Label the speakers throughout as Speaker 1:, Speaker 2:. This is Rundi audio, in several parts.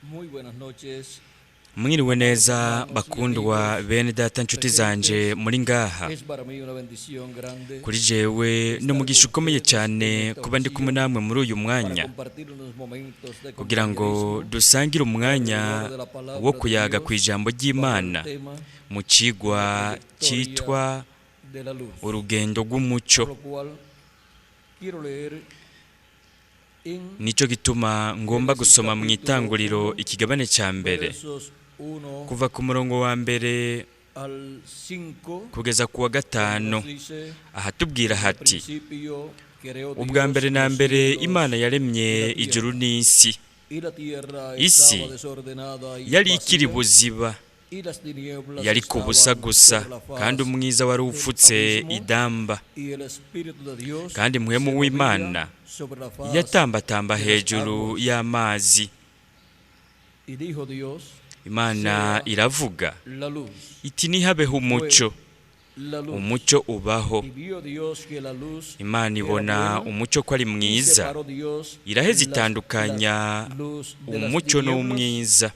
Speaker 1: Muy buenas noches.
Speaker 2: Mwiriwe neza bakundwa bene data, nshuti zanje muri ngaha.
Speaker 1: Es para mí una bendición grande
Speaker 2: Kuri jewe ni umugisha ukomeye cyane kuba ndi kumwe namwe muri uyu
Speaker 1: para
Speaker 2: mwanya
Speaker 1: compartir unos momentos de
Speaker 2: kugira ngo
Speaker 1: compañerismo
Speaker 2: dusangire umwanya wo kuyaga ku ijambo
Speaker 1: bajo el
Speaker 2: ry'Imana
Speaker 1: tema
Speaker 2: mu cigwa cyitwa
Speaker 1: de la luz.
Speaker 2: urugendo rw'umuco.
Speaker 1: Por lo cual quiero leer en
Speaker 2: Nicyo gituma ngomba gusoma mu Itanguriro ikigabane cya mbere
Speaker 1: versos 1
Speaker 2: kuva ku murongo wa mbere
Speaker 1: al 5.
Speaker 2: kugeza ku wa gatanu,
Speaker 1: Nos dice:
Speaker 2: ahatubwira
Speaker 1: "Al
Speaker 2: hati:
Speaker 1: principio creó
Speaker 2: Ubwa
Speaker 1: Dios
Speaker 2: mbere na
Speaker 1: los
Speaker 2: mbere
Speaker 1: cielos
Speaker 2: Imana yaremye
Speaker 1: y la tierra.
Speaker 2: ijuru n'isi.
Speaker 1: Y la tierra
Speaker 2: Isi
Speaker 1: estaba desordenada y
Speaker 2: yari ikiri
Speaker 1: vacía,
Speaker 2: buziba,
Speaker 1: y las tinieblas
Speaker 2: yari ku busa
Speaker 1: estaban
Speaker 2: gusa,
Speaker 1: sobre la faz
Speaker 2: kandi umwiza wari
Speaker 1: del
Speaker 2: ufutse
Speaker 1: abismo,
Speaker 2: idamba,
Speaker 1: y el Espíritu de Dios
Speaker 2: kandi
Speaker 1: se
Speaker 2: mpwemu
Speaker 1: movía
Speaker 2: w'Imana
Speaker 1: sobre la faz
Speaker 2: yatambatamba
Speaker 1: de las
Speaker 2: hejuru
Speaker 1: aguas.
Speaker 2: y'amazi.
Speaker 1: Y dijo Dios:
Speaker 2: Imana
Speaker 1: Sea
Speaker 2: iravuga
Speaker 1: la luz.
Speaker 2: iti: Nihabeho umuco.
Speaker 1: La luz.
Speaker 2: Umuco ubaho.
Speaker 1: Y vio Dios que la luz
Speaker 2: Imana
Speaker 1: era
Speaker 2: ibona
Speaker 1: buena,
Speaker 2: umuco ko ari
Speaker 1: y
Speaker 2: mwiza,
Speaker 1: separó Dios
Speaker 2: iraheza itandukanya
Speaker 1: la luz de las
Speaker 2: umuco
Speaker 1: tinieblas,
Speaker 2: n'umwiza.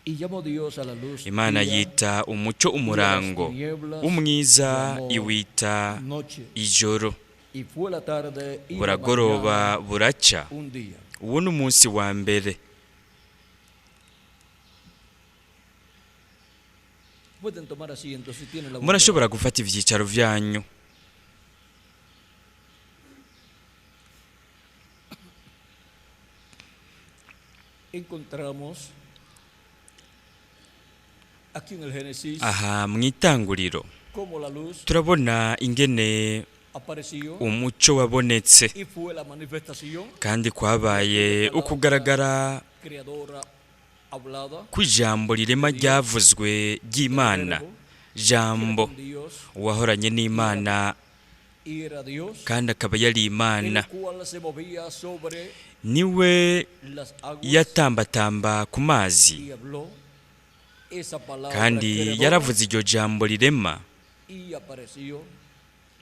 Speaker 1: y llamó Dios a la luz
Speaker 2: Imana
Speaker 1: día,
Speaker 2: yita umuco
Speaker 1: y a las
Speaker 2: umurango,
Speaker 1: tinieblas
Speaker 2: umwiza
Speaker 1: llamó
Speaker 2: iwita
Speaker 1: noche.
Speaker 2: ijoro.
Speaker 1: Y fue la tarde y la
Speaker 2: Buragoroba
Speaker 1: mañana
Speaker 2: buraca,
Speaker 1: un día.
Speaker 2: uwo ni umunsi wa mbere.
Speaker 1: Pueden tomar asiento si tienen la bondad.
Speaker 2: Murashobora gufata ivyicaro vyanyu.
Speaker 1: Encontramos aquí en el Génesis
Speaker 2: Aha mu Itanguriro
Speaker 1: cómo la luz
Speaker 2: turabona ingene
Speaker 1: apareció
Speaker 2: umuco wabonetse,
Speaker 1: y fue la manifestación
Speaker 2: kandi kwabaye ukugaragara
Speaker 1: creadora hablada
Speaker 2: kw'ijambo rirema ryavuzwe ry'Imana,
Speaker 1: del Verbo,
Speaker 2: jambo
Speaker 1: que era con Dios
Speaker 2: uwahoranye n'Imana
Speaker 1: y era Dios,
Speaker 2: kandi akaba yari Imana,
Speaker 1: el cual se movía sobre
Speaker 2: niwe
Speaker 1: las aguas
Speaker 2: yatambatamba ku mazi,
Speaker 1: y habló esa palabra
Speaker 2: kandi
Speaker 1: creadora
Speaker 2: yaravuze iryo jambo rirema,
Speaker 1: y apareció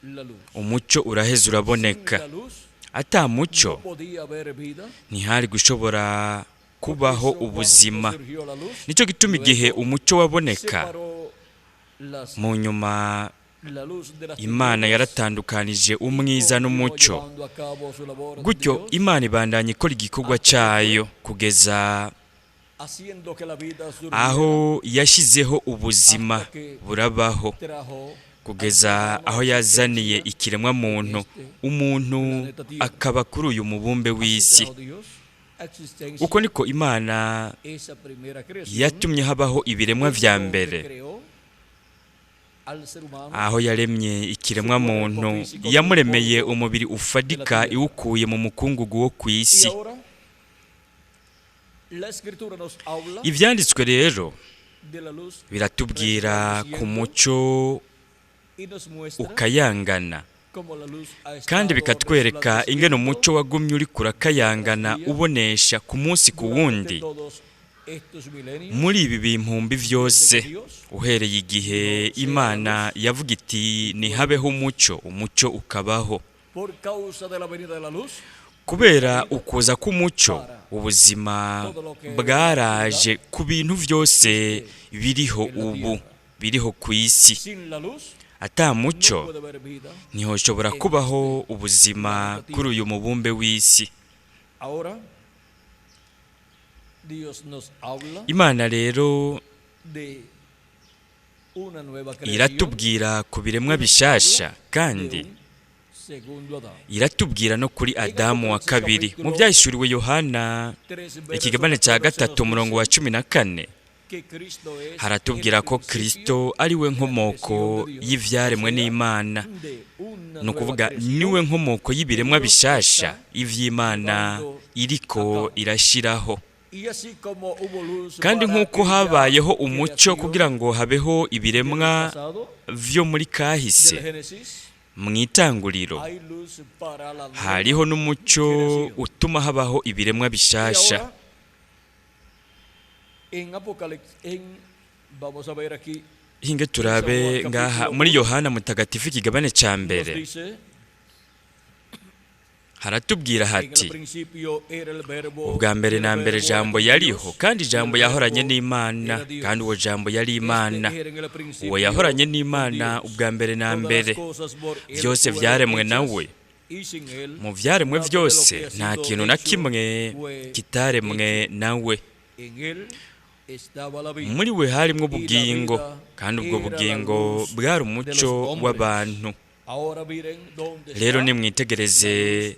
Speaker 1: la luz.
Speaker 2: umuco uraheza
Speaker 1: Sin
Speaker 2: uraboneka.
Speaker 1: la luz
Speaker 2: Ata muco
Speaker 1: no podía haber vida.
Speaker 2: ntihari gushobora kubaho
Speaker 1: Por eso,
Speaker 2: ubuzima.
Speaker 1: cuando surgió la luz,
Speaker 2: Nicyo gituma igihe umuco waboneka,
Speaker 1: separó
Speaker 2: mu nyuma
Speaker 1: la luz de las
Speaker 2: Imana
Speaker 1: tinieblas
Speaker 2: yaratandukanije
Speaker 1: y
Speaker 2: umwiza
Speaker 1: continuó
Speaker 2: n'umuco.
Speaker 1: llevando a cabo su labor de
Speaker 2: Gutyo
Speaker 1: Dios,
Speaker 2: Imana ibandanya ikora igikorwa cyayo kugeza
Speaker 1: haciendo que la vida surgiera,
Speaker 2: aho yashyizeho ubuzima burabaho,
Speaker 1: trajo
Speaker 2: kugeza aho yazaniye ikiremwa muntu, umuntu akaba kuri uyu mubumbe
Speaker 1: así
Speaker 2: w'isi.
Speaker 1: trajo Dios a existencia
Speaker 2: Uko niko Imana
Speaker 1: esa primera creación,
Speaker 2: yatumye habaho ibiremwa vya
Speaker 1: que
Speaker 2: mbere,
Speaker 1: creó al ser humano
Speaker 2: aho yaremye ikiremwa muntu, yamuremeye umubiri ufadika iwukuye mu mukungugu wo ku
Speaker 1: Y
Speaker 2: isi.
Speaker 1: ahora la escritura nos habla
Speaker 2: Ivyanditswe rero
Speaker 1: de la luz
Speaker 2: biratubwira ku muco
Speaker 1: y nos muestra
Speaker 2: ukayangana,
Speaker 1: cómo la luz ha
Speaker 2: kandi
Speaker 1: estado
Speaker 2: bikatwereka ingene
Speaker 1: resplandeciendo
Speaker 2: umuco wagumye uriko urakayangana ubonesha ku munsi ku
Speaker 1: durante
Speaker 2: wundi
Speaker 1: todos estos milenios
Speaker 2: muri ibi bimpumbi vyose, uhereye igihe Imana yavuga iti: Nihabeho umuco, umuco ukabaho.
Speaker 1: Por causa de la venida de la luz,
Speaker 2: Kubera ukuza k'umuco, ubuzima bwaraje ku bintu vyose biriho ubu, biriho ku isi.
Speaker 1: Sin la luz
Speaker 2: Ata
Speaker 1: no
Speaker 2: muco
Speaker 1: puede haber vida.
Speaker 2: ntihoshobora kubaho ubuzima kuri uyu mubumbe w'isi.
Speaker 1: Ahora Dios nos habla
Speaker 2: Imana rero
Speaker 1: de una nueva creación,
Speaker 2: iratubwira ku biremwa bishasha,
Speaker 1: de
Speaker 2: kandi
Speaker 1: un segundo Adán.
Speaker 2: iratubwira no kuri Adamu wa kabiri. Mu Byahishuriwe Yohana
Speaker 1: Tres versos
Speaker 2: ikigabane cya
Speaker 1: 14
Speaker 2: gatatu
Speaker 1: nos
Speaker 2: umurongo wa
Speaker 1: dice
Speaker 2: 14
Speaker 1: que Cristo es
Speaker 2: haratubwira
Speaker 1: el
Speaker 2: ko
Speaker 1: principio
Speaker 2: Kristo ari we
Speaker 1: de la creación
Speaker 2: nkomoko
Speaker 1: de Dios,
Speaker 2: y'ivyaremwe
Speaker 1: o sea,
Speaker 2: n'Imana,
Speaker 1: de una
Speaker 2: ni
Speaker 1: nueva
Speaker 2: ukuvuga
Speaker 1: creación
Speaker 2: niwe nkomoko y'ibiremwa
Speaker 1: Dios
Speaker 2: bishasha
Speaker 1: está
Speaker 2: ivy'Imana iriko irashiraho.
Speaker 1: Y así como hubo luz
Speaker 2: Kandi
Speaker 1: para
Speaker 2: nk'uko
Speaker 1: aquella
Speaker 2: habayeho umuco
Speaker 1: creación
Speaker 2: kugira ngo habeho
Speaker 1: del
Speaker 2: ibiremwa
Speaker 1: pasado,
Speaker 2: vyo muri kahise,
Speaker 1: del Génesis,
Speaker 2: mu Itanguriro,
Speaker 1: hay luz para la nueva
Speaker 2: hariho n'umuco
Speaker 1: creación.
Speaker 2: utuma habaho ibiremwa
Speaker 1: Y
Speaker 2: bishasha.
Speaker 1: ahora, en Apocalipsis, vamos a ver aquí,
Speaker 2: Hinge turabe ngaha muri Yohana Mutagatifu ikigabane ca
Speaker 1: nos
Speaker 2: mbere,
Speaker 1: dice
Speaker 2: Haratubwira
Speaker 1: En el
Speaker 2: hati:
Speaker 1: principio era el verbo,
Speaker 2: "Ubwa mbere
Speaker 1: y el
Speaker 2: na mbere
Speaker 1: verbo
Speaker 2: Jambo
Speaker 1: era con
Speaker 2: yariho,
Speaker 1: Dios,
Speaker 2: kandi
Speaker 1: y el
Speaker 2: Jambo yahoranye
Speaker 1: verbo
Speaker 2: n'Imana,
Speaker 1: era Dios.
Speaker 2: kandi uwo Jambo yari Imana."
Speaker 1: Este era en el principio
Speaker 2: Uwo yahoranye
Speaker 1: con
Speaker 2: n'Imana
Speaker 1: Dios.
Speaker 2: ubwa mbere na
Speaker 1: Todas las
Speaker 2: mbere.
Speaker 1: cosas por él
Speaker 2: Byose
Speaker 1: fueron
Speaker 2: vyaremwe
Speaker 1: hechas,
Speaker 2: nawe.
Speaker 1: y sin él
Speaker 2: Mu vyaremwe
Speaker 1: nada de lo
Speaker 2: vyose
Speaker 1: que ha
Speaker 2: nta
Speaker 1: sido
Speaker 2: kintu na
Speaker 1: hecho
Speaker 2: kimwe
Speaker 1: fue
Speaker 2: kitaremwe
Speaker 1: hecho.
Speaker 2: nawe.
Speaker 1: En él estaba la vida,
Speaker 2: Muri we harimwo
Speaker 1: y la
Speaker 2: ubugingo,
Speaker 1: vida
Speaker 2: kandi ubwo
Speaker 1: era la
Speaker 2: bugingo
Speaker 1: luz
Speaker 2: bwari
Speaker 1: de los
Speaker 2: umuco
Speaker 1: hombres.
Speaker 2: w'abantu.
Speaker 1: Ahora miren dónde
Speaker 2: Rero
Speaker 1: está
Speaker 2: nimwitegereze
Speaker 1: la luz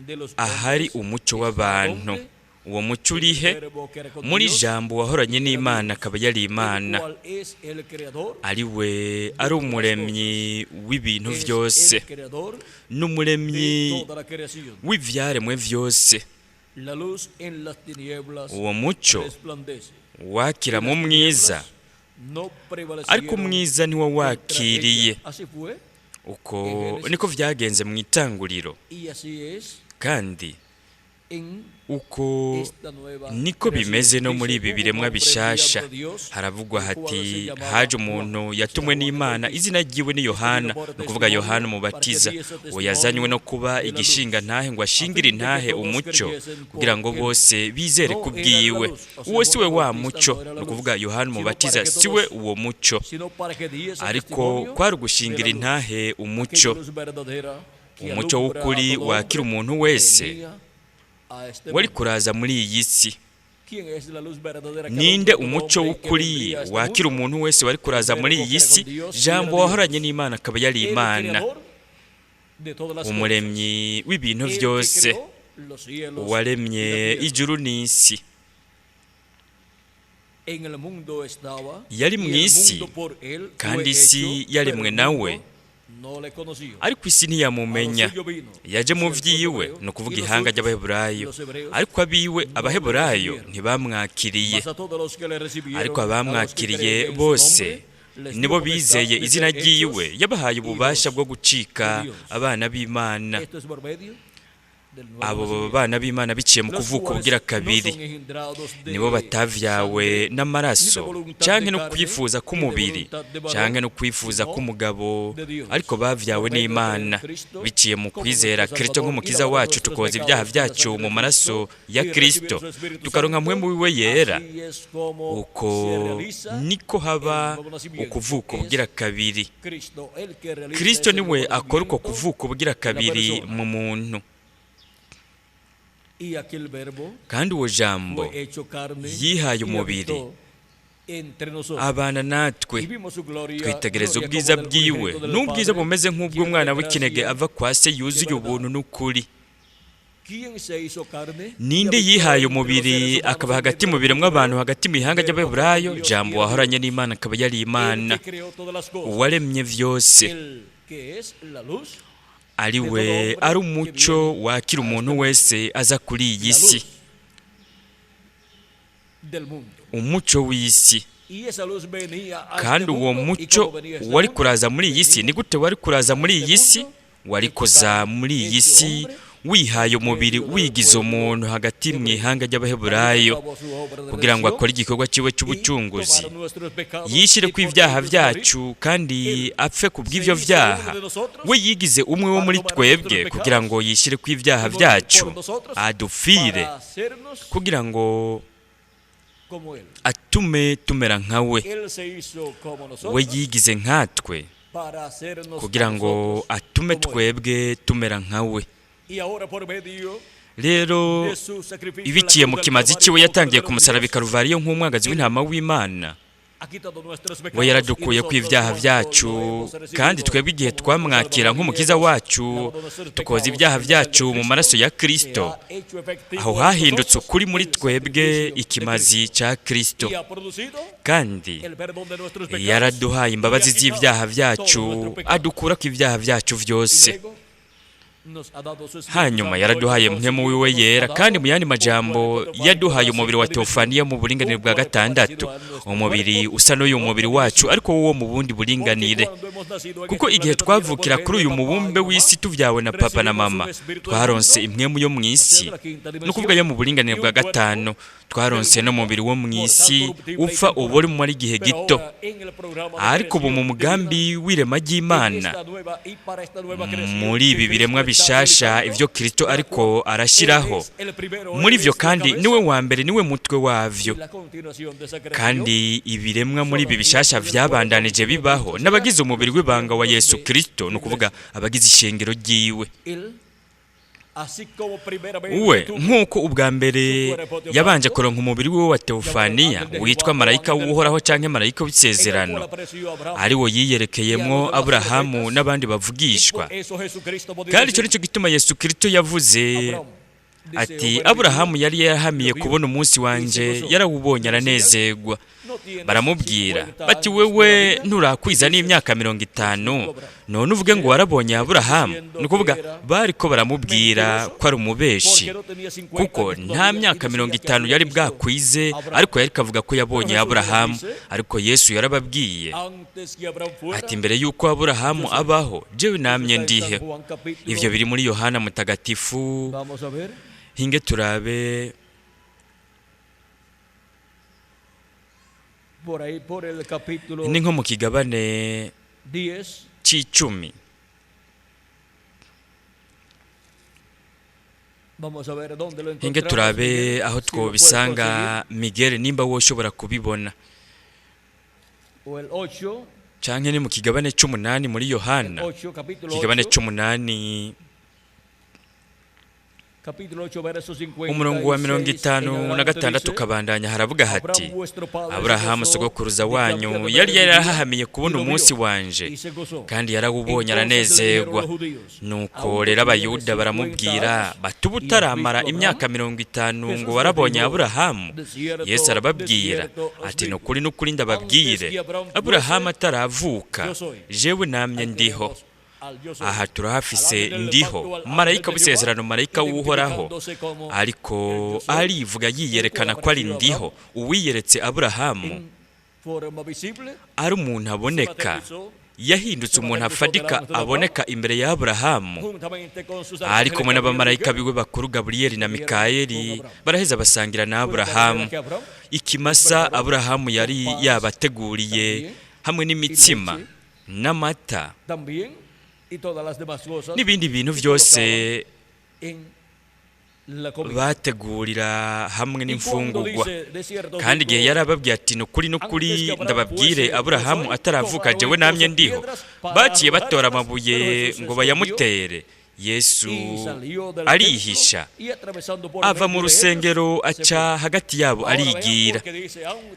Speaker 1: de los
Speaker 2: ahari
Speaker 1: hombres.
Speaker 2: umuco
Speaker 1: Está
Speaker 2: w'abantu.
Speaker 1: dónde?
Speaker 2: Uwo muco
Speaker 1: En el
Speaker 2: urihe?
Speaker 1: verbo que era con
Speaker 2: Muri
Speaker 1: Dios,
Speaker 2: Jambo wahoranye
Speaker 1: y era
Speaker 2: n'Imana,
Speaker 1: Dios,
Speaker 2: akaba yari
Speaker 1: el
Speaker 2: Imana,
Speaker 1: cual es el creador
Speaker 2: ari we
Speaker 1: de
Speaker 2: ari
Speaker 1: todas las
Speaker 2: umuremyi
Speaker 1: cosas.
Speaker 2: w'ibintu
Speaker 1: Es
Speaker 2: vyose,
Speaker 1: el creador de
Speaker 2: n'umuremyi
Speaker 1: toda la creación.
Speaker 2: w'ivyaremwe vyose.
Speaker 1: La luz en las tinieblas
Speaker 2: Uwo muco
Speaker 1: resplandece.
Speaker 2: wakira
Speaker 1: Y
Speaker 2: mu
Speaker 1: las
Speaker 2: mwiza,
Speaker 1: tinieblas no
Speaker 2: ariko
Speaker 1: prevalecieron
Speaker 2: umwiza niwo
Speaker 1: contra
Speaker 2: wakiriye.
Speaker 1: ella. Así fue
Speaker 2: Uko
Speaker 1: en Génesis
Speaker 2: niko vyagenze mu itanguriro,
Speaker 1: y así es
Speaker 2: kandi
Speaker 1: en
Speaker 2: uko
Speaker 1: esta nueva
Speaker 2: niko
Speaker 1: creación.
Speaker 2: bimeze no muri
Speaker 1: Dice,
Speaker 2: ibi
Speaker 1: hubo un
Speaker 2: biremwa
Speaker 1: hombre
Speaker 2: bishasha.
Speaker 1: enviado de Dios,
Speaker 2: Haravugwa
Speaker 1: el cual se
Speaker 2: hati:
Speaker 1: llamaba
Speaker 2: "Haje
Speaker 1: Juan,
Speaker 2: umuntu
Speaker 1: o sea,
Speaker 2: yatumwe
Speaker 1: Juan el
Speaker 2: n'Imana,
Speaker 1: Bautista.
Speaker 2: izina ryiwe ni
Speaker 1: Este
Speaker 2: Yohana",
Speaker 1: vino por
Speaker 2: ni ukuvuga Yohana
Speaker 1: testimonio para que
Speaker 2: Umubatiza.
Speaker 1: diese
Speaker 2: Uwo yazanywe no
Speaker 1: testimonio
Speaker 2: kuba
Speaker 1: de la luz,
Speaker 2: igishinga ntahe ngo
Speaker 1: a
Speaker 2: ashingire
Speaker 1: fin de que
Speaker 2: intahe
Speaker 1: todos
Speaker 2: umuco,
Speaker 1: creyesen por
Speaker 2: kugira ngo
Speaker 1: él.
Speaker 2: bose bizere
Speaker 1: No era la
Speaker 2: kubwiwe.
Speaker 1: luz, o sea,
Speaker 2: Uwo si
Speaker 1: Juan
Speaker 2: we
Speaker 1: el
Speaker 2: wa
Speaker 1: Bautista
Speaker 2: muco,
Speaker 1: no era
Speaker 2: ni
Speaker 1: la luz,
Speaker 2: ukuvuga Yohana
Speaker 1: sino para
Speaker 2: Umubatiza
Speaker 1: que
Speaker 2: si we
Speaker 1: todos,
Speaker 2: uwo muco,
Speaker 1: sino para que diese
Speaker 2: ariko
Speaker 1: testimonio
Speaker 2: kwari
Speaker 1: de
Speaker 2: ugushingira
Speaker 1: la luz,
Speaker 2: intahe
Speaker 1: aquella
Speaker 2: umuco,
Speaker 1: luz verdadera que
Speaker 2: umuco
Speaker 1: alumbra a
Speaker 2: w'ukuri
Speaker 1: todo
Speaker 2: wakira
Speaker 1: hombre
Speaker 2: umuntu wese
Speaker 1: venía a este
Speaker 2: wari
Speaker 1: mundo.
Speaker 2: kuraza muri iyi si.
Speaker 1: ¿Quién es la luz verdadera que
Speaker 2: Ninde
Speaker 1: alumbra a todo
Speaker 2: umuco
Speaker 1: hombre que
Speaker 2: w'ukuri
Speaker 1: vendría a este
Speaker 2: wakira
Speaker 1: mundo?
Speaker 2: umuntu wese wari
Speaker 1: El
Speaker 2: kuraza muri
Speaker 1: verbo que
Speaker 2: iyi
Speaker 1: era
Speaker 2: si?
Speaker 1: con Dios y era
Speaker 2: Jambo wahoranye
Speaker 1: Dios,
Speaker 2: n'Imana akaba yari
Speaker 1: el
Speaker 2: Imana,
Speaker 1: creador de todas las cosas,
Speaker 2: umuremyi w'ibintu
Speaker 1: el que
Speaker 2: vyose,
Speaker 1: creó los cielos y la
Speaker 2: uwaremye
Speaker 1: tierra.
Speaker 2: ijuru n'isi.
Speaker 1: En el mundo estaba,
Speaker 2: Yari
Speaker 1: y
Speaker 2: mu
Speaker 1: el
Speaker 2: isi,
Speaker 1: mundo por él
Speaker 2: kandi
Speaker 1: fue
Speaker 2: isi
Speaker 1: hecho, pero
Speaker 2: yaremwe
Speaker 1: el
Speaker 2: nawe,
Speaker 1: mundo no le conoció.
Speaker 2: ariko isi
Speaker 1: A lo
Speaker 2: ntiyamumenya.
Speaker 1: suyo vino,
Speaker 2: Yaje
Speaker 1: o
Speaker 2: mu
Speaker 1: sea, el pueblo
Speaker 2: vyiwe,
Speaker 1: hebreo,
Speaker 2: ni ukuvuga
Speaker 1: y los
Speaker 2: ihanga
Speaker 1: suyos,
Speaker 2: ry'Abaheburayo,
Speaker 1: los hebreos,
Speaker 2: ariko abiwe
Speaker 1: no le
Speaker 2: Abaheburayo
Speaker 1: recibieron.
Speaker 2: ntibamwakiriye.
Speaker 1: Mas a todos los que le
Speaker 2: Ariko
Speaker 1: recibieron, a los que
Speaker 2: abamwakiriye
Speaker 1: creen en su
Speaker 2: bose
Speaker 1: nombre, les dio
Speaker 2: nibo
Speaker 1: potestad
Speaker 2: bizeye
Speaker 1: de
Speaker 2: izina
Speaker 1: ser
Speaker 2: ryiwe,
Speaker 1: hechos
Speaker 2: yabahaye ububasha
Speaker 1: hijos
Speaker 2: bwo gucika
Speaker 1: de Dios.
Speaker 2: abana b'Imana.
Speaker 1: Esto es por medio del nuevo
Speaker 2: Abo
Speaker 1: nacimiento,
Speaker 2: bana b'Imana biciye mu
Speaker 1: los
Speaker 2: kuvuka
Speaker 1: cuales
Speaker 2: ubugira
Speaker 1: no
Speaker 2: kabiri,
Speaker 1: son engendrados
Speaker 2: nibo
Speaker 1: de
Speaker 2: batavyawe
Speaker 1: sangre, ni de
Speaker 2: n'amaraso
Speaker 1: voluntad
Speaker 2: canke
Speaker 1: de
Speaker 2: no
Speaker 1: carne,
Speaker 2: kwifuza
Speaker 1: ni de
Speaker 2: k'umubiri
Speaker 1: voluntad de varón,
Speaker 2: canke no kwifuza
Speaker 1: sino
Speaker 2: k'umugabo,
Speaker 1: de Dios.
Speaker 2: ariko bavyawe
Speaker 1: Por medio de creer en
Speaker 2: n'Imana
Speaker 1: Cristo
Speaker 2: biciye mu
Speaker 1: como
Speaker 2: kwizera
Speaker 1: nuestro
Speaker 2: Kristo
Speaker 1: Salvador y
Speaker 2: nk'umukiza
Speaker 1: lavando
Speaker 2: wacu,
Speaker 1: nuestros
Speaker 2: tukoza ibyaha
Speaker 1: pecados con la
Speaker 2: vyacu
Speaker 1: sangre
Speaker 2: mu
Speaker 1: de
Speaker 2: maraso
Speaker 1: Cristo
Speaker 2: ya
Speaker 1: y recibir
Speaker 2: Kristo,
Speaker 1: su Espíritu
Speaker 2: tukaronka
Speaker 1: Santo.
Speaker 2: mpwemu wiwe yera.
Speaker 1: Así es como
Speaker 2: Uko
Speaker 1: se realiza
Speaker 2: niko
Speaker 1: el
Speaker 2: haba
Speaker 1: nuevo nacimiento.
Speaker 2: ukuvuka
Speaker 1: Es
Speaker 2: ubugira kabiri.
Speaker 1: Cristo el que realiza
Speaker 2: Kristo
Speaker 1: ese
Speaker 2: niwe
Speaker 1: nuevo
Speaker 2: akora uko
Speaker 1: nacimiento
Speaker 2: kuvuka ubugira
Speaker 1: en la
Speaker 2: kabiri
Speaker 1: persona.
Speaker 2: mu muntu.
Speaker 1: Y aquel verbo
Speaker 2: Kandi uwo Jambo
Speaker 1: fue hecho carne
Speaker 2: yihaye
Speaker 1: y
Speaker 2: umubiri,
Speaker 1: habitó entre nosotros.
Speaker 2: abana
Speaker 1: Y
Speaker 2: natwe,
Speaker 1: vimos su gloria,
Speaker 2: twitegereza
Speaker 1: gloria
Speaker 2: ubwiza
Speaker 1: como del
Speaker 2: bwiwe,
Speaker 1: unigénito del
Speaker 2: n'ubwiza
Speaker 1: Padre,
Speaker 2: bumeze
Speaker 1: lleno de
Speaker 2: nk'ubw'umwana w'ikinege
Speaker 1: gracia
Speaker 2: ava kwa se
Speaker 1: y
Speaker 2: yuzuye
Speaker 1: verdad.
Speaker 2: ubuntu n'ukuri.
Speaker 1: ¿Quién se hizo carne y
Speaker 2: Ninde
Speaker 1: habitó
Speaker 2: yihaye
Speaker 1: entre los
Speaker 2: umubiri
Speaker 1: seres humanos
Speaker 2: akaba
Speaker 1: en
Speaker 2: hagati
Speaker 1: medio
Speaker 2: mu
Speaker 1: del
Speaker 2: biremwa
Speaker 1: pueblo
Speaker 2: abantu
Speaker 1: hebreo?
Speaker 2: hagati mu ihanga
Speaker 1: Verbo que era con
Speaker 2: ry'Abaheburayo,
Speaker 1: Dios y
Speaker 2: Jambo
Speaker 1: era
Speaker 2: wahoranye
Speaker 1: Dios,
Speaker 2: n'Imana akaba yari
Speaker 1: el
Speaker 2: Imana,
Speaker 1: que creó todas las cosas,
Speaker 2: uwaremye vyose,
Speaker 1: el que es la luz
Speaker 2: ari
Speaker 1: de todo
Speaker 2: we
Speaker 1: hombre
Speaker 2: ari
Speaker 1: que
Speaker 2: umuco
Speaker 1: viene
Speaker 2: wakira
Speaker 1: a
Speaker 2: umuntu
Speaker 1: este mundo,
Speaker 2: wese aza kuri iyi
Speaker 1: la
Speaker 2: si,
Speaker 1: luz del mundo.
Speaker 2: umuco w'isi.
Speaker 1: Y esa luz venía a este
Speaker 2: Kandi uwo
Speaker 1: mundo, y
Speaker 2: muco
Speaker 1: como venía a este
Speaker 2: wari
Speaker 1: mundo,
Speaker 2: kuraza muri iyi si,
Speaker 1: venía
Speaker 2: ni gute wari kuraza
Speaker 1: a
Speaker 2: muri
Speaker 1: este
Speaker 2: iyi si?
Speaker 1: mundo
Speaker 2: Wari
Speaker 1: hecho
Speaker 2: kuza
Speaker 1: carne,
Speaker 2: muri iyi
Speaker 1: hecho
Speaker 2: si
Speaker 1: hombre,
Speaker 2: wihaye
Speaker 1: en
Speaker 2: umubiri,
Speaker 1: medio del
Speaker 2: wigize
Speaker 1: pueblo
Speaker 2: umuntu hagati mu
Speaker 1: hebreo,
Speaker 2: ihanga
Speaker 1: para llevar a
Speaker 2: ry'Abaheburayo,
Speaker 1: cabo su obra de
Speaker 2: kugira ngo
Speaker 1: redención
Speaker 2: akore igikorwa ciwe
Speaker 1: y
Speaker 2: c'ubucunguzi,
Speaker 1: tomar nuestros pecados
Speaker 2: yishire
Speaker 1: y
Speaker 2: ko
Speaker 1: por
Speaker 2: ibyaha
Speaker 1: ellos morir.
Speaker 2: vyacu kandi
Speaker 1: Él
Speaker 2: apfe ku
Speaker 1: se
Speaker 2: bw'ivyo
Speaker 1: hizo uno
Speaker 2: vyaha.
Speaker 1: de nosotros
Speaker 2: We yigize umwe wo
Speaker 1: para
Speaker 2: muri
Speaker 1: tomar
Speaker 2: twebwe
Speaker 1: nuestros
Speaker 2: kugira
Speaker 1: pecados
Speaker 2: ngo yishire ko ibyaha
Speaker 1: y morir
Speaker 2: vyacu,
Speaker 1: por nosotros
Speaker 2: adupfire,
Speaker 1: para hacernos
Speaker 2: kugira ngo
Speaker 1: como Él.
Speaker 2: atume tumera nka we.
Speaker 1: Él se hizo como
Speaker 2: We
Speaker 1: nosotros
Speaker 2: yigize nkatwe
Speaker 1: para hacernos a
Speaker 2: kugira ngo
Speaker 1: nosotros
Speaker 2: atume
Speaker 1: como Él.
Speaker 2: twebwe tumera nka we.
Speaker 1: Y ahora por medio
Speaker 2: Rero
Speaker 1: de su sacrificio en la
Speaker 2: ibiciye mu
Speaker 1: cruz del
Speaker 2: kimazi
Speaker 1: Calvario
Speaker 2: ciwe
Speaker 1: como
Speaker 2: yatangiye
Speaker 1: Cordero
Speaker 2: ku
Speaker 1: de
Speaker 2: musaraba i
Speaker 1: Dios,
Speaker 2: Karuvariyo nk'umwagazi
Speaker 1: Él
Speaker 2: w'intama w'Imana,
Speaker 1: ha quitado nuestros
Speaker 2: we
Speaker 1: pecados y
Speaker 2: yaradukuye ku
Speaker 1: nosotros
Speaker 2: ibyaha
Speaker 1: cuando
Speaker 2: vyacu,
Speaker 1: lo hemos
Speaker 2: kandi
Speaker 1: recibido
Speaker 2: twebwe igihe
Speaker 1: como nuestro
Speaker 2: twamwakira
Speaker 1: Salvador y
Speaker 2: nk'umukiza
Speaker 1: hemos
Speaker 2: wacu,
Speaker 1: lavado nuestros
Speaker 2: tukoza
Speaker 1: pecados
Speaker 2: ibyaha
Speaker 1: en la sangre
Speaker 2: vyacu
Speaker 1: de
Speaker 2: mu maraso
Speaker 1: Cristo,
Speaker 2: ya
Speaker 1: se
Speaker 2: Kristo,
Speaker 1: ha hecho efectivo
Speaker 2: aho
Speaker 1: en
Speaker 2: hahindutse
Speaker 1: nosotros
Speaker 2: ukuri muri
Speaker 1: el
Speaker 2: twebwe
Speaker 1: sacrificio de
Speaker 2: ikimazi
Speaker 1: Cristo
Speaker 2: ca Kristo,
Speaker 1: y ha producido
Speaker 2: kandi
Speaker 1: el perdón de nuestros pecados
Speaker 2: yaraduhaye
Speaker 1: y ha
Speaker 2: imbabazi
Speaker 1: quitado
Speaker 2: z'ibyaha
Speaker 1: todos
Speaker 2: vyacu,
Speaker 1: nuestros pecados.
Speaker 2: adukurako ibyaha vyacu
Speaker 1: Y
Speaker 2: vyose.
Speaker 1: luego nos ha dado su Espíritu
Speaker 2: Hanyuma
Speaker 1: Santo y
Speaker 2: yaraduhaye
Speaker 1: por
Speaker 2: mpwemu wiwe
Speaker 1: consiguiente nos ha
Speaker 2: yera, kandi
Speaker 1: dado
Speaker 2: mu yandi
Speaker 1: un
Speaker 2: majambo
Speaker 1: cuerpo teofánico de
Speaker 2: yaduhaye
Speaker 1: la
Speaker 2: umubiri wa
Speaker 1: sexta dimensión,
Speaker 2: teofaniya mu buringanire
Speaker 1: un
Speaker 2: bwa
Speaker 1: cuerpo
Speaker 2: gatandatu,
Speaker 1: parecido a nuestro
Speaker 2: umubiri
Speaker 1: cuerpo,
Speaker 2: usa n'uyu
Speaker 1: de
Speaker 2: mubiri
Speaker 1: otra
Speaker 2: wacu
Speaker 1: dimensión.
Speaker 2: ariko wo mu bundi
Speaker 1: Porque
Speaker 2: buringanire.
Speaker 1: cuando hemos nacido en
Speaker 2: Kuko
Speaker 1: este
Speaker 2: igihe
Speaker 1: planeta Tierra por
Speaker 2: twavukira
Speaker 1: medio
Speaker 2: kuri
Speaker 1: de
Speaker 2: uyu
Speaker 1: papá y
Speaker 2: mubumbe
Speaker 1: mamá,
Speaker 2: w'isi tuvyawe na papa na
Speaker 1: recibimos un
Speaker 2: mama,
Speaker 1: espíritu del
Speaker 2: twaronse
Speaker 1: mundo,
Speaker 2: impwemu yo
Speaker 1: o sea,
Speaker 2: mw'isi,
Speaker 1: de la quinta
Speaker 2: ni ukuvuga
Speaker 1: dimensión,
Speaker 2: yo mu buringanire
Speaker 1: y
Speaker 2: bwa
Speaker 1: un cuerpo
Speaker 2: gatanu,
Speaker 1: del
Speaker 2: twaronse
Speaker 1: mundo
Speaker 2: n'umubiri wo
Speaker 1: mortal,
Speaker 2: mw'isi
Speaker 1: corruptible y
Speaker 2: upfa
Speaker 1: temporal.
Speaker 2: ubora umara igihe
Speaker 1: Pero
Speaker 2: gito.
Speaker 1: ahora en el programa de
Speaker 2: Ariko ubu mu
Speaker 1: creación divina,
Speaker 2: mugambi w'irema
Speaker 1: en
Speaker 2: ry'Imana,
Speaker 1: esta nueva y para esta nueva creación
Speaker 2: muri
Speaker 1: que
Speaker 2: ibi biremwa
Speaker 1: Cristo está
Speaker 2: bishasha, ivyo Kristo ariko arashyiraho muri vyo, kandi niwe wa mbere, niwe mutwe wavyo. Kandi ibiremwa muri ibi bishasha vyabandanije bibaho n'abagize umubiri w'ibanga wa Yesu Kristo, ni ukuvuga abagize ishengero ryiwe. We nk'uko ubwa mbere yabanje kuronka umubiri wiwe wa teofaniya witwa marayika w'Uhoraho canke marayika w'isezerano, ari wo yiyerekeyemwo Aburahamu n'abandi bavugishwa. Kandi ico nico gituma Yesu Kristo yavuze ati: "Aburahamu yari yarahamiye kubona umunsi wanje, yarawubonye aranezerwa." Baramubwira bati: "Wewe nturakwiza n'imyaka 50, none uvuge ngo warabonye Aburahamu?" Ni ukuvuga bariko baramubwira ko ari umubeshi, kuko nta myaka 50 yari bwakwize, ariko yari kavuga ko yabonye Aburahamu. Ariko Yesu yarababwiye ati: "Mbere y'uko Aburahamu abaho, jewe namye ndihe." Ivyo biri muri Yohana Mutagatifu. Hinge turabe. Ni nko mu kigabane c'icumi. Hinge turabe aho twobisanga, Miguel, nimba woshobora kubibona, canke ni mu kigabane c'umunani muri Yohana, kigabane c'umunani, umurongo wa 56 ukabandanya. Haravuga hati: "Aburahamu sogokuruza wanyu yari yarahahamiye kubona umunsi wanje, kandi yarawubonye aranezerwa." Nuko rero Abayuda baramubwira bati: "Ubu utaramara imyaka 50 ngo warabonye Aburahamu?" Yesu arababwira ati: "Nukuri nukuri ndababwire, Aburahamu ataravuka, jewe namye ndiho." Aha turahafise ndiho, marayika w'isezerano, marayika w'Uhoraho, ariko arivuga yiyerekana ko ari ndiho. Uwiyeretse Aburahamu ari umuntu aboneka, yahindutse umuntu afadika aboneka imbere ya Aburahamu, ari kumwe n'abamarayika biwe bakuru Gaburiyeli na Mikayeli, baraheza basangira na Aburahamu ikimasa Aburahamu yari yabateguriye, hamwe n'imitsima n'amata n'ibindi bintu byose bategurira hamwe n'imfungurwa. Kandi igihe yarababwiye ati: "Nukuri nukuri ndababwire, Aburahamu ataravuka jewe namye ndiho," baciye batora amabuye ngo bayamutere. Yesu arihisha, ava mu rusengero, aca hagati yabo arigira.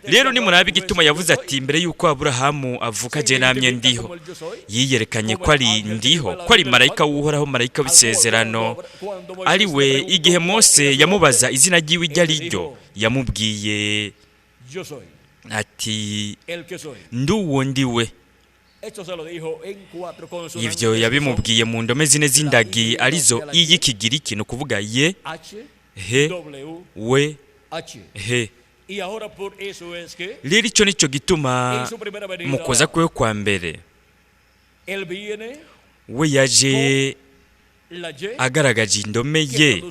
Speaker 2: Rero nimurabe igituma yavuze ati: "Mbere y'uko Aburahamu avuka, je namye ndiho." Yiyerekanye ko ari ndiho, ko ari marayika w'Uhoraho, marayika w'isezerano, ari we igihe Mose yamubaza izina ryiwe iryo ari ryo, yamubwiye ati: "Nduwo ndiwe." Ivyo yabimubwiye mu ndome zine z'indagi, arizo i y'ikigiriki, ni ukuvuga ye, he, we, he. Rero ico nico gituma mu kuza kwiwe kwa mbere we yaje agaragaje indome ye,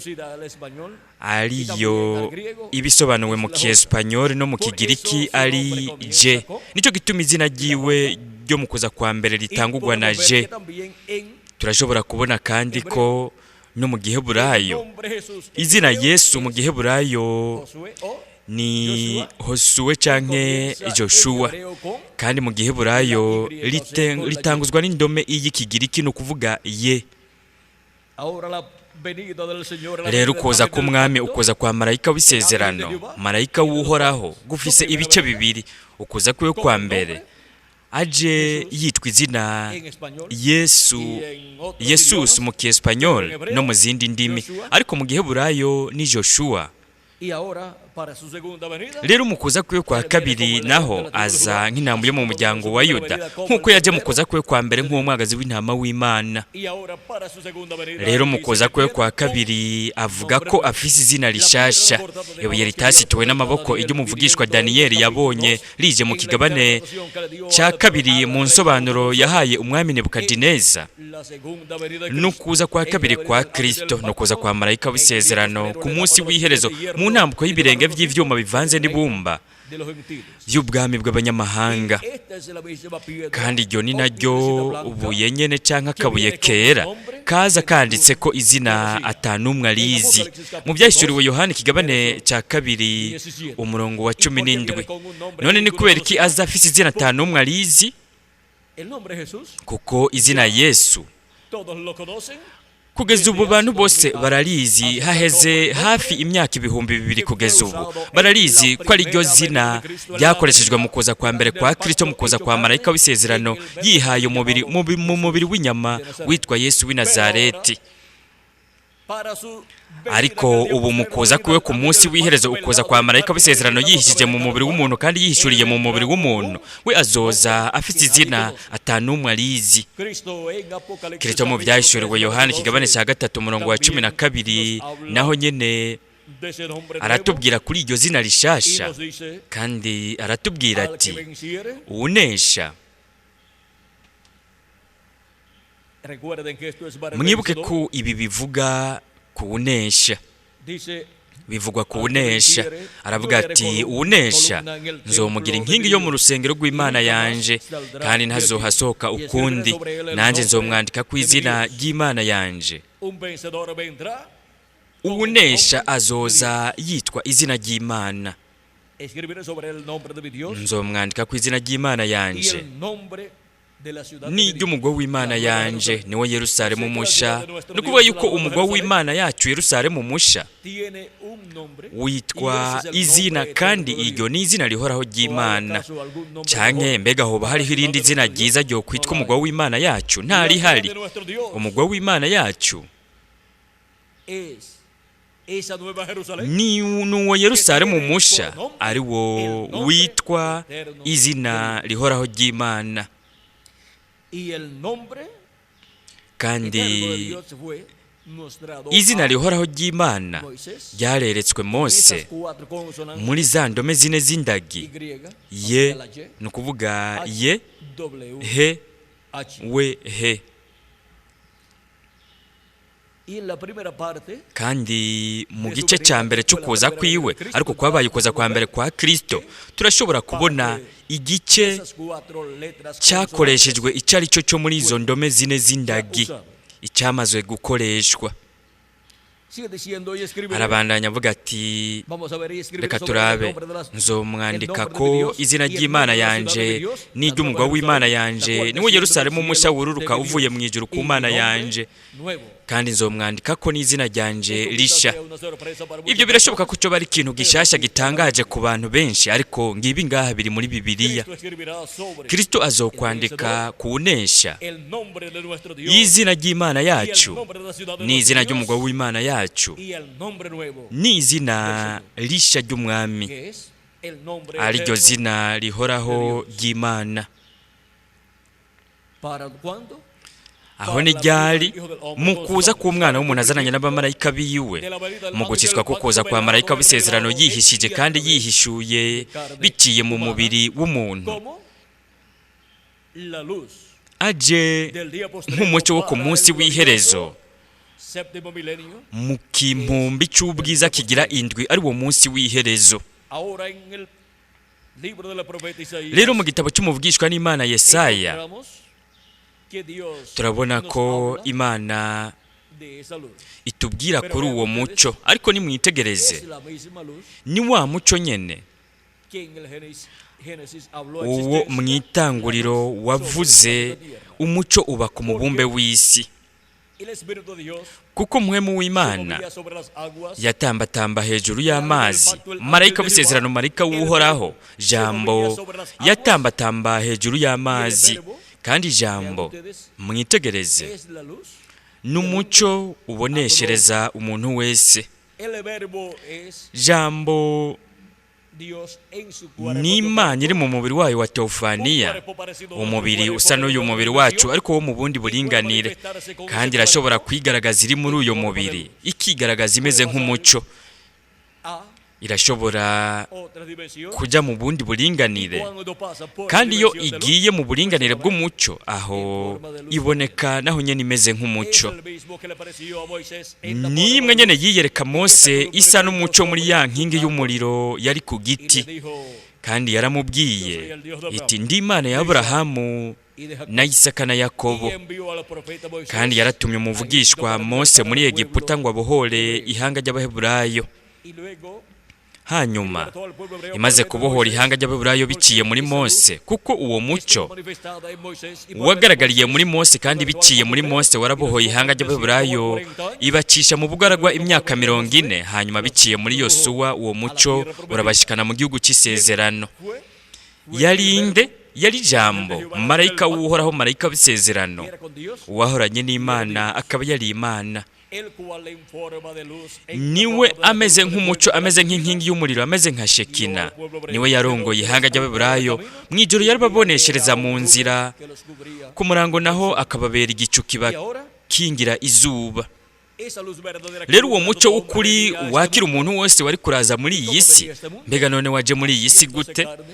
Speaker 2: ariyo ibisobanuwe mu kiespanyol no mu kigiriki ari je. Nico gituma izina ryiwe ryo mu kuza kwa mbere ritangurwa na je. Turashobora kubona kandi ko no mu giheburayo, izina Yesu mu giheburayo ni Hosuwe canke Joshua, kandi mu giheburayo ritanguzwa n'indome y'ikigiriki, ni ukuvuga ye. Rero ukuza k'umwami, ukuza kwa marayika w'isezerano, marayika w'Uhoraho, gufise ibice bibiri. Ukuza kwiwe kwa mbere aje yitwa izina Yesu, Yesus mu kiespanyol no mu zindi ndimi, ariko mu giheburayo ni Joshua. Rero mu kuza kwiwe kwa kabiri naho aza nk'intama yo mu muryango wa Yuda, nk'uko yaje mu kuza kwiwe kwa mbere nk'umwagazi w'intama w'Imana. Rero mu kuza kwiwe kwa kabiri avuga ko afise izina rishasha, ibuye ritasituwe n'amaboko, iryo umuvugishwa Daniyeli yabonye rije mu kigabane cya kabiri mu nsobanuro yahaye umwami Nebukadineza. N'ukuza kwa kabiri kwa Kristo, n'ukuza kwa marayika w'isezerano ku munsi w'iherezo mu mu ntambuko y'ibirenge vy'ivyuma bivanze n'ibumba by'ubwami bw'abanyamahanga. Kandi iryo ni naryo ubuye nyene canke akabuye kera kaza kanditse ko izina atanumwe arizi mu Byahishuriwe Yohani ikigabane cya 2 umurongo wa 17. None ni kubera iki aza afise izina atanumwe arizi? Kuko izina Yesu kugeza ubu bantu bose bararizi, haheze hafi imyaka 2000 kugeza ubu bararizi ko ari ryo zina ryakoreshejwe mu kuza kwa mbere kwa Kristo, mu kuza kwa marayika w'isezerano yihaye umubiri mu mubiri w'inyama witwa Yesu w'i Nazareti. Ariko ubu mu kuza kwiwe ku munsi w'iherezo, ukuza kwa marayika w'isezerano yihishije mu mubiri w'umuntu kandi yihishuriye mu mubiri w'umuntu, we azoza afite izina atanumwe arizi. Kristo mu Byahishuriwe Yohani ikigabane cya 3 umurongo wa 12 naho nyene aratubwira kuri iryo zina rishasha, kandi aratubwira ati uwunesha. Mwibuke ko ibi bivuga kuwunesha, bivugwa kuwunesha. Aravuga ati uwunesha nzomugira inkingi yo mu rusengero rw'Imana yanje, kandi ntazohasohoka ukundi, nanjye nzomwandika ku izina ry'Imana yanje. Uwunesha azoza yitwa izina ry'Imana, nzomwandika ku izina ry'Imana yanje n'iry'umugwa w'Imana yanje, niwo Yerusalemu musha. Ni ukuvuga yuko umugwa w'Imana yacu Yerusalemu musha witwa izina, kandi iryo ni izina rihoraho ry'Imana. Canke mbega hoba hariho irindi zina ryiza ryo kwitwa umugwa w'Imana yacu? Ntarihari. Umugwa w'Imana yacu ni nuwo Yerusalemu musha, ari wo witwa izina rihoraho ry'Imana. Kandi izina rihoraho ry'Imana ryareretswe Mose muri za ndome zine z'indagi ye, ni ukuvuga ye, he, we, he. Kandi mu gice cya mbere cy'ukuza kwiwe, ariko kwabaye ukuza kwa mbere kwa Kristo, turashobora kubona igice cyakoreshejwe icyo ari cyo cyo muri izo ndome zine z'indagi icyamazwe gukoreshwa. Arabandanya avuga ati reka turabe, nzomwandika ko izina ry'Imana yanje n'iry'umugwa w'Imana yanje, niwo Yerusalemu musha wururuka uvuye mu ijuru ku Mana yanje, kandi nzomwandika ko n'izina ryanje risha. Ibyo birashoboka ko cyo bari ikintu gishasha gitangaje ku bantu benshi, ariko ngibi ngaha biri muri Bibiliya. Kristo azokwandika kuwunesha y'izina ry'Imana yacu n'izina ry'umugwa w'Imana yacu n'izina risha ry'umwami, ariryo zina rihoraho ry'Imana. Aho ni ryari? Mu kuza k'umwana w'umuntu azananye n'abamarayika biwe, mu gukizwa ko kuza kwa marayika w'isezerano yihishije kandi yihishuye biciye mu mubiri w'umuntu, aje nk'umucyo wo ku munsi w'iherezo mu kimpumbi cy'ubwiza kigira indwi, ari wo munsi w'iherezo. Rero mu gitabo cy'umuvugishwa n'Imana Yesaya turabona ko Imana itubwira kuri uwo muco, ariko nimwitegereze, ni wa muco nyene uwo mu itanguriro wavuze umuco uba ku mubumbe w'isi, kuko mpwemu w'Imana yatambatamba hejuru y'amazi, marayika w'isezerano, marayika w'Uhoraho, Jambo yatambatamba hejuru y'amazi. Kandi Jambo, mwitegereze, n'umuco uboneshereza umuntu wese. Jambo ni Imana iri mu mubiri wayo wa Teofaniya, umubiri usa n'uyu mubiri wacu ariko wo mu bundi buringanire, kandi irashobora kwigaragaza iri muri uyu mubiri, ikigaragaza imeze nk'umuco. Irashobora
Speaker 1: otra dimensión.
Speaker 2: kujya mu bundi buringanire.
Speaker 1: Cuando pasa por la
Speaker 2: Kandi iyo
Speaker 1: dimensión de luz,
Speaker 2: igiye mu buringanire bw'umuco, aho iboneka naho nyene imeze
Speaker 1: es
Speaker 2: nk'umuco.
Speaker 1: el mismo que le apareció a Moisés en la
Speaker 2: Nimwe
Speaker 1: forma de
Speaker 2: nyene
Speaker 1: luz
Speaker 2: yiyereka Mose isa n'umuco muri ya nkingi y'umuriro yari ku
Speaker 1: y le
Speaker 2: giti,
Speaker 1: dijo
Speaker 2: kandi yaramubwiye iti: "Ndi Imana ya Aburahamu
Speaker 1: y de Jacob".
Speaker 2: na Isaka na Yakobo.
Speaker 1: Y envió al profeta Moisés
Speaker 2: Kandi yaratumye
Speaker 1: a Egipto
Speaker 2: umuvugishwa
Speaker 1: para
Speaker 2: Mose
Speaker 1: libertar
Speaker 2: muri
Speaker 1: al
Speaker 2: Egiputa
Speaker 1: pueblo
Speaker 2: ngo abohore
Speaker 1: hebreo.
Speaker 2: ihanga ry'Abaheburayo.
Speaker 1: Y luego
Speaker 2: Hanyuma
Speaker 1: libertó al pueblo hebreo
Speaker 2: imaze
Speaker 1: por medio de
Speaker 2: kubohora
Speaker 1: Moisés,
Speaker 2: ihanga ry'Abaheburayo biciye
Speaker 1: porque
Speaker 2: muri
Speaker 1: esa luz
Speaker 2: Mose, kuko uwo muco
Speaker 1: estuvo manifestada en Moisés y por medio de
Speaker 2: wagaragariye
Speaker 1: Moisés
Speaker 2: muri Mose kandi
Speaker 1: libertó al
Speaker 2: biciye
Speaker 1: pueblo
Speaker 2: muri
Speaker 1: hebreo
Speaker 2: Mose
Speaker 1: y los
Speaker 2: warabohoye
Speaker 1: llevó
Speaker 2: ihanga
Speaker 1: por el desierto por
Speaker 2: ry'Abaheburayo,
Speaker 1: 40 años.
Speaker 2: ibacisha mu bugaragwa imyaka 40. Hanyuma biciye muri Yosuwa, uwo muco urabashikana mu gihugu cy'isezerano.
Speaker 1: Fue fue
Speaker 2: Yari
Speaker 1: el
Speaker 2: inde?
Speaker 1: Verbo
Speaker 2: Yari Ijambo, marayika w'Uhoraho, marayika w'isezerano,
Speaker 1: que era con Dios,
Speaker 2: uwahoranye n'Imana akaba yari Imana.
Speaker 1: el cual en forma de luz, en la
Speaker 2: Niwe
Speaker 1: forma de la
Speaker 2: ameze
Speaker 1: columna de
Speaker 2: nk'umuco,
Speaker 1: fuego de la
Speaker 2: ameze
Speaker 1: Shekinah,
Speaker 2: nk'inkingi y'umuriro, ameze nka Shekina, niwe yarongoye ihanga ry'Abaheburayo. Mu ijoro yarababoneshereza mu nzira,
Speaker 1: que los cubría.
Speaker 2: ku murango naho akababera igicu
Speaker 1: Y ahora,
Speaker 2: kibakingira izuba.
Speaker 1: esa luz verdadera que
Speaker 2: Rero uwo
Speaker 1: alumbra
Speaker 2: muco
Speaker 1: todo hombre
Speaker 2: w'ukuri
Speaker 1: venía a este
Speaker 2: wakira
Speaker 1: mundo,
Speaker 2: umuntu wese wari kuraza muri iyi si, mbega none waje muri iyi si
Speaker 1: haciéndose
Speaker 2: gute?
Speaker 1: carne,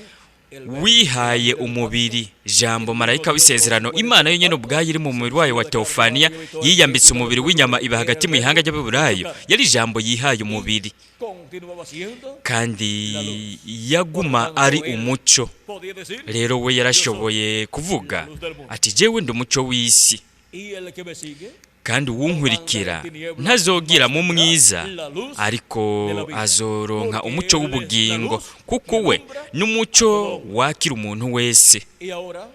Speaker 1: el Verbo,
Speaker 2: Wihaye
Speaker 1: el ángel del
Speaker 2: umubiri, Jambo, marayika w'isezerano, Imana yonyine ubwayo iri mu mubiri wayo wa teofaniya, yiyambitse umubiri w'inyama, iba hagati mu ihanga ry'Abaheburayo. Yari Ijambo yihaye umubiri,
Speaker 1: pacto, continuaba siendo,
Speaker 2: kandi yaguma ari umuco.
Speaker 1: podía decir:
Speaker 2: Rero we yarashoboye kuvuga ati: "Jewe ndi umuco w'isi,
Speaker 1: y el que me sigue
Speaker 2: kandi uwunkurikira ntazogira mu mwiza, ariko azoronka umuco w'ubugingo, kuko we n'umuco wakira umuntu wese."
Speaker 1: Y ahora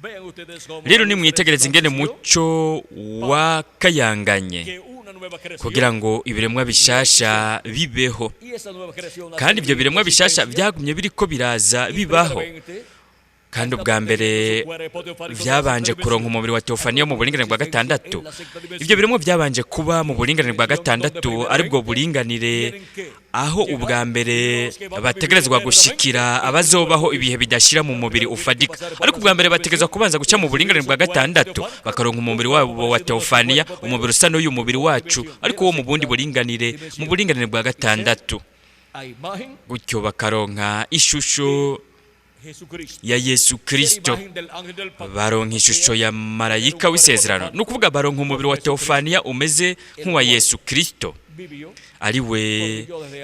Speaker 1: vean ustedes cómo
Speaker 2: Rero
Speaker 1: la luz
Speaker 2: nimwitegereze ingene
Speaker 1: resplandeció,
Speaker 2: muco wakayanganye
Speaker 1: que una nueva creación,
Speaker 2: kugira ngo ibiremwa bishasha bibeho.
Speaker 1: y esa nueva creación ha
Speaker 2: Kandi ibyo
Speaker 1: tenido
Speaker 2: biremwa bishasha
Speaker 1: existencia,
Speaker 2: byagumye biriko biraza
Speaker 1: y
Speaker 2: bibaho.
Speaker 1: primeramente,
Speaker 2: Kandi ubwa mbere byabanje kuronka umubiri wa teofaniya mu buringanire bwa gatandatu. Ibyo biremwa byabanje kuba mu buringanire bwa gatandatu, aribwo buringanire aho ubwa mbere bategerezwa gushikira abazobaho ibihe bidashira mu mubiri ufadika. Ariko ubwa mbere bategerezwa kubanza guca mu buringanire bwa gatandatu, bakaronka umubiri wabo wa teofaniya, umubiri usa n'uyu mubiri wacu, ariko wo mu bundi buringanire, mu buringanire bwa gatandatu,
Speaker 1: a imagen
Speaker 2: gutyo bakaronka ishusho
Speaker 1: Jesucristo,
Speaker 2: ya Yesu Kristo,
Speaker 1: imagen del ángel del pacto,
Speaker 2: baronka ishusho ya marayika w'isezerano. Ni ukuvuga baronka umubiri wa teofaniya umeze nk'uwa Yesu Kristo,
Speaker 1: vivió
Speaker 2: ari we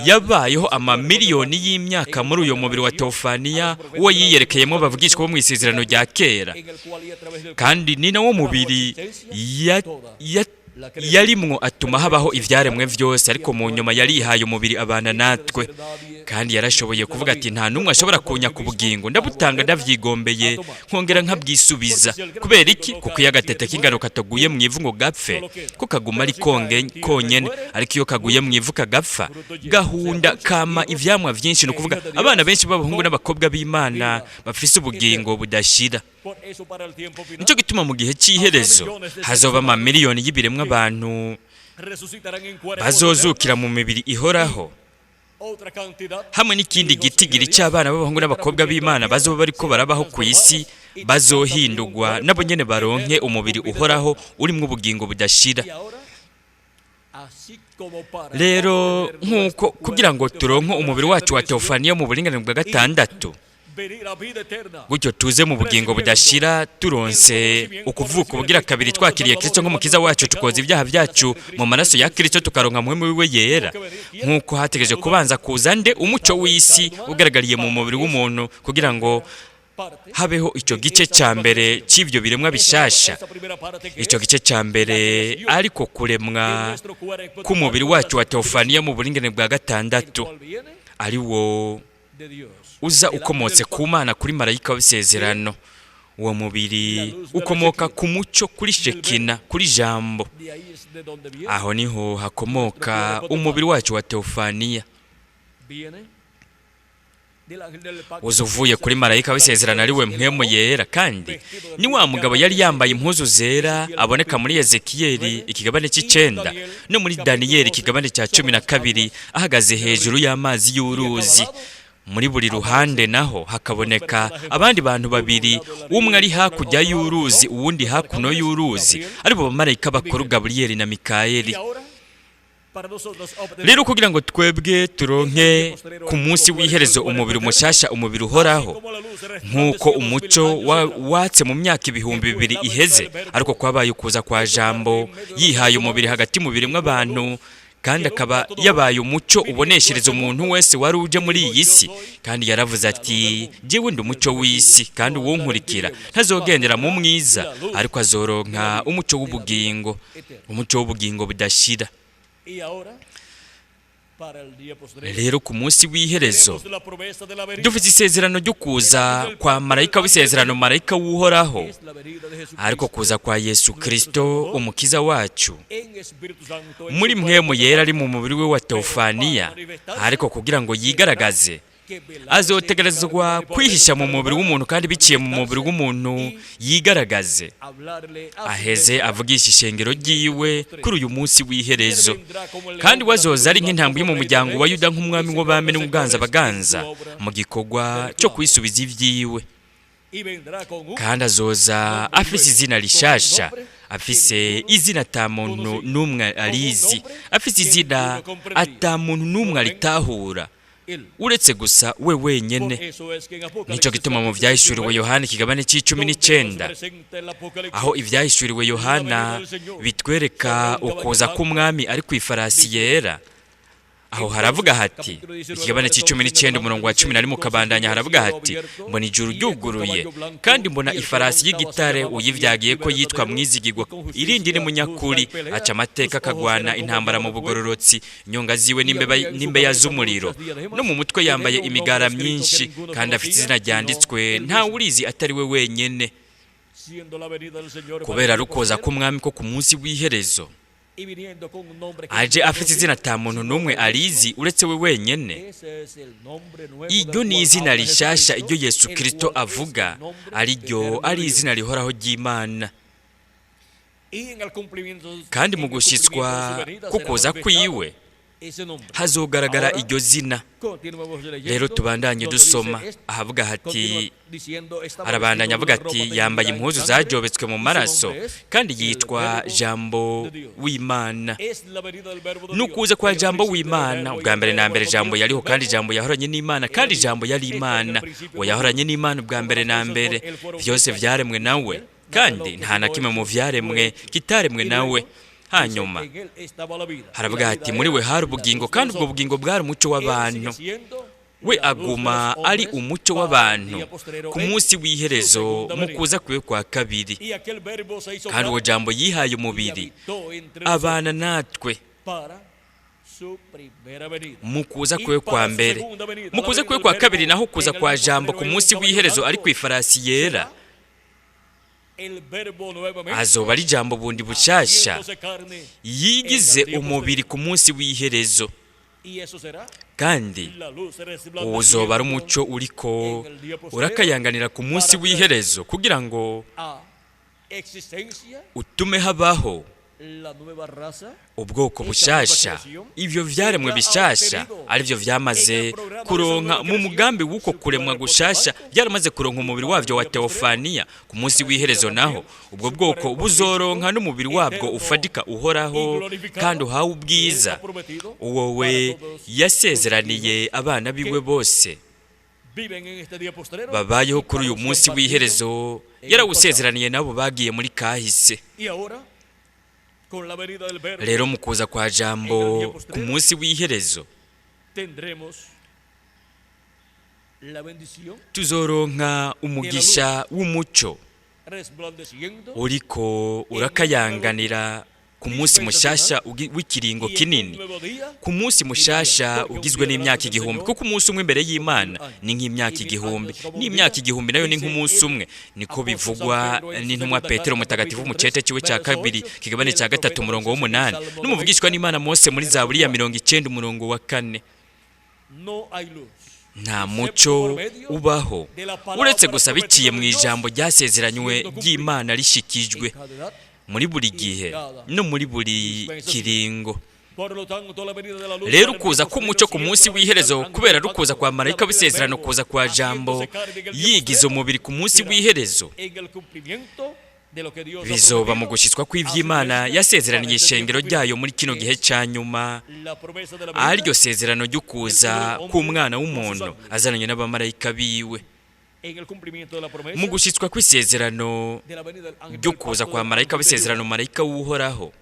Speaker 2: yabayeho amamiliyoni y'imyaka muri uyo mubiri wa teofaniya, uwo yiyerekeyemo bavugishwa bo mu isezerano rya kera.
Speaker 1: en el cual y a través del cual
Speaker 2: Kandi ni nawo mubiri yarimwo atuma habaho ivyaremwe vyose, ariko mu nyuma yarihaye umubiri abana natwe. Kandi yarashoboye kuvuga ati: "Nta n'umwe ashobora kunyaka ubugingo, ndabutanga ndavyigombeye, nkongera nkabwisubiza." Kubera iki? Kuko iyo agatete k'ingano kataguye mu ivu ngo gapfe, ko kaguma ari konyene, ariko iyo kaguye mu ivu kagapfa, gahunda kama ivyamwa vyinshi, ni ukuvuga abana benshi b'abahungu n'abakobwa b'Imana bafise ubugingo budashira.
Speaker 1: Por eso para el tiempo final
Speaker 2: Nicyo gituma mu gihe cy'iherezo hazoba amamiliyoni y'ibiremwa abantu
Speaker 1: resucitarán en cuerpos
Speaker 2: bazozukira mu mibiri ihoraho,
Speaker 1: otra cantidad
Speaker 2: hamwe n'ikindi gitigiri cy'abana b'abahungu n'abakobwa b'Imana bazoba bariko barabaho ku isi, bazohindurwa nabo nyene baronke umubiri uhoraho urimwo ubugingo budashira.
Speaker 1: Y ahora, así como para
Speaker 2: Rero
Speaker 1: obtener
Speaker 2: nk'uko
Speaker 1: nuestro
Speaker 2: kugira ngo
Speaker 1: cuerpo
Speaker 2: turonke umubiri wacu wa
Speaker 1: teofaniya
Speaker 2: teofaniya mu buringanire bwa gatandatu,
Speaker 1: venir a vida eterna,
Speaker 2: gutyo tuze mu bugingo budashira, turonse ukuvuka ubugira kabiri, twakiriye Kristo nk'umukiza wacu, tukoza ibyaha byacu mu maraso ya Kristo, tukaronka muhemu wiwe yera, nk'uko hategereje kubanza kuza nde? Umuco w'isi ugaragariye mu mubiri w'umuntu, kugira ngo
Speaker 1: parte
Speaker 2: habeho icyo gice cya mbere cy'ibyo biremwa bishasha.
Speaker 1: esa primera parte que
Speaker 2: Icyo
Speaker 1: es
Speaker 2: gice cya mbere ariko kuremwa
Speaker 1: de nuestro cuerpo
Speaker 2: k'umubiri wacu wa teofaniya mu buringanire bwa
Speaker 1: el
Speaker 2: gatandatu,
Speaker 1: cual viene
Speaker 2: ari wo
Speaker 1: de Dios,
Speaker 2: uza
Speaker 1: el ángel
Speaker 2: ukomotse
Speaker 1: del
Speaker 2: ku Mana, kuri marayika w'isezerano. Uwo mubiri ukomoka ku muco, kuri Shekina, kuri Jambo.
Speaker 1: De ahí es de donde viene,
Speaker 2: Aho niho hakomoka umubiri wacu wa teofaniya,
Speaker 1: viene del ángel del pacto,
Speaker 2: uza uvuye kuri marayika w'isezerano, ari we Mpwemu Yera. Kandi ni wa mugabo yari yambaye impuzu zera aboneka muri Ezekiyeli ikigabane cy'icenda no muri Daniyeli ikigabane cya 12, ahagaze hejuru y'amazi y'uruzi. Muri buri ruhande naho hakaboneka abandi bantu babiri, umwe ari hakurya y'uruzi, uwundi hakuno y'uruzi, aribo bamarayika bakuru Gaburiyeli na Mikayeli.
Speaker 1: Y ahora,
Speaker 2: Rero kugira ngo twebwe turonke ku munsi w'iherezo umubiri mushasha, umubiri uhoraho, nk'uko umuco watse mu myaka 2000 iheze, ariko kwabaye ukuza kwa Jambo yihaye umubiri hagati mu biremwa abantu, kandi akaba yabaye umuco uboneshereza umuntu wese wari uje muri iyi si. Kandi yaravuze ati: "Jyewe ndi umuco w'isi, kandi uwunkurikira ntazogendera mu mwiza, ariko azoronka umuco w'ubugingo, umuco w'ubugingo budashira." Rero ku munsi w'iherezo dufite isezerano ryo kuza kwa marayika w'isezerano, marayika w'Uhoraho, ariko kuza kwa Yesu Kirisito umukiza wacu muri Mpwemu Yera ari mu mubiri we wa teofaniya. Ariko kugira ngo yigaragaze, azotegerezwa kwihisha mu mubiri w'umuntu, kandi biciye mu mubiri w'umuntu yigaragaze, aheze avugisha ishengero ryiwe kuri uyu munsi w'iherezo. Kandi wazoza ari nk'intambwe yo mu muryango wa Yuda, nk'umwami w'abami n'umuganza baganza, mu gikorwa cyo kwisubiza ibyiwe. Kandi azoza afise izina rishasha, afise izina ata muntu n'umwe arizi, afise izina ata muntu n'umwe aritahura uretse gusa we wenyene. Nicyo gituma mu Vyahishuriwe Yohana ikigabane c'19, aho Ivyahishuriwe Yohana bitwereka ukuza k'umwami ari ku ifarasi yera, aho haravuga hati, ikigabane c'19 umurongo wa 11 ukabandanya, haravuga hati: "Mbona ijuru ryuguruye, kandi mbona ifarasi y'igitare, uyivyagiye ko yitwa Mwizigirwa, irindi ni Munyakuri, aca amateka akagwana intambara mu bugororotsi. Inyonga ziwe n'imbeya z'umuriro, no mu mutwe yambaye imigara myinshi, kandi afite izina ryanditswe ntawe urizi atari we wenyene." Kubera rukoza k'umwami ko ku munsi w'iherezo aje afite izina ata muntu n'umwe arizi uretse we wenyene, iryo ni izina rishasha iryo Yesu Kristo avuga, ariryo ari izina rihoraho ry'Imana. Kandi mu gushyitswa kukuza kwiwe hazogaragara iryo zina. Rero tubandanye dusoma ahavuga hati, arabandanya avuga ati: "Yambaye impuzu zajobetswe mu maraso, kandi yitwa Jambo w'Imana." Nukuza kwa Jambo w'Imana. Ubwa mbere na mbere Jambo yariho, kandi Jambo yahoranye n'Imana, kandi Jambo yari Imana. Uwo yahoranye n'Imana ubwa mbere na mbere. Vyose vyaremwe nawe, kandi nta na kimwe mu vyaremwe kitaremwe nawe. Hanyuma haravuga ati: "Muri we hari ubugingo, kandi ubwo bugingo bwari umuco w'abantu. We aguma ari umuco w'abantu ku munsi w'iherezo mu kuza kwiwe kwa kabiri. Kandi uwo Jambo yihaye umubiri abana natwe mu kuza kwiwe kwa mbere. Mu kuza kwiwe kwa kabiri naho, kuza kwa Jambo ku munsi w'iherezo ari ku ifarasi yera, azoba ari Jambo bundi bushasha yigize umubiri ku munsi w'iherezo, kandi uzoba ari umuco uriko urakayanganira ku munsi w'iherezo kugira ngo utume habaho ubwoko bushasha, ivyo vyaremwe bishasha, arivyo vyamaze kuronka mu mugambi w'uko kuremwa gushasha, byaramaze kuronka umubiri wavyo wa teofaniya. Ku munsi w'iherezo naho ubwo bwoko buzoronka n'umubiri wabwo ufatika, uhoraho kandi uhawe ubwiza, uwo we yasezeraniye abana biwe bose babayeho kuri uyu munsi w'iherezo, yarawusezeraniye nabo bagiye muri kahise. Rero mu kuza kwa Jambo ku munsi w'iherezo tuzoronka umugisha w'umuco uriko urakayanganira ku munsi mushasha w'ikiringo kinini, ku munsi mushasha ugizwe n'imyaka 1000, kuko umunsi umwe imbere y'Imana ni nk'imyaka 1000, n'imyaka 1000 nayo ni nk'umunsi umwe. Niko bivugwa n'intumwa Petero mutagatifu mu cete ciwe cya kabiri kigabane cya 3 umurongo w'8, n'umuvugishwa n'Imana Mose muri Zaburi ya 90 umurongo wa 4. Nta muco ubaho uretse gusa biciye mu ijambo ryasezeranywe ry'Imana rishikijwe muri buri gihe no muri buri kiringo. Rero ukuza k'umuco ku munsi w'iherezo, kubera rukuza kwa marayika w'isezerano, kuza kwa Jambo yigize umubiri ku munsi w'iherezo, Bizoba mu gushyitswa kw'iby'Imana yasezeraniye ishengero ryayo muri kino gihe cya nyuma, ariryo sezerano ry'ukuza k'umwana w'umuntu azananye n'abamarayika biwe. Mu gushyitswa kw'isezerano ryo kuza kwa marayika w'isezerano, marayika w'Uhoraho,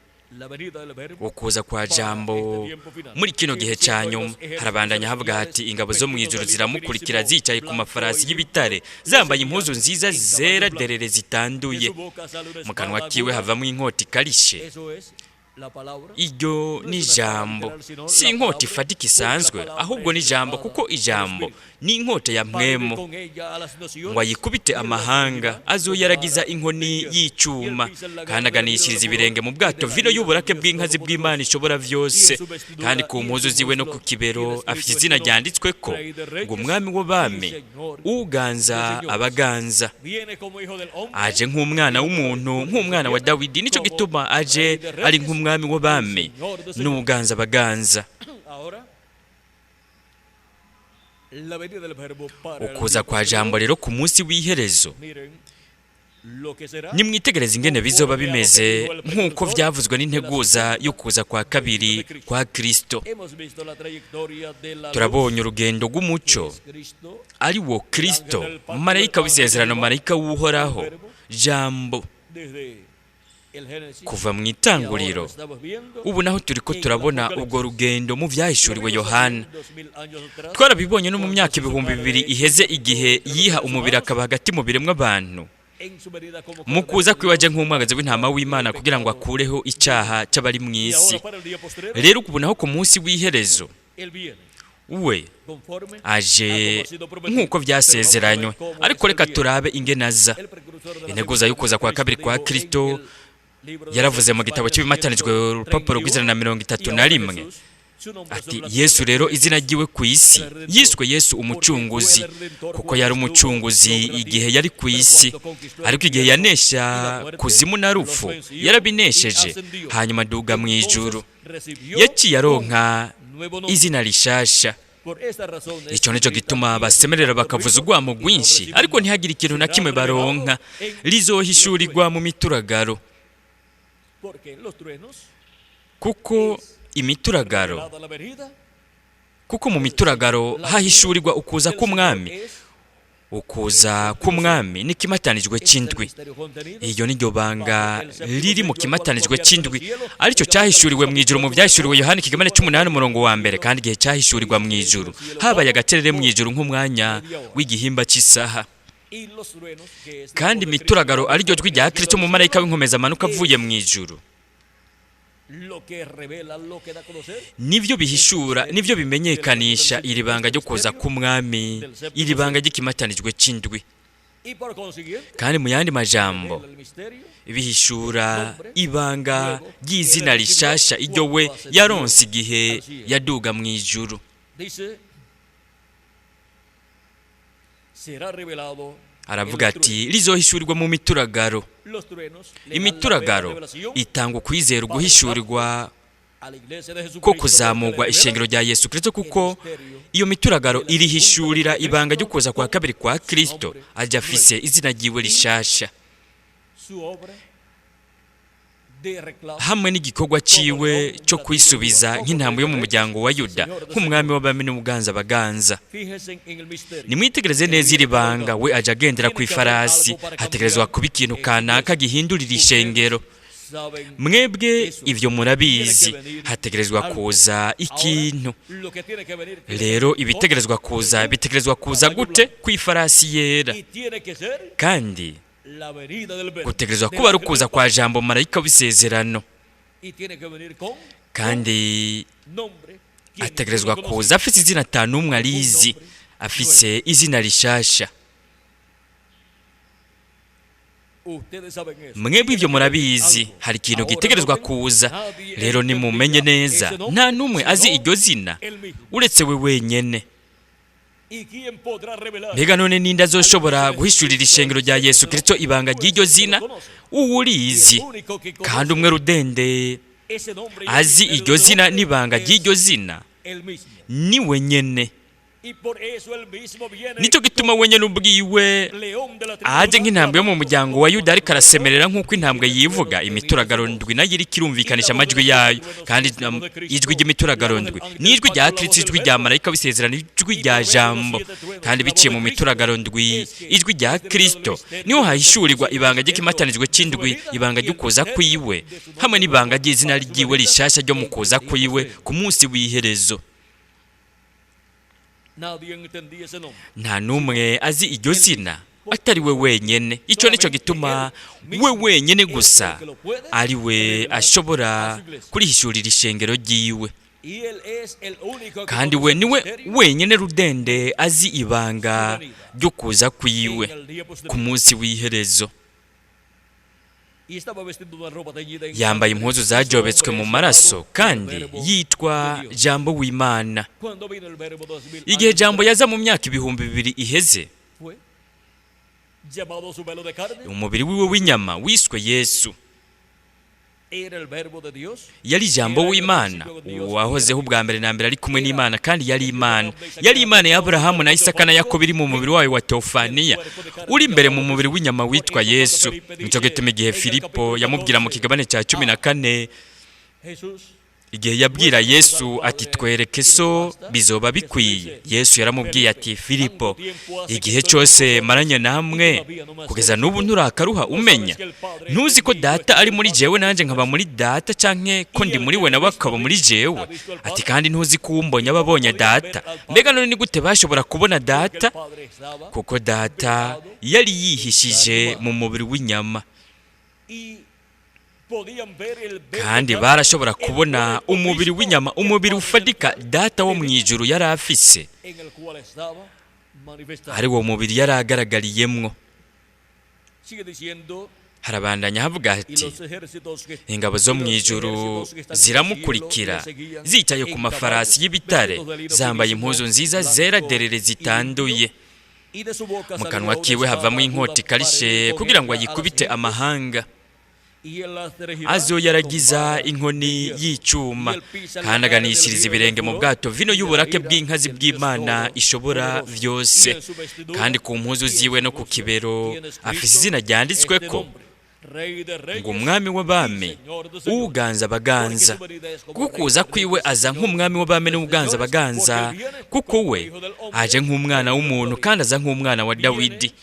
Speaker 2: ukuza kwa Jambo muri kino gihe cya nyuma. Harabandanya havuga hati: ingabo zo mu ijuru ziramukurikira zicaye ku mafarasi y'ibitare, zambaye impuzu nziza zera derere zitanduye. Mu kanwa kiwe havamo inkota ikarishe. Iryo ni ijambo, si inkota ifatika isanzwe, ahubwo ni ijambo, kuko ijambo ni inkota ya mpwemu. Ngo ayikubite amahanga, azoyaragiza inkoni y'icyuma. Kandi aganishiriza ibirenge mu bwato vino y'uburake bw'inkazi bw'Imana ishobora byose. Kandi ku mpuzu ziwe no ku kibero afite izina ryanditswe ko ngo: Umwami w'abami, uganza abaganza. Aje nk'umwana w'umuntu, nk'umwana wa Dawidi. Nicyo gituma aje ari nk'umwami w'abami n'uganza abaganza. Ukuza kwa Jambo rero ku munsi w'iherezo, nimwitegereze ingene bizoba bimeze nk'uko byavuzwe n'integuza yo kuza kwa kabiri kwa Kristo. Turabonye urugendo rw'umuco, ari wo Kristo, marayika w'isezerano, marayika w'Uhoraho, Jambo, kuva mu itanguriro. Ubu naho turi ko turabona ubwo rugendo mu byahishuriwe Yohana. Twarabibonye no mu myaka 2000 iheze, igihe yiha umubiri akaba hagati mu biremwa abantu, mu kuza kwiwaje nk'umwagazi w'intama w'Imana kugira ngo akureho icyaha cy'abari mu isi. Rero ubu naho ku munsi w'iherezo we aje nk'uko byasezeranywe, ariko reka turabe ingene aza. Integuza y'ukuza kwa kabiri kwa Kristo yaravuze mu gitabo cy'ibimatanijwe, urupapuro rw'131, ati: Yesu rero izina ryiwe ku isi yiswe Yesu Umucunguzi, kuko yari umucunguzi igihe yari ku isi. Ariko igihe yanesha kuzimu na rupfu, yarabinesheje, hanyuma aduga mu ijuru, yaciye aronka izina rishasha. Icyo nicyo gituma basemerera bakavuza urwamo rwinshi, ariko ntihagire ikintu na kimwe baronka. Rizohishurirwa mu mituragaro, kuko imituragaro, kuko mu mituragaro hahishurirwa ukuza k'umwami. Ukuza k'umwami n'ikimatanijwe cy'indwi. Iyo niryo banga riri mu kimatanijwe cy'indwi, aricyo cyahishuriwe mu ijuru mu byahishuriwe Yohani kigabane cy'umunani, umurongo wa mbere. Kandi igihe cyahishurirwa mu ijuru, habaye agacerere mu ijuru nk'umwanya w'igihimba cy'isaha. Kandi imituragaro, ariryo jwi rya Kristo mu marayika w'inkomeza amanuka avuye mu ijuru, nibyo bihishura, nibyo bimenyekanisha iri banga ryo kuza k'umwami, iri banga ry'ikimatanijwe cy'indwi. Kandi mu yandi majambo, bihishura ibanga ry'izina rishasha iryo we yaronse igihe yaduga mu ijuru. Aravuga ati: rizohishurirwa mu mituragaro. Imituragaro itanga ukwizera uguhishurirwa ko kuzamurwa ishengero rya Yesu Kristo, kuko iyo mituragaro irihishurira ibanga ryo kuza kwa kabiri kwa Kristo, ajya afise izina ryiwe rishasha hamwe n'igikorwa ciwe cyo kwisubiza nk'intambwe yo mu muryango wa Yuda, nk'umwami w'abami n'umuganza baganza. Nimwitegereze neza iri banga. We aje agendera ku ifarasi, hategerezwa kuba ikintu kanaka gihindurira ishengero. Mwebwe ibyo murabizi, hategerezwa kuza ikintu. Rero ibitegerezwa kuza bitegerezwa kuza gute? Ku ifarasi yera. Kandi gutegerezwa kuba ari ukuza kwa Jambo, marayika w'isezerano. Kandi ategerezwa kuza afite izina atanumwe arizi, afise izina rishasha. Mwebwe ibyo murabizi, hari ikintu gitegerezwa kuza. Rero nimumenye neza, nta n'umwe azi iryo zina uretse we wenyene. Mbega none ninde azoshobora guhishurira ishengero rya Yesu Kristo ibanga ry'iryo zina? Uwurizi kandi umwe rudende azi iryo zina n'ibanga ry'iryo zina ni we nyene. Nicyo gituma wenyine ubwiwe aje nk'intambwe yo mu muryango wa Yuda, ariko arasemerera nk'uko intambwe yivuga. Imituragaro ndwi nayo iriko irumvikanisha amajwi yayo, kandi ijwi ry'imituragaro ndwi ni ijwi rya Kristo, ijwi rya marayika w'isezerano, ijwi rya Jambo. Kandi biciye mu mituragaro ndwi, ijwi rya Kristo, niho hahishurirwa ibanga ry'ikimatanijwe c'indwi, ibanga ry'ukuza kwiwe hamwe n'ibanga ry'izina ryiwe rishasha ryo mu kuza kwiwe ku munsi w'iherezo. Nta n'umwe azi iryo zina atari we wenyene. Icyo nicyo gituma we wenyene gusa ari we ashobora kurihishurira ishengero ryiwe, kandi we niwe wenyene rudende azi ibanga ryo kuza kwiwe ku munsi w'iherezo. Yambaye impuzu zajobetswe mu maraso, kandi yitwa Jambo w'Imana. Igihe Jambo yaza mu myaka 2000 iheze, umubiri wiwe w'inyama wiswe Yesu. Yari Jambo w'Imana wahozeho ubwa mbere na mbere, ari kumwe n'Imana, kandi yari Imana. Yari Imana ya Aburahamu na Isaka na Yakobo, iri mu mubiri wayo wa Teofaniya, uri imbere mu mubiri w'inyama witwa Yesu. Nicyo gituma igihe Filipo yamubwira mu kigabane cya 14, igihe yabwira Yesu ati: "Twereke so, bizoba bikwiye," Yesu yaramubwiye ati: "Filipo, igihe cyose maranye namwe kugeza n'ubu nturakaruha umenya? Ntuzi ko Data ari muri jewe, nanjye nkaba muri Data, canke ko ndi muri we, nawe akaba muri jewe?" Ati: "Kandi ntuzi ko uwumbonye aba abonye Data?" Mbega none ni gute bashobora kubona Data? Kuko Data yari yihishije mu mubiri w'inyama, kandi barashobora kubona umubiri w'inyama, umubiri ufatika Data wo mu ijuru yari afise, ari wo mubiri yari agaragariyemwo. Harabandanya havuga ati: "Ingabo zo mu ijuru ziramukurikira zicaye ku mafarasi y'ibitare, zambaye impuzu nziza zera derere zitanduye. Mu kanwa kiwe havamo inkota ikarishe kugira ngo ayikubite amahanga. Azoyaragiza inkoni y'icuma, kandi aganishiriza ibirenge mu bwato vino y'uburake bw'inkazi bw'Imana ishobora vyose. Kandi ku mpuzu ziwe no ku kibero afise izina ryanditswe ko ngo: Umwami w'abami, uganza abaganza. Kuko kuza kwiwe aza nk'umwami w'abami n'uganza abaganza, kuko we aje nk'umwana w'umuntu, kandi aza nk'umwana wa Dawidi."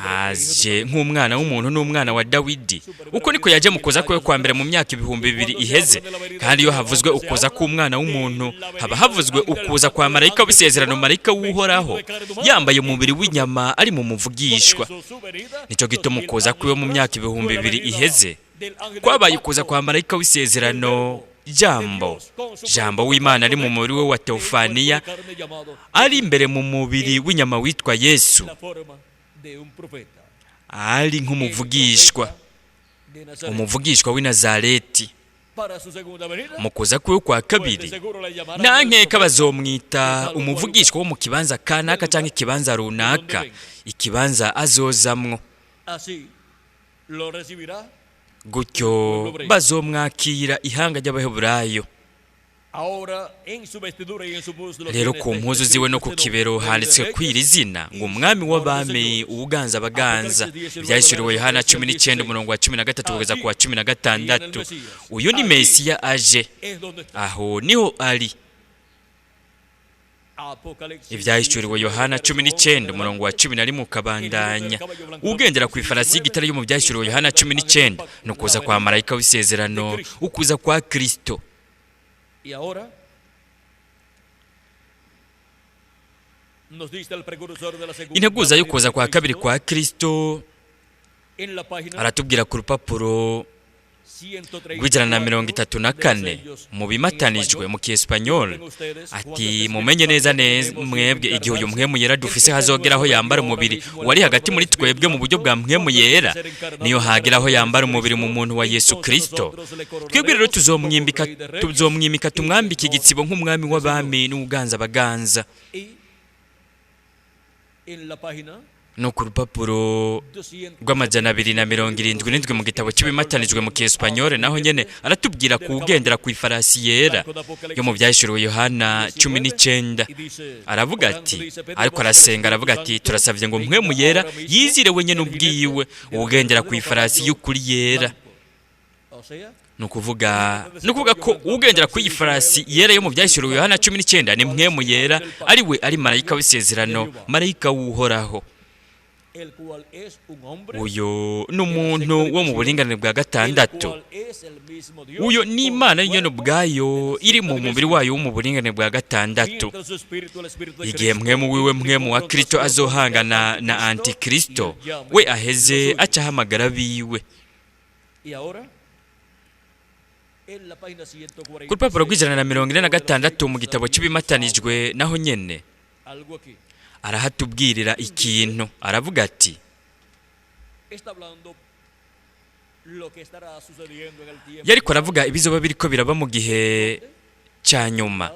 Speaker 2: Aje nk'umwana w'umuntu n'umwana wa Dawidi. Uko niko yaje mu kuza kwe kwa mbere mu myaka 2000 iheze. Kandi iyo havuzwe ukuza k'umwana w'umuntu, haba havuzwe ukuza kwa marayika w'isezerano, marayika w'Uhoraho yambaye umubiri w'inyama, ari mu muvugishwa. Nicyo gituma ukuza kwiwe mu myaka 2000 iheze kwabaye ukuza kwa marayika w'isezerano, Jambo, Jambo w'Imana ari mu mubiri we wa Teofaniya, ari imbere mu mubiri w'inyama witwa Yesu, ari nk'umuvugishwa, umuvugishwa w'i Nazareti. Mu kuza kwiwe kwa kabiri, nta nkeka bazomwita umuvugishwa wo mu kibanza kanaka cyangwa ikibanza runaka, ikibanza azozamwo. Gutyo bazomwakira ihanga ry'Abaheburayo. Rero ku mpuzu ziwe no ku kibero handitswe kw'iri zina ngo: Umwami w'abami, uwuganza abaganza. Ibyahishuriwe Yohana 19, umurongo wa 13 kugeza ku wa 16. Uyu ni Mesiya aje, aho niho ari. Ibyahishuriwe Yohana 19, umurongo wa 11 ukabandanya. Ugendera ku ifarasi y'igitare yo mu Byahishuriwe Yohana 19 ni ukuza kwa marayika w'isezerano, ukuza kwa Kristo.
Speaker 1: Y ahora nos dice el precursor de la segunda
Speaker 2: Integuza yo kuza
Speaker 1: venida
Speaker 2: kwa
Speaker 1: de
Speaker 2: kabiri
Speaker 1: Cristo
Speaker 2: kwa Kristo,
Speaker 1: en la página
Speaker 2: aratubwira ku rupapuro
Speaker 1: 134
Speaker 2: rw'134
Speaker 1: de los sellos
Speaker 2: mu
Speaker 1: en
Speaker 2: bimatanijwe
Speaker 1: español.
Speaker 2: mu kiespanyol,
Speaker 1: Noten ustedes, Juan
Speaker 2: ati:
Speaker 1: este
Speaker 2: "Mumenye neza
Speaker 1: Espíritu
Speaker 2: neza
Speaker 1: tenemos
Speaker 2: mwebwe
Speaker 1: sin
Speaker 2: igihe uyu
Speaker 1: encarnarse,
Speaker 2: mpwemu yera
Speaker 1: el que
Speaker 2: dufise
Speaker 1: está en
Speaker 2: hazogera aho
Speaker 1: nuestro
Speaker 2: yambara
Speaker 1: medio ahora
Speaker 2: umubiri
Speaker 1: mismo en
Speaker 2: wari
Speaker 1: el
Speaker 2: hagati
Speaker 1: cuerpo
Speaker 2: muri
Speaker 1: del
Speaker 2: twebwe mu
Speaker 1: Espíritu
Speaker 2: buryo bwa
Speaker 1: Santo,
Speaker 2: mpwemu
Speaker 1: cuando llegue a
Speaker 2: yera,
Speaker 1: ser encarnado
Speaker 2: niyo
Speaker 1: en la
Speaker 2: hagera aho
Speaker 1: persona de
Speaker 2: yambara umubiri mu
Speaker 1: Jesucristo,
Speaker 2: muntu wa Yesu
Speaker 1: entonces
Speaker 2: Kristo,
Speaker 1: nosotros le
Speaker 2: twebwe rero
Speaker 1: coronaremos como
Speaker 2: tuzomwimbika,
Speaker 1: Rey de Reyes
Speaker 2: tuzomwimika
Speaker 1: y
Speaker 2: tumwambike
Speaker 1: Señor
Speaker 2: igitsibo nk'umwami
Speaker 1: de
Speaker 2: w'abami
Speaker 1: señores.
Speaker 2: n'uganza abaganza."
Speaker 1: Y en la página
Speaker 2: No ku rupapuro rw'277 mu gitabo cy'ibimatanijwe mu kiespanyole, naho nyene aratubwira kuwugendera ku ifarasi yera yo mu Byahishuriwe Yohana 19. Aravuga ati, ariko arasenga, aravuga ati: "Turasabye ngo Mpwemu Yera yizire wenyine ubwiwe uwugendera ku ifarasi y'ukuri yera." Ni ukuvuga ko ugendera ku iyi farasi yera yo mu Byahishuriwe Yohana 19 ni Mpwemu Yera, ari we ari marayika w'isezerano, marayika w'Uhoraho. Uyu ni umuntu wo mu buringanire bwa gatandatu. Uyu ni Imana nyine ubwayo iri mu mubiri wayo wo mu buringanire bwa gatandatu. Igihe Mpwemu wiwe, Mpwemu wa Kristo, azohangana na Antikristo, we aheze aca ahamagara biwe. Ku rupapuro rw'146 mu gitabo cy'ibimatanijwe naho nyene arahatubwirira ikintu. Aravuga ati, yariko aravuga ibizoba biriko biraba mu gihe cya nyuma,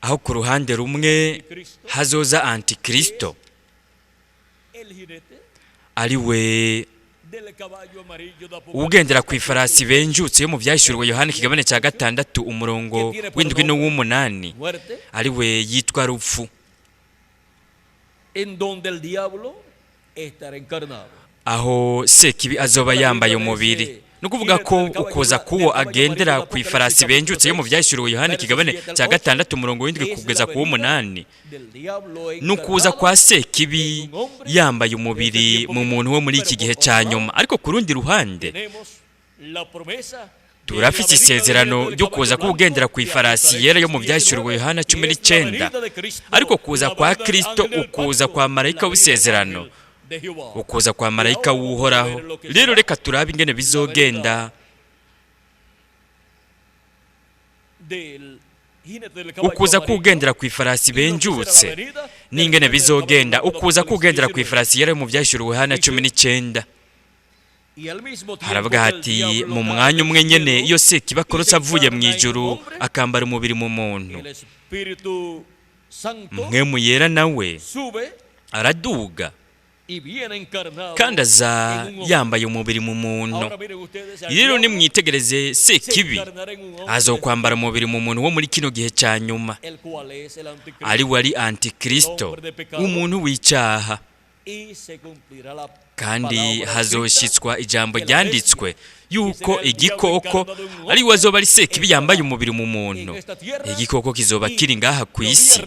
Speaker 2: aho ku ruhande rumwe hazoza Antikristo, ari we ugendera ku ifarasi benjutse yo mu Byahishuriwe Yohani ikigabane cya 6, umurongo w'7 n'uw'umunani, ari we yitwa Rupfu,
Speaker 1: En donde el diablo estará encarnado.
Speaker 2: aho Sekibi azoba yambaye umubiri. Ni ukuvuga ko ukuza k'uwo agendera ku ifarasi benjutse yo mu Byahishuriwe Yohani ikigabane cya 6, umurongo w'7 kugeza ku w'umunani,
Speaker 1: Del diablo
Speaker 2: ni ukuza kwa Sekibi yambaye umubiri mu muntu wo muri iki gihe cya nyuma. Ariko ku rundi ruhande
Speaker 1: Tenemos la promesa
Speaker 2: turafite isezerano ryo kuza k'ugendera ku ifarasi yera yo mu Byahishuriwe Yohana 19, ariko kuza kwa Kristo, ukuza kwa marayika w'isezerano, ukuza kwa marayika w'Uhoraho. Rero reka turabe ingene bizogenda ukuza k'ugendera ku ifarasi benjutse n'ingene bizogenda ukuza k'ugendera ku ifarasi yera yo mu Byahishuriwe Yohana 19. Haravuga hati: mu mwanya umwe nyene iyo Sekibi akorotse avuye mu ijuru akambara umubiri mu muntu, Mpwemu Yera nawe araduga kandi aza yambaye umubiri mu muntu. Rero nimwitegereze, Sekibi azokwambara umubiri mu muntu wo muri kino gihe cya nyuma, ari we ari Antikristo, umuntu w'icyaha, kandi hazoshitswa ijambo ryanditswe yuko igikoko, ari we azoba ari Sekibi yambaye umubiri mu muntu, igikoko kizoba kiri ngaha ku isi,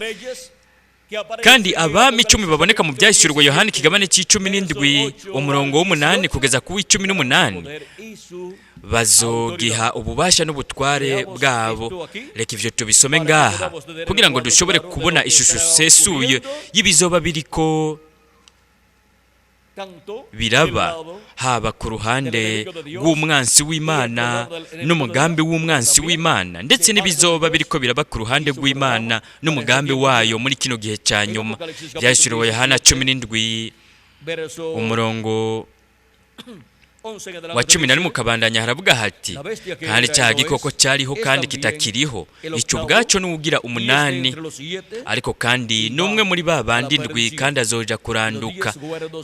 Speaker 2: kandi abami 10 baboneka mu Byahishuriwe Yohani ikigabane c'17, umurongo w'8 kugeza ku w'18, bazogiha ububasha n'ubutware bwabo. Reka ivyo tubisome ngaha kugira ngo dushobore kubona ishusho isesuye y'ibizoba biriko biraba, haba ku ruhande rw'umwansi w'Imana n'umugambi w'umwansi w'Imana, ndetse n'ibizoba biriko biraba ku ruhande rw'Imana n'umugambi wayo muri kino gihe cya nyuma. Byahishuriwe Yohana 17, umurongo wa 11 ukabandanya, haravuga hati: kandi cya gikoko cyariho kandi kitakiriho, icyo ubwaco n'uwugira umunani, ariko kandi ni umwe muri ba bandi ndwi, kandi azoja kuranduka.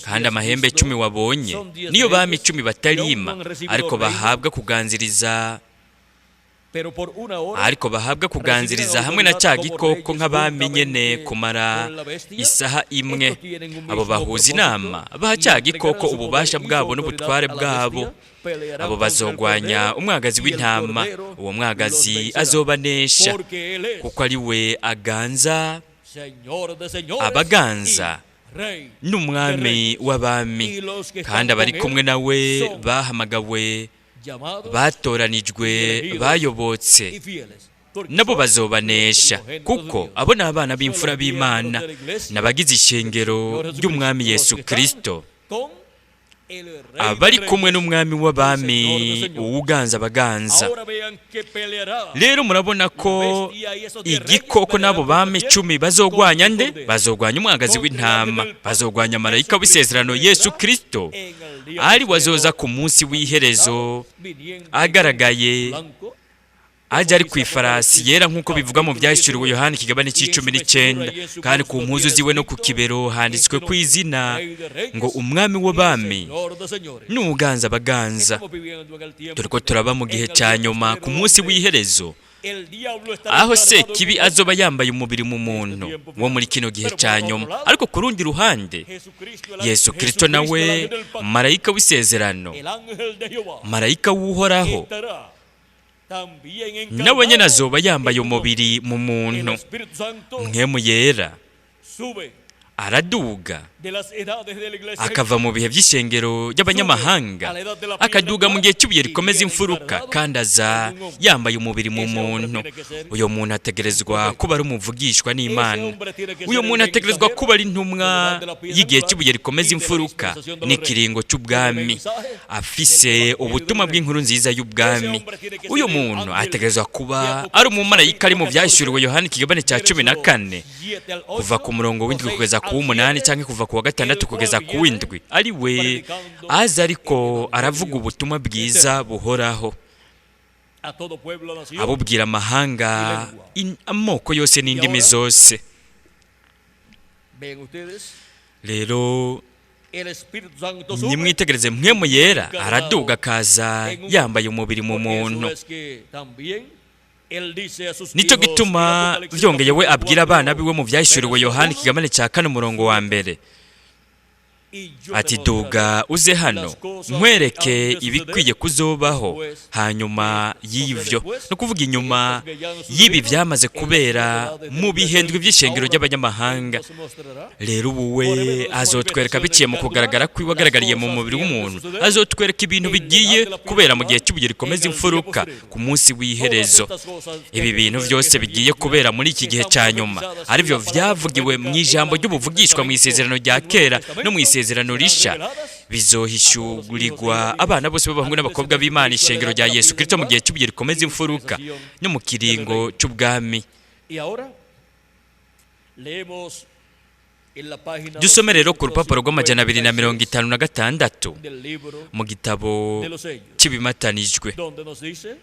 Speaker 2: Kandi amahembe 10 wabonye niyo bami 10 batarima, ariko bahabwa kuganziriza hamwe na cya gikoko nk'abami nyene kumara isaha imwe. Abo bahuza inama baha cya gikoko ububasha bwabo n'ubutware bwabo. Abo bazogwanya umwagazi w'intama, uwo mwagazi azobanesha, kuko ari we aganza abaganza n'umwami w'abami, kandi abari kumwe nawe bahamagawe, batoranijwe, bayobotse, nabo bazobanesha, kuko abo ni abana b'imfura b'Imana n'abagize ishengero ry'Umwami Yesu Kristo, abari kumwe n'Umwami w'abami, uwuganza abaganza. Rero murabona ko igikoko n'abo bami 10 bazogwanya nde? Bazogwanya umwagazi w'intama, bazogwanya marayika w'isezerano Yesu Kristo, ari wazoza ku munsi w'iherezo agaragaye Ajya ari ku ifarasi yera nk'uko bivugwa mu Byahishuriwe Yohani ikigabane cy'icumi n'icyenda, kandi ku mpuzu ziwe no ku kibero handitswe ku izina ngo Umwami w'abami n'Uganza abaganza. Dore ko turaba mu gihe cya nyuma, ku munsi w'iherezo, aho Sekibi azoba yambaye umubiri mu muntu wo muri kino gihe cya nyuma. Ariko ku rundi ruhande, Yesu Kirisito nawe, marayika w'isezerano, marayika w'Uhoraho, nawe nyine azoba yambaye umubiri mu muntu. Mpwemu Yera araduga akava mu bihe by'ishengero ry'abanyamahanga, akaduga mu gihe cy'ibuye rikomeza imfuruka, kandi aza yambaye umubiri mu muntu. Uyu muntu ategerezwa kuba ari umuvugishwa n'Imana. Uyu muntu ategerezwa kuba ari intumwa y'igihe cy'ibuye rikomeza imfuruka n'ikiringo cy'ubwami, afise ubutumwa bw'inkuru nziza y'ubwami. Uyu muntu ategerezwa kuba ari umumarayika ari mu Byahishuriwe Yohani ikigabane cya 14, kuva ku murongo w'indwi kugeza ku w'umunani, cyangwa kuva ku wa gatandatu kugeza ku w'indwi, ari we aza ariko aravuga ubutumwa bwiza buhoraho, abubwira amahanga, amoko yose n'indimi zose. Rero nimwitegereze, Mpwemu Yera araduga akaza yambaye umubiri mu muntu. Nicyo gituma byongeye we abwira abana biwe mu Byahishuriwe Yohani ikigabane cya 4, umurongo wa mbere, ati: "Duga uze hano nkwereke ibikwiye kuzobaho hanyuma y'ivyo", no kuvuga inyuma y'ibi byamaze kubera mu bihendwi by'ishengero ry'abanyamahanga. Rero ubu we azotwereka biciye mu kugaragara kwiwe agaragariye mu mubiri w'umuntu, azotwereka ibintu bigiye kubera mu gihe cy'ibuye rikomeza imfuruka, ku munsi w'iherezo. Ibi bintu byose bigiye kubera muri iki gihe cya nyuma, aribyo byavugiwe mu ijambo ry'ubuvugishwa mu Isezerano rya Kera no mu Isezerano Risha, bizohishurirwa abana bose b'abahungu n'abakobwa b'Imana, ishengero rya Yesu Kristo mu gihe cy'ibuye rikomeza imfuruka no mu kiringo cy'ubwami.
Speaker 1: Y ahora leemos en la página
Speaker 2: Dusome rero ku rupapuro rw'amajanabiri na 56
Speaker 1: del libro
Speaker 2: mu gitabo
Speaker 1: de los sellos,
Speaker 2: cy'ibimatanijwe,
Speaker 1: donde nos dice,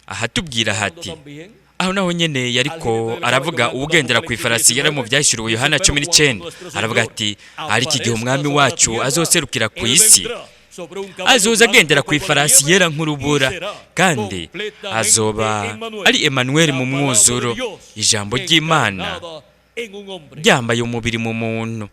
Speaker 2: ahatubwira hati
Speaker 1: también
Speaker 2: aho naho nyene yariko aravuga uwugendera ku ifarasi yari mu Byahishuriwe Yohana 19, aravuga ati: "Ariko igihe Umwami wacu azoserukira ku isi, azoza agendera ku ifarasi yera nk'urubura, kandi azoba ari Emanuel mu mwuzuro, ijambo ry'Imana ryambaye umubiri mu muntu."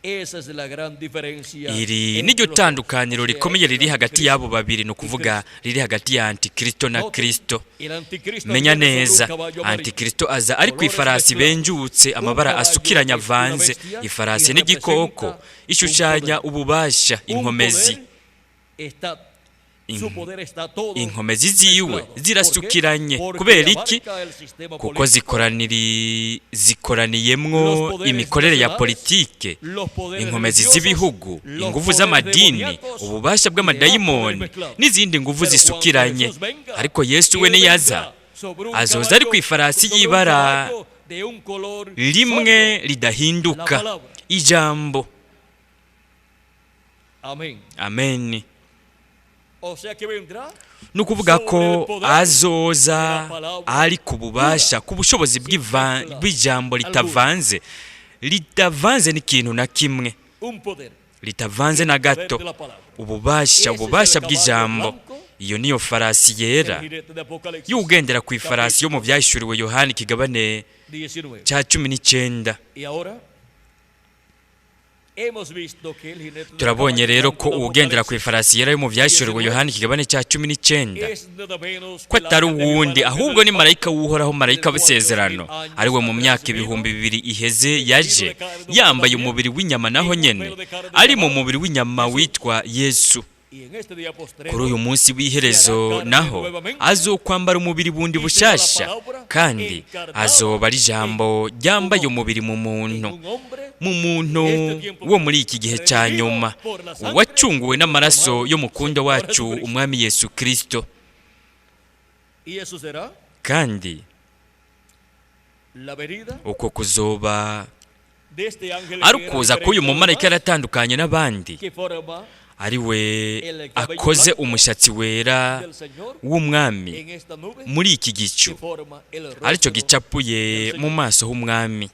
Speaker 1: Esa es la gran diferencia
Speaker 2: Iri niryo tandukaniro rikomeye riri hagati y'abo babiri, ni ukuvuga riri hagati ya Antikristo na Kristo. Menya neza, Antikristo aza ari ku ifarasi benjutse, amabara asukiranya avanze. Ifarasi n'igikoko, ishushanya ububasha, inkomezi. Inkomezi ziwe zirasukiranye. Kubera iki? Kuko zikoraniyemwo imikorere ya politike, inkomezi z'ibihugu, inguvu z'amadini, ububasha bw'amadayimoni n'izindi nguvu zisukiranye. Ariko Yesu we niyaza, azoza ari ku ifarasi y'ibara rimwe ridahinduka, ijambo.
Speaker 1: Amén.
Speaker 2: Amen.
Speaker 1: O sea que vendrá
Speaker 2: Ni ukuvuga ko azoza ari ku bubasha, ku bushobozi bw'ijambo ritavanze, ritavanze n'ikintu na kimwe,
Speaker 1: un poder
Speaker 2: ritavanze na gato,
Speaker 1: de la palabra.
Speaker 2: Ububasha, ububasha bw'ijambo. Iyo niyo farasi yera
Speaker 1: El jinete de Apocalipsis
Speaker 2: y'ugendera ku ifarasi yo mu Byahishuriwe Yohani ikigabane
Speaker 1: 19.
Speaker 2: cya 19.
Speaker 1: Y ahora hemos visto que el jinete del
Speaker 2: Turabonye
Speaker 1: caballo
Speaker 2: rero
Speaker 1: blanco
Speaker 2: ko
Speaker 1: de
Speaker 2: uwugendera ku
Speaker 1: Apocalipsis
Speaker 2: ifarasi yera yo mu Byahishuriwe Yohani ikigabane cya 19
Speaker 1: es nada menos
Speaker 2: ko
Speaker 1: que el
Speaker 2: atari
Speaker 1: ángel de
Speaker 2: uwundi,
Speaker 1: Jehová,
Speaker 2: ahubwo ni marayika w'Uhoraho, marayika w'isezerano, ari we mu myaka 2000 iheze yaje yambaye umubiri w'inyama, naho nyene ari mu mubiri w'inyama witwa Yesu.
Speaker 1: Y en este día postrero
Speaker 2: Kuri uyu munsi w'iherezo naho azokwambara umubiri bundi bushasha, kandi azoba ari ijambo ryambaye umubiri mu muntu,
Speaker 1: en un hombre
Speaker 2: mu muntu wo muri iki gihe cya nyuma, uwacunguwe n'amaraso y'umukunda wacu, Umwami Yesu Kristo.
Speaker 1: Y eso será
Speaker 2: Kandi
Speaker 1: la venida
Speaker 2: uko kuzoba Ari ukuza k'uyu mumarayika yaratandukanye n'abandi, ari we akoze umushatsi wera w'umwami muri iki gicu, aricyo gicapuye mu maso h'umwami.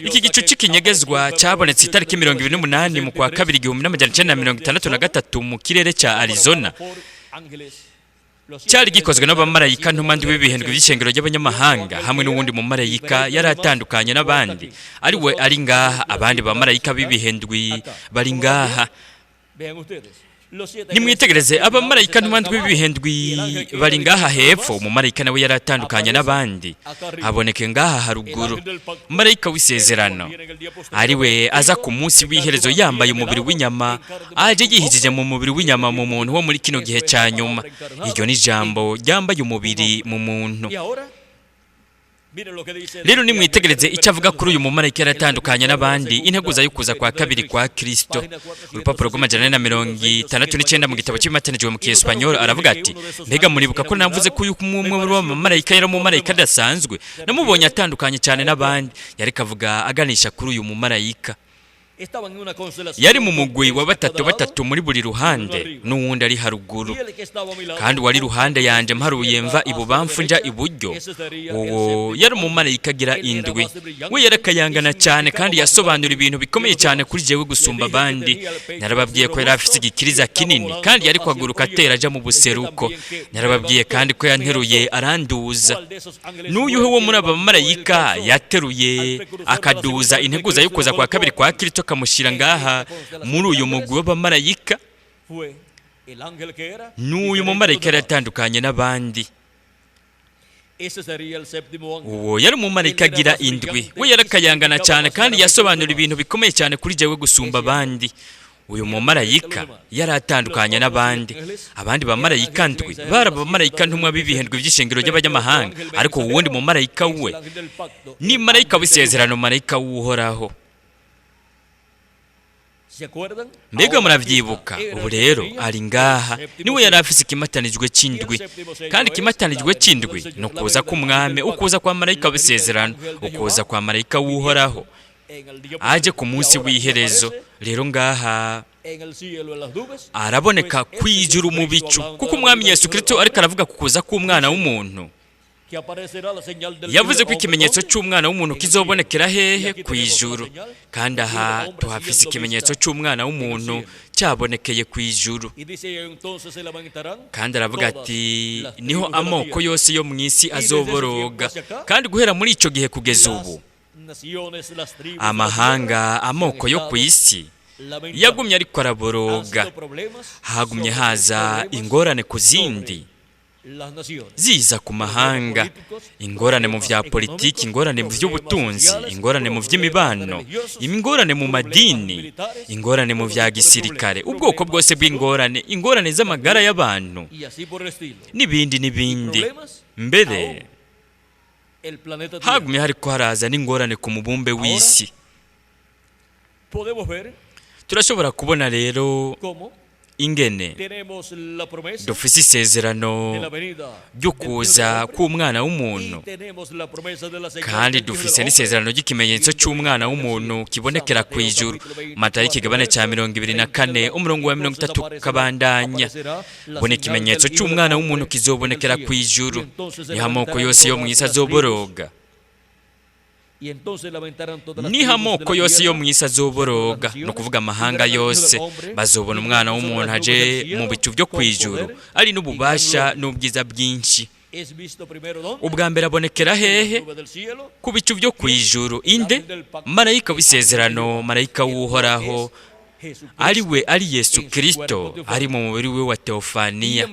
Speaker 2: Iki gicu cy'ikinyegezwa cyabonetse itariki 28 mu kwa kabiri 1963 mu kirere cya Arizona. Cyari gikozwe n'abamarayika ntumandi w'ibihindwe by'ishengero ry'abanyamahanga hamwe n'uwundi mumarayika yari atandukanye n'abandi, ari we ari ngaha. Abandi bamarayika b'ibihindwi bari ngaha. Nimwitegereze, abamarayika ntumandi w'ibihindwi bari ngaha hepfo. Umumarayika nawe yari atandukanye n'abandi aboneke ngaha haruguru, marayika w'isezerano, ari we aza ku munsi w'iherezo yambaye umubiri w'inyama, aje yihijije mu mubiri w'inyama mu muntu wo muri kino gihe cya nyuma. Iryo ni ijambo ryambaye umubiri mu muntu. Rero nimwitegereze icyo avuga kuri uyu mumarayika yaratandukanye n'abandi, integuza y'ukuza kwa kabiri kwa Kristo. Urupapuro rw'469 mu gitabo cy'ibimatanijwe mu Kiespanyol, aravuga ati: "Mbega muribuka ko navuze ko uyu umwe muri bamarayika yari umumarayika adasanzwe? Namubonye atandukanye cyane n'abandi." Yari kavuga aganisha kuri uyu mumarayika. Yari mu mugwi wa batatu batatu muri buri ruhande, n'uwundi ari haruguru. Kandi uwari ruhande yanje mparuye mva ibubamfu nja iburyo, uwo yari umumarayika agira indwi. We yarakayangana cyane kandi yasobanura ibintu bikomeye cyane kuri jewe gusumba abandi. Narababwiye ko yari afite igikiriza kinini kandi yari kwaguruka atera aja mu buseruko. Narababwiye kandi ko yanteruye aranduza. N'uyuhe wo muri aba bamarayika yateruye akaduza integuza y'ukuza kwa kabiri kwa Kristo, akamushyira ngaha muri uyu mugwi w'abamarayika? N'uyu mumarayika yaratandukanye n'abandi. Uwo yari umumarayika agira indwi. We yarakayangana cyane kandi yasobanura ibintu bikomeye cyane kuri jewe gusumba abandi. Uyu mumarayika yari atandukanye n'abandi. Abandi bamarayika ndwi bari abamarayika ntumwa b'ibihindwe by'ishengero ry'abanyamahanga, ariko uwundi mumarayika we ni marayika w'isezerano, marayika w'Uhoraho. Mbega murabyibuka? Ubu rero ari ngaha, niwe yari afise ikimatanijwe cy'indwi. Kandi ikimatanijwe cy'indwi ni ukuza k'umwami, ukuza kwa marayika w'isezerano, ukuza kwa marayika w'Uhoraho aje ku munsi w'iherezo. Rero ngaha araboneka kwijuru mu bicu, kuko umwami Yesu Kristo ariko aravuga ku kuza k'umwana w'umuntu. Yavuze ko ikimenyetso cy'umwana w'umuntu kizobonekera hehe? Ku ijuru. Kandi aha tuhafise ikimenyetso cy'umwana w'umuntu cyabonekeye ku ijuru. Kandi aravuga ati: "Niho amoko yose yo mu isi azoboroga." Kandi guhera muri icyo gihe kugeza ubu, amahanga, amoko yo ku isi yagumye ariko araboroga. Hagumye haza ingorane ku zindi ziza ku mahanga, ingorane mu vya politiki, ingorane mu by'ubutunzi, ingorane mu by'imibano, ingorane mu madini, ingorane mu vya gisirikare, ubwoko bwose bw'ingorane, ingorane z'amagara y'abantu n'ibindi n'ibindi. Mbere hagumye hariko haraza n'ingorane ku mubumbe w'isi. Turashobora kubona rero ingene dufise isezerano ryo kuza k'umwana w'umuntu, kandi dufise n'isezerano ry'ikimenyetso cy'umwana w'umuntu kibonekera ku ijuru. Matayo ikigabane cya 24 umurongo wa 30 kabandanya: "Bona ikimenyetso cy'umwana w'umuntu kizobonekera ku ijuru, niho amoko yose yo mu isi azoboroga." Niho amoko yose yo mu isi azoboroga, ni ukuvuga amahanga yose bazobona umwana w'umuntu aje mu bicu byo ku ijuru, ari n'ububasha n'ubwiza bwinshi. Ubwa mbere abonekera hehe? Ku bicu byo ku ijuru. Inde? Marayika w'isezerano, marayika w'Uhoraho, ari we ari Yesu Kristo ari mu mubiri we wa Teofaniya.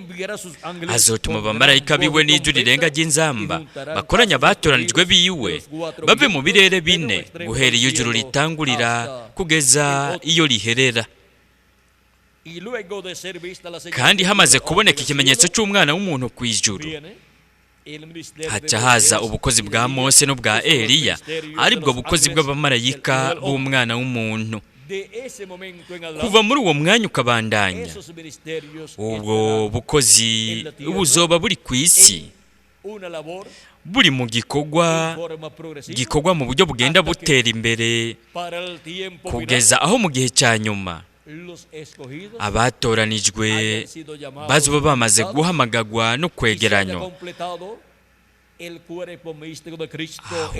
Speaker 2: Azotuma abamarayika biwe n'ijwi rirenga ry'inzamba bakoranya abatoranijwe biwe bave mu birere bine, guhera iyo ijuru ritangurira kugeza iyo riherera. Kandi hamaze kuboneka ikimenyetso cy'umwana w'umuntu ku ijuru, haca haza ubukozi bwa Mose n'ubwa Eliya, aribwo bukozi bw'abamarayika b'umwana w'umuntu. Kuva muri uwo mwanya ukabandanya, ubwo bukozi buzoba buri ku isi. Buri mu gikorwa gikorwa mu buryo bugenda butera imbere kugeza aho mu gihe cya nyuma abatoranijwe bazoba bamaze guhamagagwa no kwegeranywa,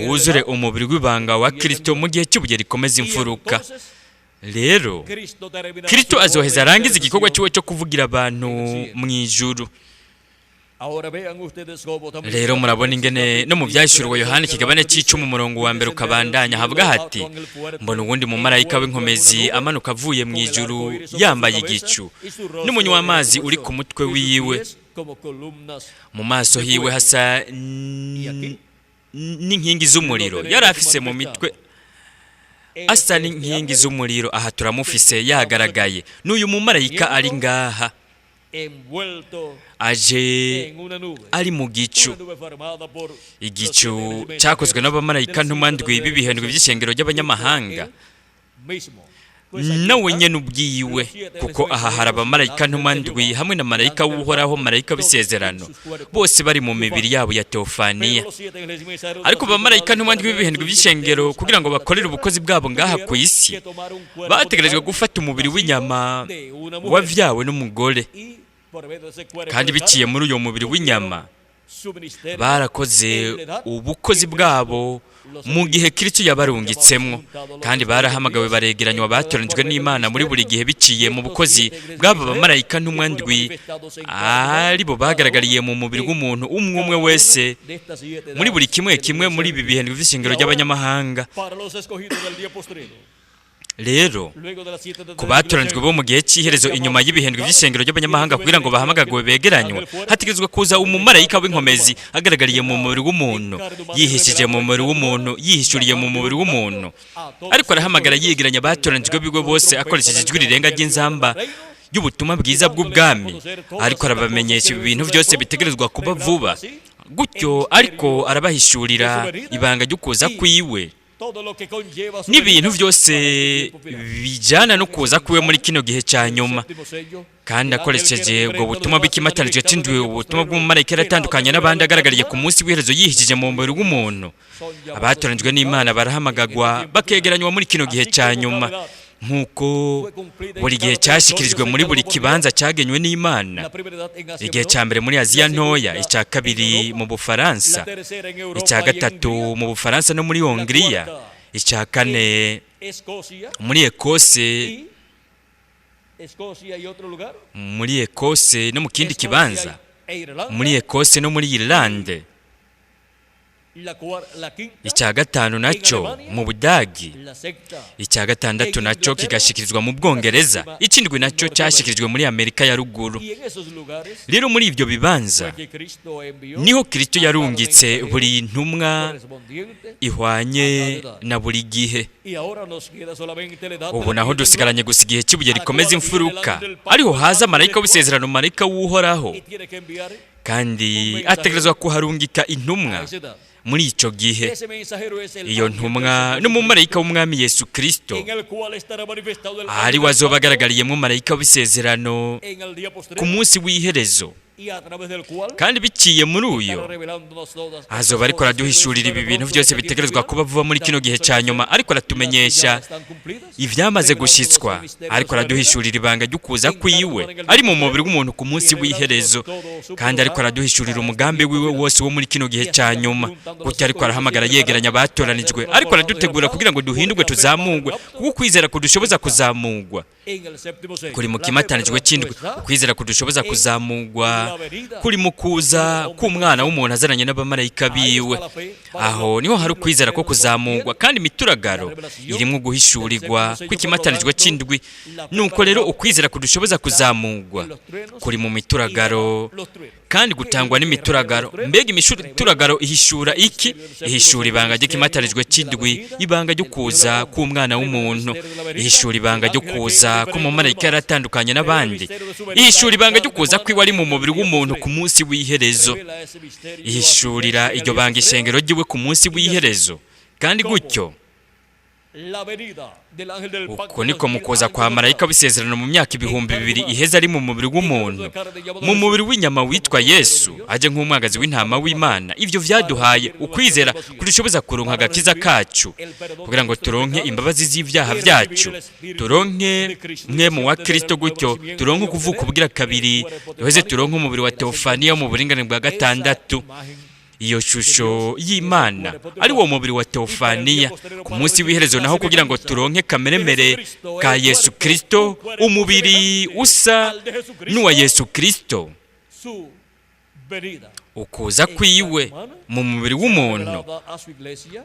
Speaker 2: huzure umubiri w'ibanga wa Kristo mu gihe cy'ibuye rikomeza imfuruka. Rero Kristo azoheza arangiza igikorwa cyiwe cyo kuvugira abantu mu ijuru. Rero murabona ingene no mu byahishuriwe Yohana ikigabane c'icumi umurongo wa mbere ukabandanya havuga hati: mbona uwundi mumarayika w'inkomezi amanuka avuye mu ijuru, yambaye igicu n'umunywa w'amazi uri ku mutwe wiwe, mu maso hiwe hasa n'inkingi z'umuriro, yari afise mu mitwe asa n'inkingi z'umuriro. Aha turamufise yagaragaye, n'uyu mumarayika ari ngaha aje ari mu gicu, igicu cyakozwe n'abamarayika ntumwa ndwi b'ibihendwi by'ishengero ry'abanyamahanga, nawe nyene ubwiwe, kuko aha hari abamarayika ntumwa ndwi hamwe na marayika w'Uhoraho, marayika w'isezerano, bose bari mu mibiri yabo ya teofaniya. Ariko abamarayika ntumwa ndwi b'ibihendwi by'ishengero, kugira ngo bakorere ubukozi bwabo ngaha ku isi, bategerejwe gufata umubiri w'inyama wavyawe n'umugore, kandi biciye muri uyo mubiri w'inyama barakoze ubukozi bwabo mu gihe Kristo yabarungitsemwo, kandi barahamagawe baregeranywa batoranijwe n'Imana muri buri gihe biciye mu bukozi bw'aba bamarayika ntumwa ndwi, aribo bagaragariye mu mubiri w'umuntu umwe umwe wese muri buri kimwe kimwe muri ibi bihendwi vy'ishengero ry'abanyamahanga. Rero ku batoranijwe bo mu gihe cy'iherezo inyuma y'ibihendwi by'ishengero ry'abanyamahanga, kugira ngo bahamagagwe begeranywe, hategerezwa kuza umumarayika w'inkomezi agaragariye mu mubiri w'umuntu, yihishije mu mubiri w'umuntu, yihishuriye mu mubiri w'umuntu, ariko arahamagara yegeranya abatoranijwe biwe bose akoresheje ijwi rirenga ry'inzamba y'ubutumwa bwiza bw'ubwami, ariko arabamenyesha ibi bintu byose bitegerezwa kuba vuba gutyo, ariko arabahishurira ibanga ry'ukuza kwiwe n'ibintu byose bijyana no kuza kwiwe muri kino gihe cya nyuma. Kandi akoresheje ubwo butumwa bw'ikimatanijwe c'indwi, ubutumwa bw'umumarayika yaratandukanye n'abandi agaragariye ku munsi w'iherezo yihishije mu mubiri w'umuntu, abatoranijwe n'Imana barahamagagwa bakegeranywa muri kino gihe cya nyuma, nk'uko buri gihe cyashyikirijwe muri buri kibanza cyagenywe n'Imana. Igihe cya mbere muri Aziya Ntoya, icya kabiri mu Bufaransa, icya gatatu mu Bufaransa no muri Hongiriya, icya kane muri Ekose, muri Ekose no mu kindi kibanza, muri Ekose no muri Irlande, icya gatanu nacyo mu Budagi, icya gatandatu nacyo kigashyikirizwa mu Bwongereza, ikindwi nacyo cyashyikirijwe muri Amerika ya Ruguru. Rero muri ibyo bibanza niho Kristo yarungitse buri ntumwa ihwanye na buri gihe. Ubu naho dusigaranye gusa igihe cy'ibuye rikomeza imfuruka, ariho haza marayika w'isezerano, marayika w'Uhoraho, kandi ategerezwa kuharungika intumwa muri ico gihe. Iyo ntumwa n'umumarayika w'umwami Yesu Kristo, ari we azoba agaragariyemo marayika w'isezerano ku munsi w'iherezo, kandi biciye muri uyo azoba ariko araduhishurira ibi bintu byose bitegerezwa kuba vuba muri kino gihe cya nyuma, ariko aratumenyesha ivyamaze gushitswa, ariko araduhishurira ibanga ry'ukuza kwiwe ari mu mubiri w'umuntu ku munsi w'iherezo, kandi ariko araduhishurira umugambi wiwe wose wo muri kino gihe cya nyuma. Gutyo ariko arahamagara yegeranya abatoranijwe, ariko aradutegura kugira ngo duhindurwe tuzamugwe, kuko ukwizera kudushoboza kuzamugwa kuri mu kimatanijwe c'indwi. Ukwizera kudushoboza kuzamugwa kuri mu kuza k'umwana w'umuntu azananye n'abamarayika biwe. Aho niho hari ukwizera ko kuzamugwa, kandi imituragaro irimwo guhishurirwa kw'ikimatanijwe c'indwi. Nuko rero ukwizera kudushoboza kuzamugwa kuri mu mituragaro, kandi gutangwa n'imituragaro. Mbega imituragaro ihishura iki? Ihishura ibanga ry'ikimatanijwe c'indwi, ibanga ryo kuza k'umwana w'umuntu, ihishura ibanga ryo kuza k'umumarayika yaratandukanye n'abandi, ihishura ibanga ryo kuza kwiwe ari mu mubiri w'umuntu ku munsi w'iherezo, ihishurira iryo banga ishengero ryiwe ku munsi w'iherezo. Kandi gutyo Uko niko mu kuza kwa marayika w'isezerano mu myaka 2000 iheze ari mu mubiri w'umuntu, mu mubiri w'inyama witwa Yesu, aje nk'umwagazi w'intama w'Imana. Ibyo vyaduhaye ukwizera kudushoboza kuronka agakiza kacu, kugira ngo turonke imbabazi z'ibyaha byacu, turonke mwemu wa Kristo, gutyo turonke ukuvuka ubugira kabiri, duheze turonke umubiri wa teofaniya mu buringanire bwa gatandatu. Iyo shusho y'Imana ari wo mubiri wa teofaniya. Ku munsi w'iherezo naho, kugira ngo turonke kameremere ka Yesu Kristo, umubiri usa n'uwa Yesu Kristo. Ukuza kwiwe mu mubiri w'umuntu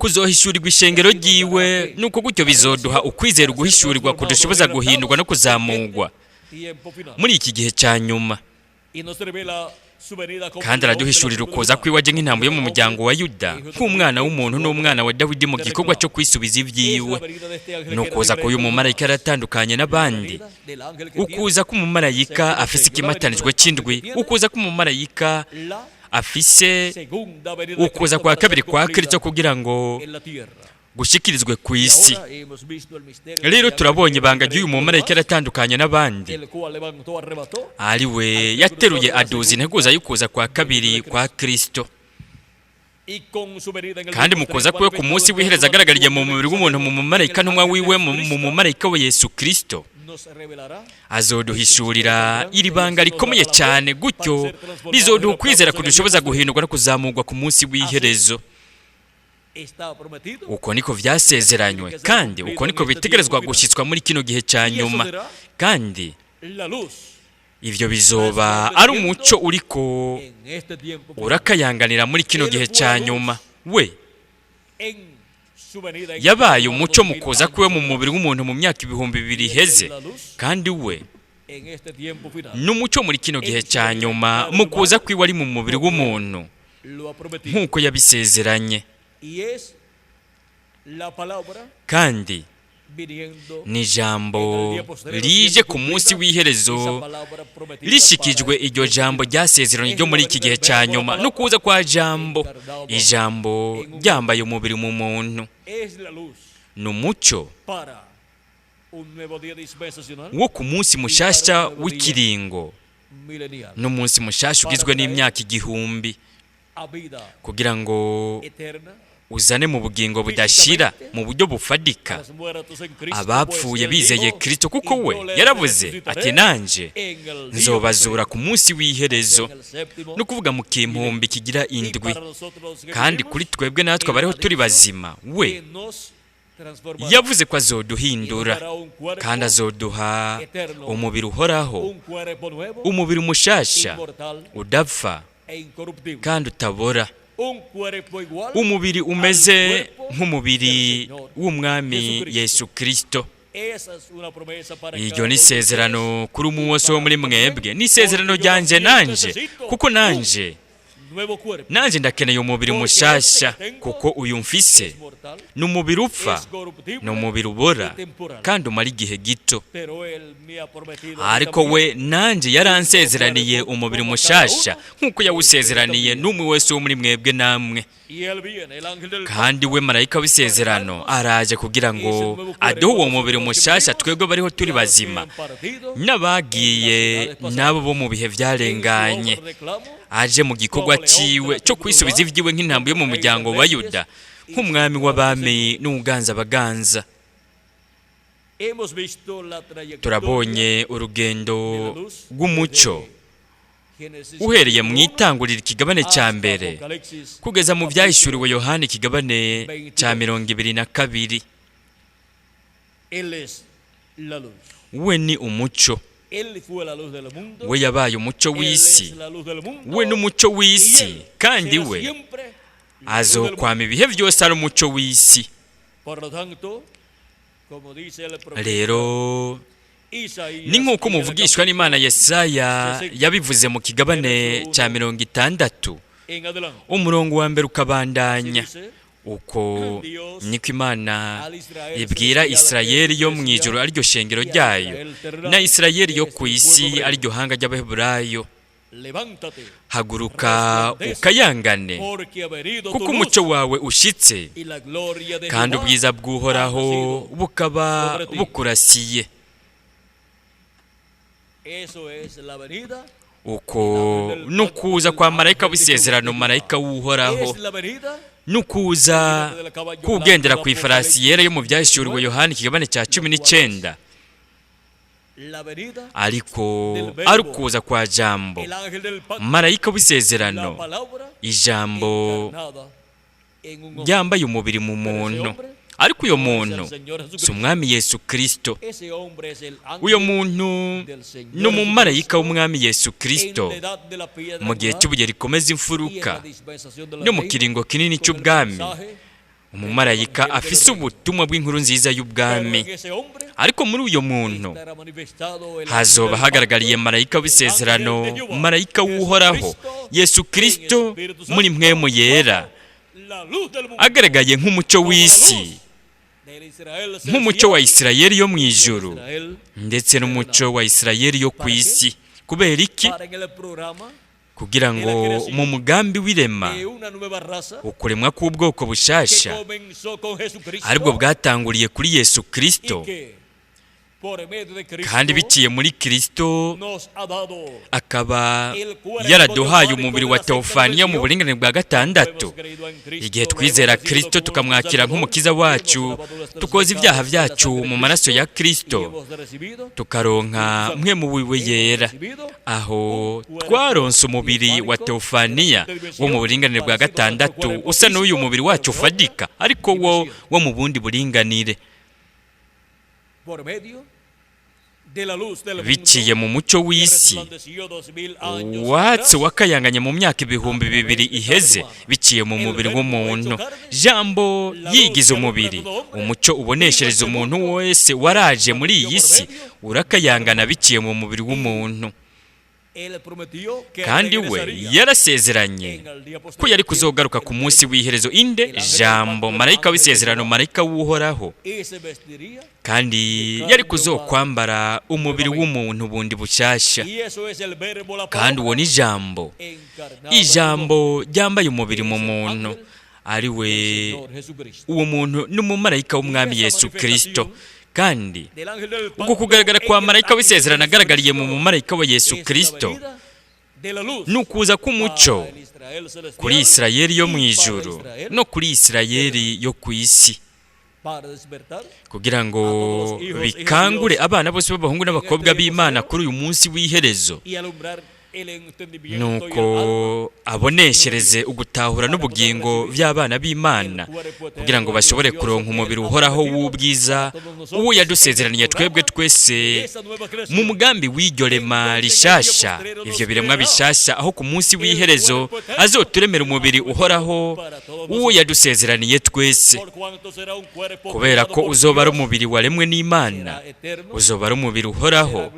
Speaker 2: kuzohishurirwa ishengero ryiwe, nuko gutyo bizoduha ukwizera uguhishurirwa kudushoboza guhindurwa no kuzamugwa muri iki gihe cya nyuma. Kandi araduhishurira ukuza kwiwe aje nk'intambwe yo mu muryango wa Yuda, nk'umwana w'umuntu n'umwana wa Dawidi, mu gikorwa cyo kwisubiza ibyiwe. Ni ukuza k'uyu mumarayika yaratandukanye n'abandi, ukuza k'umumarayika afise ikimatanijwe cy'indwi, ukuza k'umumarayika afise ukuza kwa kabiri kwa Kristo kugira ngo gushikirizwe ku isi. Rero turabonye ibanga ry'uyu mumarayika yaratandukanye n'abandi, ari we yateruye aduza integuza y'ukuza kwa kabiri kwa Kristo. Kandi mu kuza kwe ku munsi w'iherezo agaragariye mu mubiri w'umuntu, mu mumarayika ntumwa wiwe, mu mumarayika we Yesu Kristo, azoduhishurira iri banga rikomeye cyane, gutyo rizoduha ukwizera kudushoboza guhindurwa no kuzamurwa ku munsi w'iherezo. Uko niko vyasezeranywe, kandi uko niko bitegerezwa gushyitswa muri kino gihe cya nyuma. Kandi ivyo bizoba ari umuco uriko urakayanganira muri kino gihe cya nyuma. We yabaye umuco mu kuza kwiwe mu mubiri w'umuntu mu myaka 2000 iheze, kandi we n'umuco muri kino gihe cya nyuma mu kuza kwiwe ari mu mubiri w'umuntu nk'uko yabisezeranye. Kandi ni ijambo rije ku munsi w'iherezo rishikijwe, iryo jambo ryasezeranye ryo muri iki gihe cya nyuma, no kuza kwa jambo, ijambo ryambaye umubiri mu muntu. Ni umuco wo ku munsi mushasha w'ikiringo n'umunsi mushasha ugizwe n'imyaka 1000, kugira ngo uzane mu bugingo budashira mu buryo bufadika abapfuye bizeye Kristo, kuko we yaravuze ati: "Nanje nzobazura ku munsi w'iherezo", no kuvuga mu kimpumbi kigira indwi. Kandi kuri twebwe natwe abariho turi bazima, we yavuze ko azoduhindura kandi azoduha umubiri uhoraho, umubiri mushasha udapfa kandi utabora, umubiri umeze nk'umubiri w'umwami Yesu Kristo. Iryo ni isezerano kuri umwe wose wo muri mwebwe, ni isezerano ryanjye nanje, kuko nanje ndakeneye umubiri mushasha, kuko uyu mfise ni umubiri upfa, ni umubiri ubora kandi umara igihe gito. Ariko we nanje yaransezeraniye umubiri mushasha nk'uko yawusezeraniye n'umwe wese wo muri mwebwe namwe. Kandi we marayika w'isezerano araje kugira ngo aduhe uwo mubiri mushasha, twebwe bariho turi bazima n'abagiye n'abo bo mu bihe byarenganye, aje mu gikorwa ciwe cyo kwisubiza ibyiwe nk'intambwe yo mu muryango wa Yuda, nk'umwami w'abami n'uganza abaganza. Turabonye urugendo rw'umuco uhereye mu itangurira ikigabane cya mbere kugeza mu byahishuriwe Yohani ikigabane cya 22. We ni umuco, we yabaye umuco w'isi, we n'umuco w'isi, kandi we azokwama ibihe byose ari umuco w'isi. Rero ni nk'uko umuvugishwa n'Imana Yesaya yabivuze mu kigabane cya 60 umurongo wa mbere ukabandanya. Uko niko Imana ibwira Isirayeli yo mu ijuru, ariryo shengero ryayo, na Isirayeli yo ku isi, ariryo hanga ry'Abaheburayo.
Speaker 1: Levántate,
Speaker 2: Haguruka ukayangane,
Speaker 1: porque ha venido
Speaker 2: kuko
Speaker 1: tu luz
Speaker 2: umucyo wawe ushitse,
Speaker 1: y la gloria de
Speaker 2: kandi
Speaker 1: Jehová
Speaker 2: ubwiza bw'Uhoraho bukaba bukurasiye.
Speaker 1: Eso es la venida.
Speaker 2: Uko nukuza kwa marayika w'isezerano, marayika w'Uhoraho,
Speaker 1: Es la venida
Speaker 2: nukuza kugendera ku ifarasi yera yo mu Byahishuriwe Yohani ikigabane cya 19,
Speaker 1: la venida
Speaker 2: ariko ari ukuza kwa Jambo,
Speaker 1: el ángel del pacto,
Speaker 2: marayika
Speaker 1: la
Speaker 2: w'isezerano,
Speaker 1: palabra
Speaker 2: ijambo
Speaker 1: encarnada en un hombre.
Speaker 2: ryambaye umubiri mu muntu. Ariko uyo muntu si Umwami Yesu Kristo.
Speaker 1: Ese hombre es el ángel
Speaker 2: Uyo muntu
Speaker 1: del Señor
Speaker 2: ni umumarayika
Speaker 1: Jesucristo
Speaker 2: w'Umwami Yesu Kristo
Speaker 1: en la edad de la piedra
Speaker 2: mu gihe
Speaker 1: angular
Speaker 2: cy'ibuye rikomeza
Speaker 1: y en
Speaker 2: imfuruka
Speaker 1: la dispensación del
Speaker 2: no mu
Speaker 1: reino,
Speaker 2: kiringo kinini
Speaker 1: con el
Speaker 2: cy'ubwami,
Speaker 1: mensaje
Speaker 2: umumarayika afise ubutumwa bw'inkuru nziza
Speaker 1: Pero
Speaker 2: y'ubwami.
Speaker 1: en ese hombre
Speaker 2: Ariko muri uyo muntu
Speaker 1: estará manifestado el
Speaker 2: hazoba
Speaker 1: ángel del
Speaker 2: hagaragariye
Speaker 1: pacto,
Speaker 2: marayika
Speaker 1: el
Speaker 2: w'isezerano,
Speaker 1: ángel de Jehová,
Speaker 2: marayika w'Uhoraho Yesu
Speaker 1: en
Speaker 2: Kristo
Speaker 1: Espíritu Santo,
Speaker 2: muri mpwemu yera,
Speaker 1: como la luz del mundo,
Speaker 2: agaragaye nk'umucyo
Speaker 1: como la
Speaker 2: w'isi,
Speaker 1: luz del Israel
Speaker 2: nk'umucyo wa
Speaker 1: celestial
Speaker 2: Isirayeli yo mu
Speaker 1: y del
Speaker 2: ijuru
Speaker 1: Israel
Speaker 2: ndetse n'umucyo wa Isirayeli yo ku isi. Kubera iki?
Speaker 1: para en el programa
Speaker 2: Kugira ngo mu mugambi w'irema,
Speaker 1: de una nueva raza
Speaker 2: ukuremwa k'ubwoko
Speaker 1: que
Speaker 2: bushasha
Speaker 1: comenzó con Jesucristo
Speaker 2: aribwo bwatanguriye kuri Yesu Kristo,
Speaker 1: y que por medio de Cristo
Speaker 2: kandi biciye muri Kristo
Speaker 1: nos ha dado
Speaker 2: akaba yaraduhaye umubiri wa teofaniya mu buringanire bwa gatandatu.
Speaker 1: Hemos creído en Cristo,
Speaker 2: Igihe
Speaker 1: lo
Speaker 2: twizera
Speaker 1: hemos recibido
Speaker 2: Kristo
Speaker 1: como nuestro
Speaker 2: tukamwakira
Speaker 1: Salvador,
Speaker 2: nk'umukiza wacu,
Speaker 1: hemos lavado nuestros
Speaker 2: tukoza ibyaha
Speaker 1: pecados en la
Speaker 2: byacu
Speaker 1: sangre de
Speaker 2: mu maraso ya
Speaker 1: Cristo
Speaker 2: Kristo,
Speaker 1: y hemos recibido
Speaker 2: tukaronka mwe mu wiwe yera,
Speaker 1: hemos recibido
Speaker 2: aho twaronse umubiri wa teofaniya wo mu buringanire bwa gatandatu, usa n'uyu mubiri wacu ufadika, ariko wo wo mu bundi buringanire,
Speaker 1: por medio de la luz del
Speaker 2: biciye
Speaker 1: mundo
Speaker 2: mu mucyo
Speaker 1: que
Speaker 2: w'isi
Speaker 1: resplandeció 2000 años
Speaker 2: watse
Speaker 1: atrás,
Speaker 2: wakayanganye mu myaka 2000 iheze, biciye mu mubiri w'umuntu. Jambo yigize umubiri, umucyo uboneshereza umuntu wese waraje muri iyi si, urakayangana biciye mu mubiri w'umuntu.
Speaker 1: él prometió que
Speaker 2: Kandi we
Speaker 1: regresaría
Speaker 2: yarasezeranye
Speaker 1: en el día
Speaker 2: ko
Speaker 1: posterior.
Speaker 2: yari kuzogaruka ku munsi w'iherezo. Inde? Jambo, marayika w'isezerano, marayika w'Uhoraho,
Speaker 1: Y se vestiría
Speaker 2: kandi yari kuzokwambara umubiri w'umuntu bundi bushasha.
Speaker 1: y eso es el verbo, la
Speaker 2: Kandi
Speaker 1: palabra
Speaker 2: uwo ni Jambo,
Speaker 1: encarnada en un
Speaker 2: ijambo ryambaye umubiri mu muntu, ari we
Speaker 1: hombre, Señor Jesucristo.
Speaker 2: uwo muntu ni umumarayika w'Umwami Yesu Kristo. Kandi
Speaker 1: Del ángel del
Speaker 2: uko
Speaker 1: pacto
Speaker 2: kugaragara kwa
Speaker 1: en el
Speaker 2: marayika
Speaker 1: ángel
Speaker 2: w'isezerano
Speaker 1: de
Speaker 2: agaragariye mu
Speaker 1: Jesucristo
Speaker 2: mumarayika wa Yesu
Speaker 1: es la
Speaker 2: Kristo
Speaker 1: venida de la luz
Speaker 2: ni ukuza k'umucyo
Speaker 1: para el Israel celestial
Speaker 2: kuri Isirayeli yo mu
Speaker 1: y para
Speaker 2: ijuru
Speaker 1: Israel
Speaker 2: no kuri Isirayeli yo ku isi,
Speaker 1: para despertar
Speaker 2: kugira ngo bikangure abana bose b'abahungu n'abakobwa b'Imana kuri uyu munsi w'iherezo,
Speaker 1: y alumbrar el entendimiento y el alma
Speaker 2: nuko aboneshereze ugutahura n'ubugingo by'abana b'Imana, kugira ngo bashobore kuronka umubiri uhoraho w'ubwiza, uwo yadusezeraniye twebwe twese
Speaker 1: esa nueva creación
Speaker 2: mu mugambi w'iryo rema rishasha, ivyo biremwa bishasha, aho ku munsi w'iherezo azoturemera umubiri uhoraho uwo yadusezeraniye twese.
Speaker 1: por cuanto será un cuerpo
Speaker 2: Kubera
Speaker 1: creado
Speaker 2: ko
Speaker 1: por
Speaker 2: uzoba ari
Speaker 1: Dios,
Speaker 2: umubiri waremwe n'Imana,
Speaker 1: será eterno,
Speaker 2: uzoba ari umubiri uhoraho,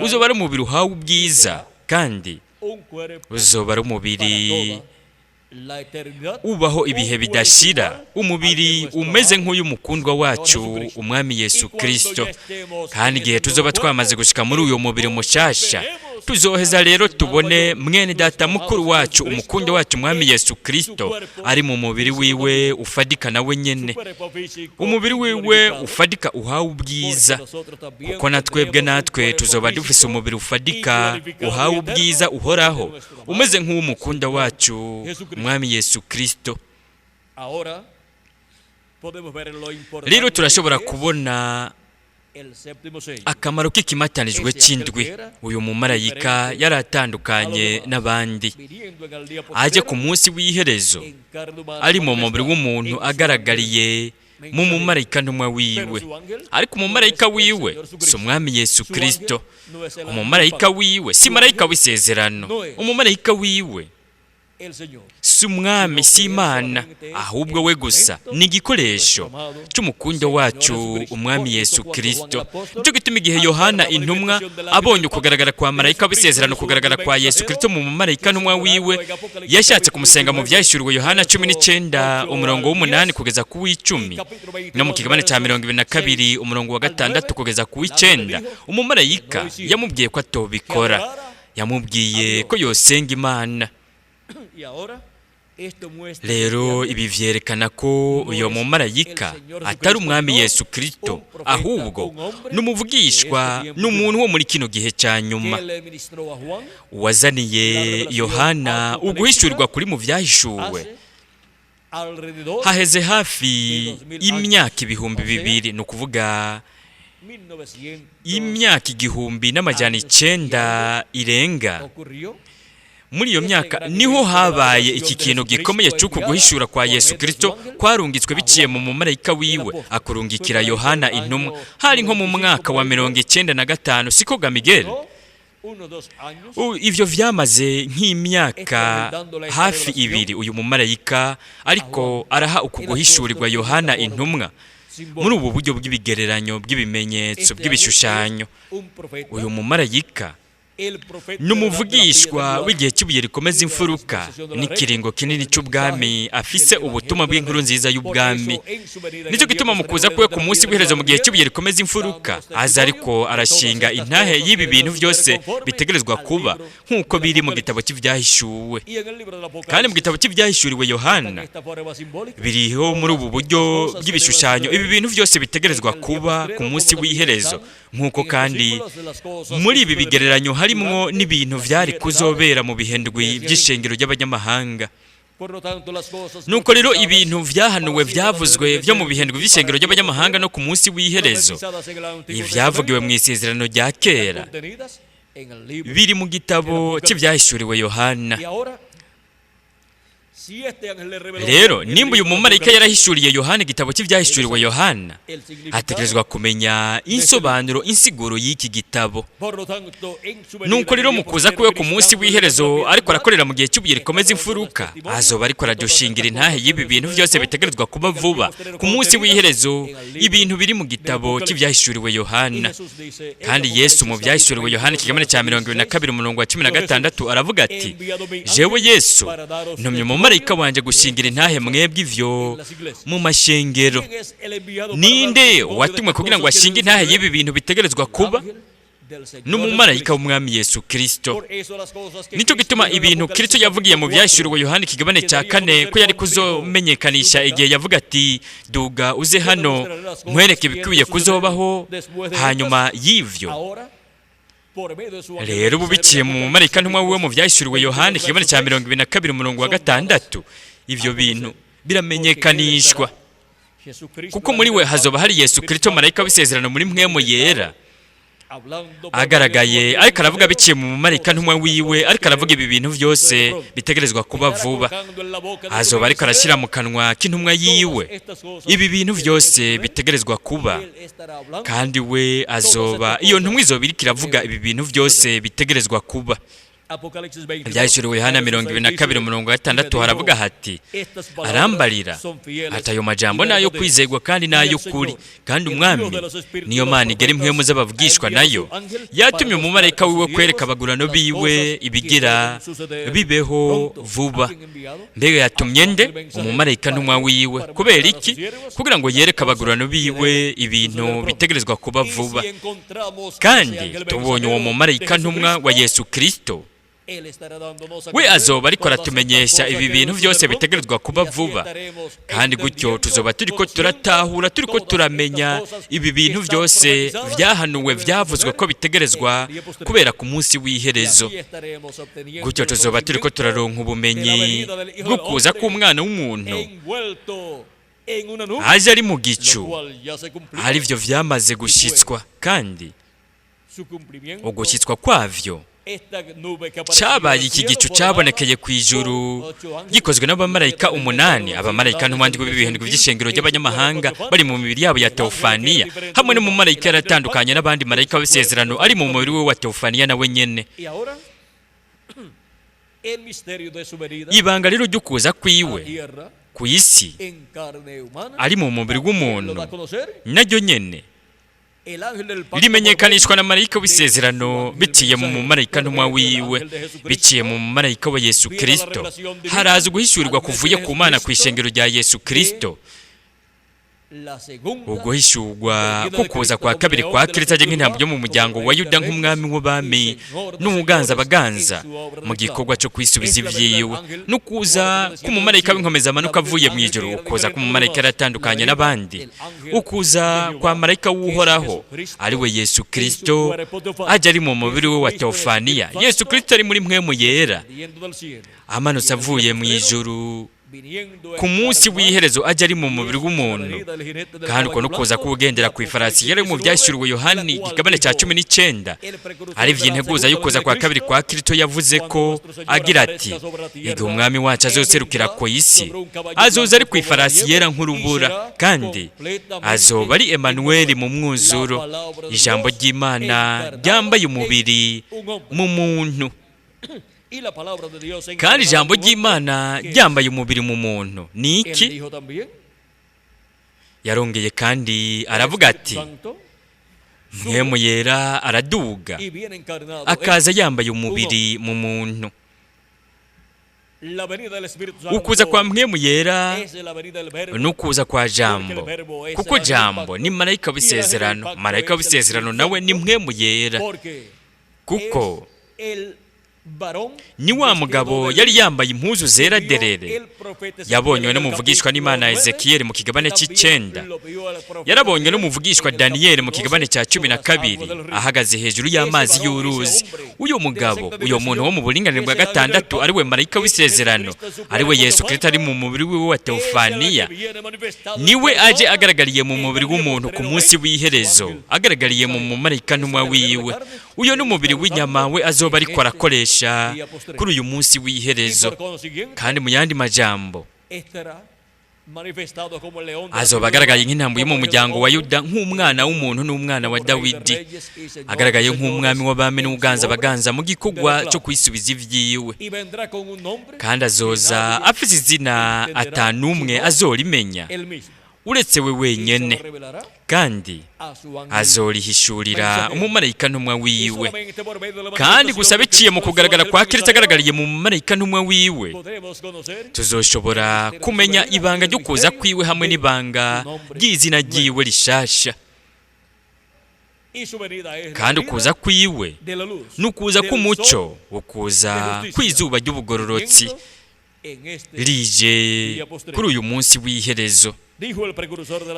Speaker 2: uzoba ari umubiri uhawe ubwiza, kandi
Speaker 1: un cuerpo
Speaker 2: uzoba ari
Speaker 1: para
Speaker 2: umubiri
Speaker 1: toda la eternidad,
Speaker 2: ubaho
Speaker 1: un
Speaker 2: ibihe
Speaker 1: cuerpo
Speaker 2: bidashira,
Speaker 1: igual
Speaker 2: umubiri
Speaker 1: al de nuestro
Speaker 2: umeze
Speaker 1: amado
Speaker 2: nk'uyu mukundwa wacu
Speaker 1: Jesucristo.
Speaker 2: Umwami Yesu
Speaker 1: Y cuando
Speaker 2: Kristo.
Speaker 1: ya estemos
Speaker 2: Kandi
Speaker 1: en
Speaker 2: igihe
Speaker 1: ese
Speaker 2: tuzoba
Speaker 1: nuevo
Speaker 2: twamaze
Speaker 1: cuerpo,
Speaker 2: gushika muri uyu mubiri mushasha,
Speaker 1: veremos
Speaker 2: tuzoheza
Speaker 1: al
Speaker 2: rero
Speaker 1: hermano
Speaker 2: tubone
Speaker 1: mayor,
Speaker 2: mwene
Speaker 1: nuestro
Speaker 2: data
Speaker 1: amado
Speaker 2: mukuru
Speaker 1: Señor
Speaker 2: wacu,
Speaker 1: Jesucristo,
Speaker 2: umukunda wacu Umwami
Speaker 1: en
Speaker 2: Yesu
Speaker 1: su
Speaker 2: Kristo,
Speaker 1: cuerpo
Speaker 2: ari mu mubiri
Speaker 1: físico
Speaker 2: wiwe ufadika nawe nyene,
Speaker 1: su cuerpo físico
Speaker 2: umubiri wiwe
Speaker 1: glorificado,
Speaker 2: ufadika uhawe ubwiza,
Speaker 1: porque nosotros también
Speaker 2: kuko na twebwe
Speaker 1: tendremos un
Speaker 2: natwe
Speaker 1: cuerpo
Speaker 2: tuzoba dufise
Speaker 1: físico
Speaker 2: umubiri
Speaker 1: y
Speaker 2: ufadika
Speaker 1: glorificado
Speaker 2: uhawe
Speaker 1: y
Speaker 2: ubwiza
Speaker 1: eterno
Speaker 2: uhoraho,
Speaker 1: de nuestro amado
Speaker 2: umeze nk'uw'umukunda wacu
Speaker 1: Jesucristo.
Speaker 2: Umwami Yesu Kristo.
Speaker 1: Ahora podemos ver lo importante
Speaker 2: Rero turashobora
Speaker 1: que es
Speaker 2: kubona
Speaker 1: el séptimo sello.
Speaker 2: akamaro k'ikimatanijwe c'indwi. Uyu mumarayika yari atandukanye n'abandi,
Speaker 1: Viniendo en el día
Speaker 2: aje ku
Speaker 1: postrero,
Speaker 2: munsi w'iherezo
Speaker 1: en carne humana
Speaker 2: ari mu mubiri
Speaker 1: manifestada
Speaker 2: w'umuntu
Speaker 1: en su
Speaker 2: agaragariye mu mumarayika ntumwa
Speaker 1: Pero
Speaker 2: wiwe.
Speaker 1: su ángel
Speaker 2: Ariko
Speaker 1: no
Speaker 2: umumarayika
Speaker 1: es el
Speaker 2: wiwe
Speaker 1: Señor
Speaker 2: si
Speaker 1: Jesucristo.
Speaker 2: Umwami Yesu
Speaker 1: Su
Speaker 2: Kristo,
Speaker 1: ángel no es el ángel del
Speaker 2: umumarayika
Speaker 1: pacto.
Speaker 2: wiwe si
Speaker 1: Su
Speaker 2: marayika
Speaker 1: ángel
Speaker 2: w'isezerano,
Speaker 1: no es
Speaker 2: umumarayika wiwe
Speaker 1: el Señor.
Speaker 2: si Umwami, si Imana, ahubwo we gusa ni igikoresho cy'umukunda wacu Umwami Yesu Kristo. Nicyo gituma igihe Yohana intumwa abonye ukugaragara kwa marayika w'isezerano, kugaragara kwa Yesu Kristo mu mumarayika ntumwa wiwe, yashatse kumusenga mu Byahishuriwe Yohana 19 umurongo w'umunani kugeza ku w'icumi, no mu kigabane cya 22 umurongo wa gatandatu kugeza ku w'icenda, umumarayika yamubwiye ko atobikora. Yamubwiye ko yosenga Imana. Rero ibi vyerekana ko uyo mumarayika atari Umwami Yesu Kristo, ahubwo n'umuvugishwa, n'umuntu wo muri kino gihe cya nyuma wazaniye Yohana uguhishurirwa kuri mu Vyahishuwe haheze hafi imyaka 2000, ni ukuvuga imyaka 1900 irenga. Muri iyo myaka niho habaye iki kintu gikomeye cy'uku guhishura kwa Yesu Kristo kwarungitswe biciye mu mumarayika wiwe, akurungikira Yohana intumwa. Hari nko mu mwaka wa 95, siko ga Miguel? Ivyo vyamaze nk'imyaka hafi 2 uyu mumarayika ariko araha uku guhishurirwa Yohana intumwa muri ubu buryo bw'ibigereranyo, bw'ibimenyetso, bw'ibishushanyo. Uyu mumarayika n'umuvugishwa w'igihe cy'ibuye rikomeza imfuruka n'ikiringo kinini cy'ubwami, afise ubutumwa bw'inkuru nziza y'ubwami. Nicyo gituma mu kuza kwe ku munsi w'iherezo mu gihe cy'ibuye rikomeza imfuruka, aza ariko arashinga intahe y'ibi bintu byose bitegerezwa kuba nk'uko biri mu gitabo cy'Ibyahishuwe. Kandi mu gitabo cy'Ibyahishuriwe Yohana biriho muri ubu buryo bw'ibishushanyo ibi bintu byose bitegerezwa kuba ku munsi w'iherezo, nk'uko kandi muri ibi bigereranyo harimwo n'ibintu vyari kuzobera mu bihendwi by'ishengero ry'abanyamahanga. Nuko rero ibintu vyahanuwe, vyavuzwe byo mu bihendwi by'ishengero ry'abanyamahanga no ku munsi w'iherezo, ivyavugiwe mu Isezerano rya Kera, biri mu gitabo cy'Ibyahishuriwe Yohana. Rero nimba uyu mumarayika yarahishuriye Yohana igitabo cy'Ibyahishuriwe Yohana, ategerezwa kumenya insobanuro, insiguro y'iki gitabo. Nuko rero mu kuza kwiwe ku munsi w'iherezo ariko arakorera mu gihe cy'ibuye rikomeza imfuruka, azoba ariko aradushingira intahe y'ibi bintu byose bitegerezwa kuba vuba ku munsi w'iherezo, ibintu biri mu gitabo cy'Ibyahishuriwe Yohana. Kandi Yesu mu Byahishuriwe Yohana ikigabane cya 22 umurongo wa 16 aravuga ati: "Jewe Yesu ntumye umumarayika wanje gushingira intahe mwebwe ivyo mu mashengero." Ninde watumwe kugira ngo ashinge intahe y'ibi bintu bitegerezwa kuba? N'umumarayika w'Umwami Yesu Kristo. Nicyo gituma ibintu Kristo yavugiye mu Byahishuriwe Yohana ikigabane cya 4 ko yari kuzomenyekanisha igihe yavuga ati: "Duga uze hano nkwereke ibikwiye kuzobaho hanyuma y'ivyo." Rero ubu biciye mu mumarayika ntumwa wiwe mu Byahishuriwe Yohana ikigabane cya 22 umurongo wa 6, ivyo bintu biramenyekanishwa, kuko muri we hazoba hari Yesu Kristo, marayika w'isezerano muri mpwemu yera, agaragaye ariko aravuga biciye mu mumarayika ntumwa wiwe, ariko aravuga ibi bintu byose bitegerezwa kuba vuba. Azoba ariko arashyira mu kanwa k'intumwa yiwe ibi bintu byose bitegerezwa kuba, kandi we azoba, iyo ntumwa izoba iriko iravuga ibi bintu byose bitegerezwa kuba. Ibyahishuriwe Yohana 22 umurongo wa 6 haravuga hati: "Arambarira ati: ayo majambo nayo kwizegwa kandi n'ay'ukuri, kandi Umwami, niyo Mana igera impwemu z'abavugishwa nayo, yatumye umumarayika wiwe kwereka abagurano biwe ibigira bibeho vuba." Mbega yatumye nde? Umumarayika ntumwa wiwe. Kubera iki? Kugira ngo yereke abagurano biwe ibintu bitegerezwa kuba vuba. Kandi tubonye uwo mumarayika ntumwa wa Yesu Kristo, we azoba ariko aratumenyesha ibi bintu byose bitegerezwa kuba vuba, kandi gutyo tuzoba turiko turatahura, turiko turamenya ibi bintu byose vyahanuwe, vyavuzwe ko bitegerezwa kubera ku munsi w'iherezo. Gutyo tuzoba turiko turaronka ubumenyi bwo kuza k'Umwana w'umuntu aje ari mu gicu, arivyo vyamaze gushitswa, kandi ugushyitswa kwavyo cyabaye iki gicu cyabonekeye ku ijuru gikozwe n'abamarayika 8, abamarayika ntumwandwi b'ibihindwe by'ishengero ry'abanyamahanga bari mu mibiri yabo ya teofaniya, hamwe n'umumarayika yaratandukanye n'abandi marayika b'isezerano ari mu mubiri we wa teofaniya nawe nyene. Ibanga rero ry'ukuza kwiwe ku isi ari mu mubiri w'umuntu naryo nyene rimenyekanishwa na marayika w'isezerano biciye mu mumarayika ntumwa wiwe, biciye mu mumarayika wa Yesu Kristo. Haraza uguhishurirwa kuvuye ku Mana ku ishengero rya Yesu Kristo. Uguhishurwa ko kuza kwa kabiri kwa Kristo ajya nk'intambwe yo mu muryango wa Yuda, nk'umwami w'abami n'umuganza abaganza mu gikorwa cyo kwisubiza ibyiwe, no kuza k'umumarayika w'inkomeza amanuka avuye mu ijuru. Ukuza k'umumarayika aratandukanye n'abandi, ukuza kwa marayika w'Uhoraho, ari we Yesu Kristo ajya ari mu mubiri we wa Teofaniya. Yesu Kristo ari muri Mpwemu Yera, amanutse avuye mu ijuru ku munsi w'iherezo, ajya ari mu mubiri w'umuntu. Kandi uko no kuza k'ugendera ku ifarasi yari mu Byashyuriwe Yohani igabane cya 19, ari vy'integuza y'ukuza kwa kabiri kwa Kristo, yavuze ko agira ati: "Igihe umwami wacu azoserukira ku isi, azoza ari ku ifarasi yera nk'urubura, kandi azoba ari Emanuweli mu mwuzuro, ijambo ry'Imana ryambaye umubiri mu muntu." Kandi ijambo ry'Imana ryambaye umubiri mu muntu ni iki? Yarongeye kandi aravuga ati: "Mpwemu Yera araduga akaza yambaye umubiri mu muntu." Ukuza kwa Mpwemu Yera n'ukuza kwa Jambo, kuko Jambo ni marayika w'isezerano, marayika w'isezerano nawe ni Mpwemu Yera, kuko ni wa mugabo yari yambaye impuzu zera derere yabonywe n'umuvugishwa n'Imana Ezekiyeli mu kigabane cy'icenda, yarabonywe n'umuvugishwa Daniyeli mu kigabane cya 12, ahagaze hejuru y'amazi y'uruzi. Uyu mugabo, uyu muntu wo mu buringanire bwa gatandatu, ari we marayika w'isezerano, ari we Yesu Kristo ari mu mubiri wiwe wa Teofaniya, niwe aje agaragariye mu mubiri w'umuntu ku munsi w'iherezo, agaragariye mu mumarayika ntumwa wiwe. Uyo n'umubiri w'inyama we azoba ariko arakoresha kuri uyu munsi w'iherezo. Kandi mu yandi majambo, azoba agaragaye nk'intambwe yo mu muryango wa Yuda, nk'umwana w'umuntu n'umwana wa Dawidi, agaragaye nk'umwami w'abami n'uganza abaganza mu gikorwa cyo kwisubiza ibyiwe. Kandi azoza afite izina atanumwe azorimenya uretse we wenyene, kandi azorihishurira umumarayika ntumwa wiwe. Kandi gusa biciye mu kugaragara kwa Kristo agaragariye mu mumarayika ntumwa wiwe, tuzoshobora kumenya ibanga ryo kuza kwiwe hamwe n'ibanga ry'izina ryiwe rishasha. Kandi ukuza kwiwe n'ukuza k'umuco, ukuza kw'izuba ry'ubugororotsi rije kuri uyu munsi w'iherezo.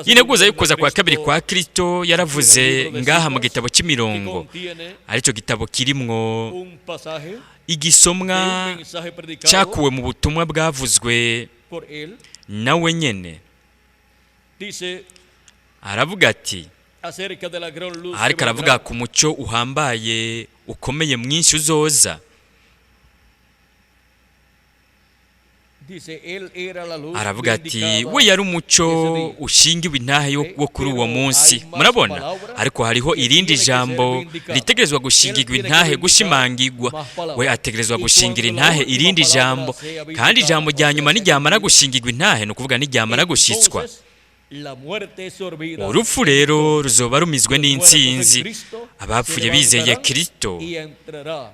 Speaker 2: Integuza y'ukuza kwa kabiri kwa Kristo yaravuze ngaha mu gitabo cy'imirongo, aricyo gitabo kirimwo igisomwa cyakuwe mu butumwa bwavuzwe nawe nyene. Aravuga ati, ariko aravuga ku mucyo uhambaye ukomeye mwinshi uzoza. Aravuga ati: "We yari umucyo ushingiwe intahe wo kuri uwo munsi." Murabona, ariko hariho irindi jambo ritegerezwa gushingirwa intahe, gushimangirwa. We ategerezwa gushingira intahe irindi jambo, kandi ijambo rya nyuma niryamara gushingirwa intahe, ni ukuvuga niryamara gushitswa, urupfu rero ruzoba rumizwe n'intsinzi. Abapfuye bizeye Kristo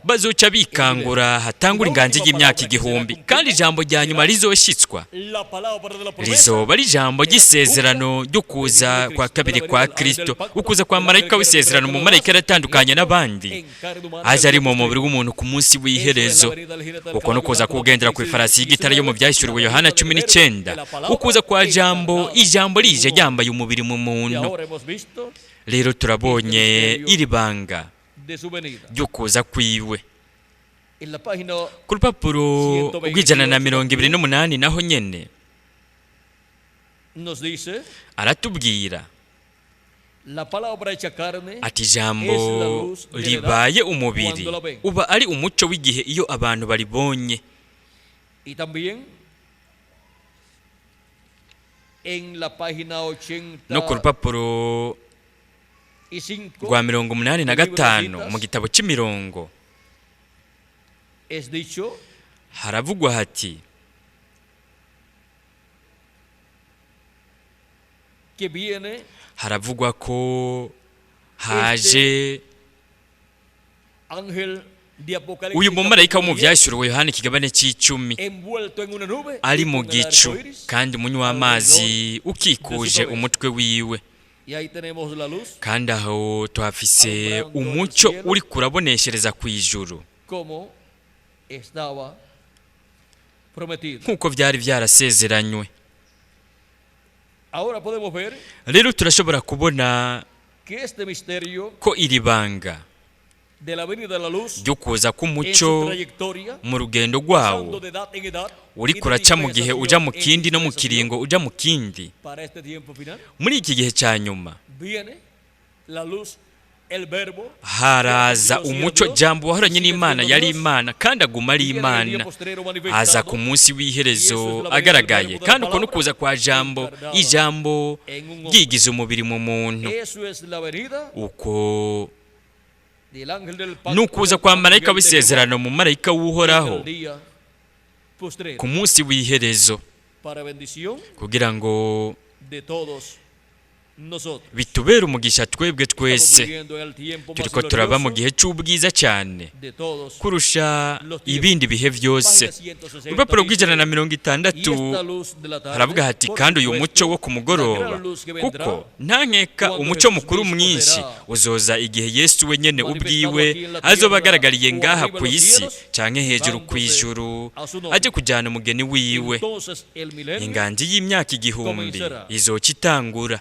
Speaker 2: bazoca bikangura, hatangura inganji y'imyaka 1000. Kandi ijambo rya nyuma rizoshitswa rizoba ari ijambo ry'isezerano ryo kuza kwa kabiri kwa Kristo, ukuza kwa marayika w'isezerano, mu marayika aratandukanye n'abandi, aje ari mu mubiri w'umuntu ku munsi w'iherezo. Uko no kuza kugendera ku ifarasi y'igitare yo mu Byashyuriwe Yohana 19, ukuza kwa Jambo, ijambo rije ryambaye umubiri mu muntu. Rero turabonye iri banga ryo kuza kwiwe. Ku rupapuro rw'128 naho nyene aratubwira ati: "Ijambo ribaye umubiri uba ari umuco w'igihe iyo abantu baribonye." No ku rupapuro rwa 85 mu gitabo cy'imirongo haravugwa hati: haravugwa ko haje Uyu mumarayika wo mu Vyahishuriwe Yohana ikigabane c'icumi ari mu gicu, kandi umunywa w'amazi ukikuje umutwe wiwe. Kandi aho tuhafise umuco uri kuraboneshereza ku ijuru nk'uko byari byarasezeranywe. Rero turashobora kubona ko iri banga ryo kuza k'umuco mu rugendo rwawo uri kuraca mu gihe uja mu kindi no mu kiringo uja mu kindi, muri iki gihe cya nyuma haraza umuco. Jambo wahoranye n'Imana yari Imana kandi aguma ari Imana, aza ku munsi w'iherezo agaragaye. Kandi uko nukuza kwa Jambo, ijambo ryigize umubiri mu muntu. Uko nukuza kwa marayika w'isezerano mu marayika w'Uhoraho ku munsi w'iherezo, kugira ngo bitubere umugisha twebwe twese. Turiko turaba mu gihe cy'ubwiza cyane kurusha ibindi bihe byose. Urupapuro rw'160 haravuga hati: kandi uyu muco wo ku mugoroba, kuko nta nkeka umuco mukuru mwinshi uzoza igihe Yesu wenyene ubwiwe azoba agaragariye ngaha ku isi canke hejuru ku ijuru, aje kujyana umugeni wiwe. Inganji y'imyaka 1000 izoca itangura.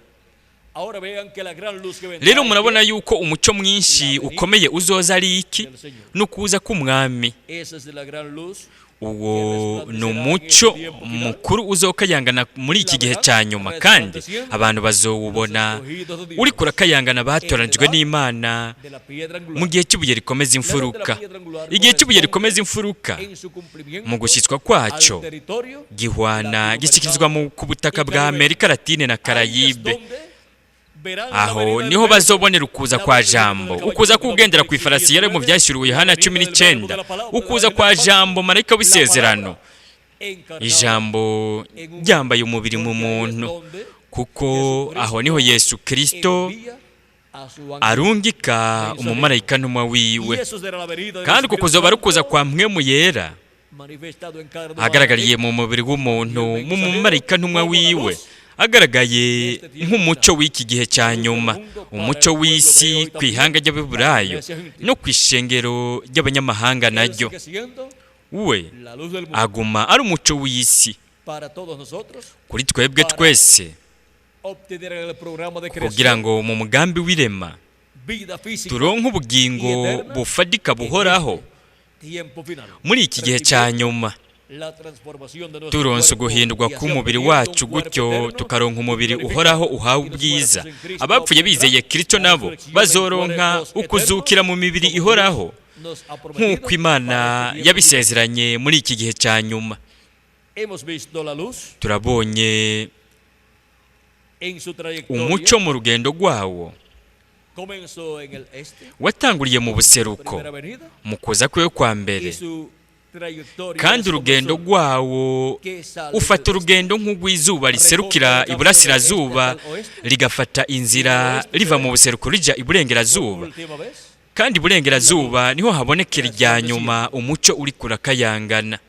Speaker 2: Rero murabona yuko umuco mwinshi ukomeye uzoza ari iki? Nukuza k'umwami. Uwo ni umuco mukuru uzokayangana muri iki gihe cya nyuma, kandi abantu bazowubona uri kurakayangana batoranijwe n'Imana mu gihe cy'ibuye rikomeza imfuruka. Igihe cy'ibuye rikomeza imfuruka mu gushyitswa kwacyo gihwana gishyikirizwa ku butaka bwa Amerika Latine na Karayibe. Aho niho bazobonera ukuza kwa Jambo, ukuza k'ugendera ku ifarasi yari mu Vyahishuriwe Yohana 19, ukuza kwa Jambo marayika w'isezerano, ijambo ryambaye umubiri mu muntu, kuko aho niho Yesu Kristo arungika umumarayika ntumwa wiwe. Kandi uko kuzoba ari ukuza kwa Mpwemu Yera agaragariye mu mubiri w'umuntu mu mumarayika ntumwa wiwe, agaragaye nk'umuco w'iki gihe cya nyuma, umuco w'isi ku ihanga ry'Abiburayo no ku ishengero ry'abanyamahanga naryo. We aguma ari umuco w'isi kuri twebwe twese, kugira ngo mu mugambi w'irema turonke ubugingo bufadika buhoraho muri iki gihe cya nyuma. Turonse uguhindurwa k'umubiri wacu, gutyo tukaronka umubiri uhoraho uhawe ubwiza. Abapfuye bizeye Kristo nabo bazoronka ukuzukira mu mibiri ihoraho nk'uko Imana yabisezeranye muri iki gihe cya nyuma. Turabonye umuco mu rugendo rwawo watanguriye mu buseruko mu kuza kwe kwa mbere, kandi urugendo rwawo ufata urugendo nk'urw'izuba riserukira iburasirazuba rigafata inzira riva mu buseruko rija iburengerazuba, kandi iburengerazuba niho habonekera irya nyuma umuco uri kurakayangana.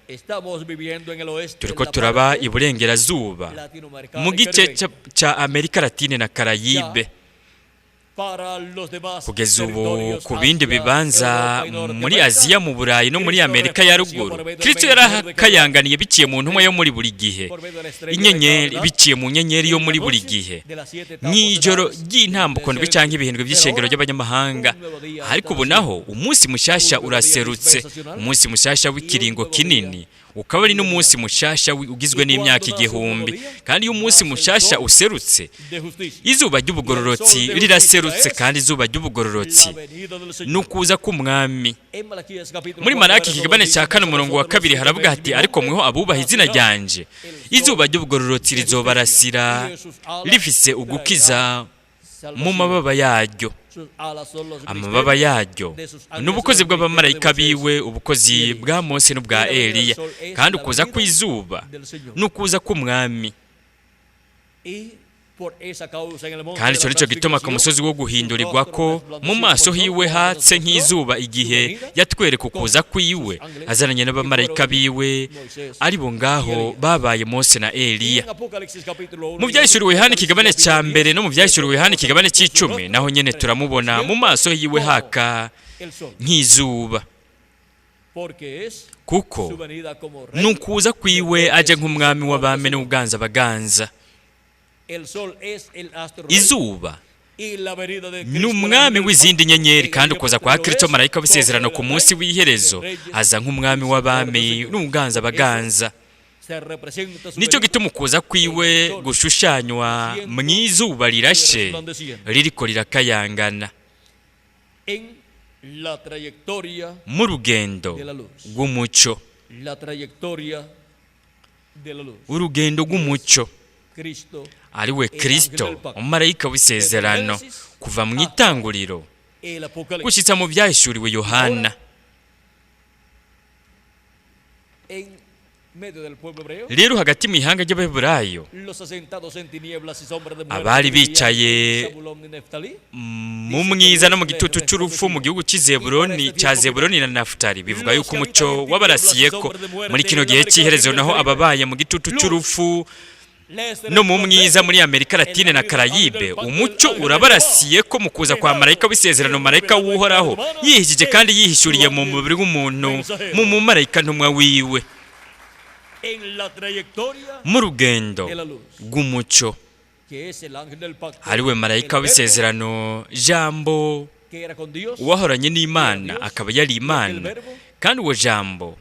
Speaker 2: Turiko turaba iburengerazuba mu gice ca Amerika Latine na Karayibe. Kugeza ubu ku bindi bibanza muri Aziya, mu Burayi no muri Amerika ya ruguru, Kristo yarakayanganiye biciye mu ntumwa yo muri buri gihe, inyenyeri biciye mu nyenyeri yo muri buri gihe, mw'ijoro ry'intambuko ndwi canke ibihindwe by'ishengero ry'abanyamahanga. Ariko ubu naho umunsi mushasha uraserutse, umunsi mushasha w'ikiringo kinini, ukaba ari n'umunsi mushasha ugizwe n'imyaka 1000. Kandi iyo umunsi mushasha userutse, izuba ry'ubugororotsi riraserutse, kandi izuba ry'ubugororotsi nukuza k'umwami. Muri Malaki ikigabane cya 4 umurongo wa 2 haravuga hati: ariko mweho abubaha izina ryanje, izuba ry'ubugororotsi rizobarasira rifise ugukiza mu mababa yaryo. Amababa yaryo n'ubukozi bw'abamarayika biwe, ubukozi bwa Mose n'ubwa Eliya. Kandi ukuza kw'izuba n'ukuza k'umwami. Kandi icyo nicyo gituma ku musozi wo guhindurirwa ko mu maso hiwe hatse nk'izuba igihe yatwereka ukuza kwiwe azananye n'abamarayika biwe, ari bo ngaho babaye Mose na Eliya. Mu Byahishuriwe Yohana ikigabane cya mbere no mu Byahishuriwe Yohana ikigabane cy'icumi, naho nyene turamubona mu maso hiwe haka nk'izuba, kuko nukuza kwiwe aje nk'umwami w'abami n'uganza baganza. Izuba ni umwami w'izindi nyenyeri, kandi ukuza kwa Kristo marayika w'isezerano ku munsi w'iherezo aza nk'umwami w'abami n'uganza baganza. Nicyo gituma ukuza kwiwe gushushanywa mu izuba rirashe ririko rirakayangana mu rugendo rw'umucyo. Urugendo rw'umucyo ari we Kristo umumarayika w'isezerano, kuva mu itanguriro gushyitsa mu Byahishuriwe Yohana. Rero hagati mu ihanga ry'Abaheburayo, abari bicaye mu mwiza no mu gitutu cy'urupfu mu gihugu cy'i cya Zebuloni na Nafutali, bivuga yuko umucyo wabarasiye ko muri kino gihe cy'iherezo, naho ababaye mu gitutu cy'urupfu no mu mwiza muri Amerika Latine na Karayibe, umucyo urabarasiye ko mu kuza kwa marayika w'isezerano, marayika w'Uhoraho yihishije kandi yihishuriye mu mubiri w'umuntu mu mumarayika ntumwa wiwe, mu rugendo rw'umucyo ariwe marayika w'isezerano, Jambo uwahoranye n'Imana akaba yari Imana, kandi uwo Jambo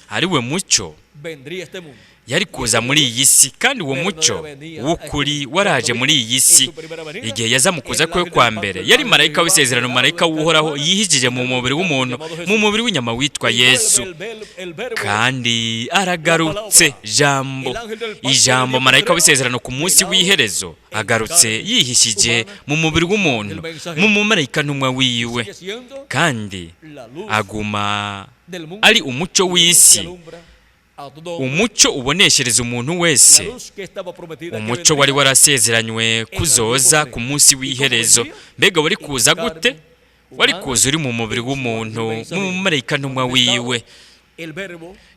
Speaker 2: ariwe mucyo yari kuza muri iyi si, kandi uwo mucyo w'ukuri waraje muri iyi si igihe yaza mu kuza kwe kwa mbere. Yari marayika w'isezerano, marayika w'Uhoraho yihishije mu mubiri w'umuntu, mu mubiri w'inyama witwa Yesu. Kandi aragarutse, Jambo, ijambo marayika w'isezerano ku munsi w'iherezo agarutse yihishije mu mubiri w'umuntu, mu mumarayika ntumwa wiwe, kandi aguma ari umucyo w'isi, umucyo uboneshereza umuntu wese, umucyo wari warasezeranywe kuzoza ku munsi w'iherezo. Mbega wari kuza gute? Wari kuza uri mu mubiri w'umuntu, mu mumarayika ntumwa wiwe.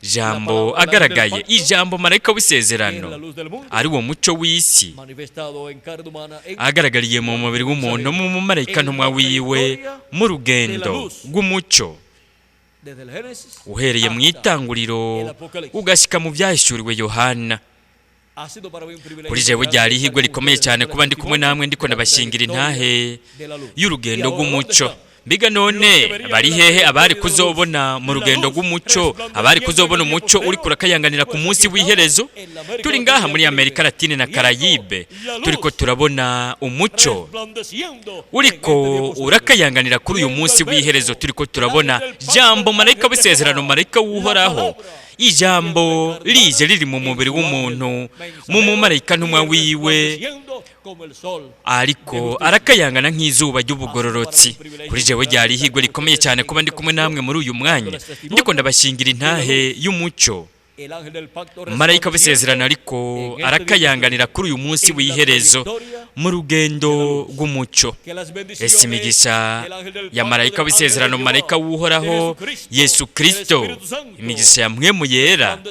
Speaker 2: Jambo agaragaye, ijambo marayika w'isezerano ari wo mucyo w'isi, agaragariye mu mubiri w'umuntu, mu mumarayika ntumwa wiwe, mu rugendo rw'umucyo uhereye mu itanguriro ugashyika mu Byahishuriwe Yohana. Kuri jewe ryari ihirwe rikomeye cyane kuba ndi kumwe namwe ndiko ndabashingira intahe y'urugendo rw'umucyo. Mbega none bari hehe abari kuzobona mu rugendo rw'umucyo, abari kuzobona umucyo uri kurakayanganira ku munsi w'iherezo? Turi ngaha muri Amerika Latine na Karayibe turiko turabona umucyo uriko urakayanganira kuri uyu munsi w'iherezo. Turiko turabona Jambo marayika w'isezerano, marayika w'Uhoraho, ijambo rije riri mu mubiri w'umuntu, mu mumarayika ntumwa wiwe, ariko arakayangana nk'izuba ry'ubugororotsi. Kuri jewe ryari ihirwe rikomeye cyane kuba ndi kumwe namwe muri uyu mwanya ndiko ndabashingira intahe y'umucyo. Marayika w'isezerano ariko arakayanganira kuri uyu munsi w'iherezo mu rugendo rw'umucyo. Ese imigisha ya marayika w'isezerano, marayika w'Uhoraho Yesu Kristo, imigisha ya Mpwemu Yera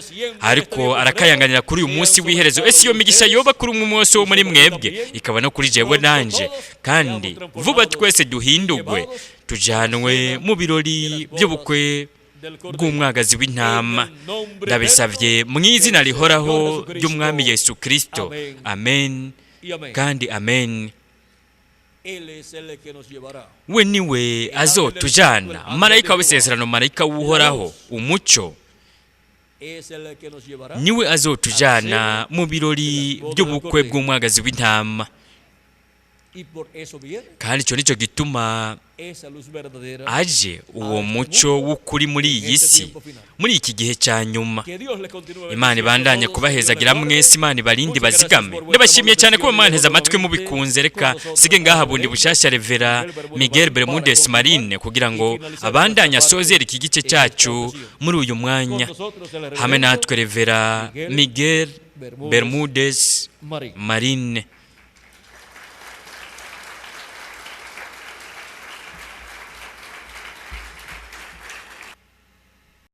Speaker 2: ariko arakayanganira kuri uyu munsi w'iherezo, ese iyo migisha yoba kuri umwe wese wo muri mwebwe, ikaba no kuri jewe nanje, kandi vuba twese duhindurwe tujanwe mu birori by'ubukwe bw'umwagazi w'intama. Ndabisabye mu izina rihoraho ry'umwami Yesu Kristo, amen kandi amen. We niwe azotujana, marayika w'isezerano, marayika w'Uhoraho, umucyo niwe azotujana mu birori by'ubukwe bw'umwagazi w'intama. Kandi icyo nicyo gituma aje uwo mucyo w'ukuri muri iyi si, muri iki gihe cya nyuma. Imana ibandanye kubahezagira mwese, Imana ibarinde bazigame. Ndabashimiye cyane kuba mwanteze amatwi mubikunze. Reka sige ngaha bundi bushasha Revera Miguel Bermudez Marine kugira ngo abandanye asozere iki gice cyacu muri uyu mwanya. Hamwe natwe Revera Miguel
Speaker 1: Bermúdez
Speaker 2: Bermudez
Speaker 1: Marín.
Speaker 2: Marine.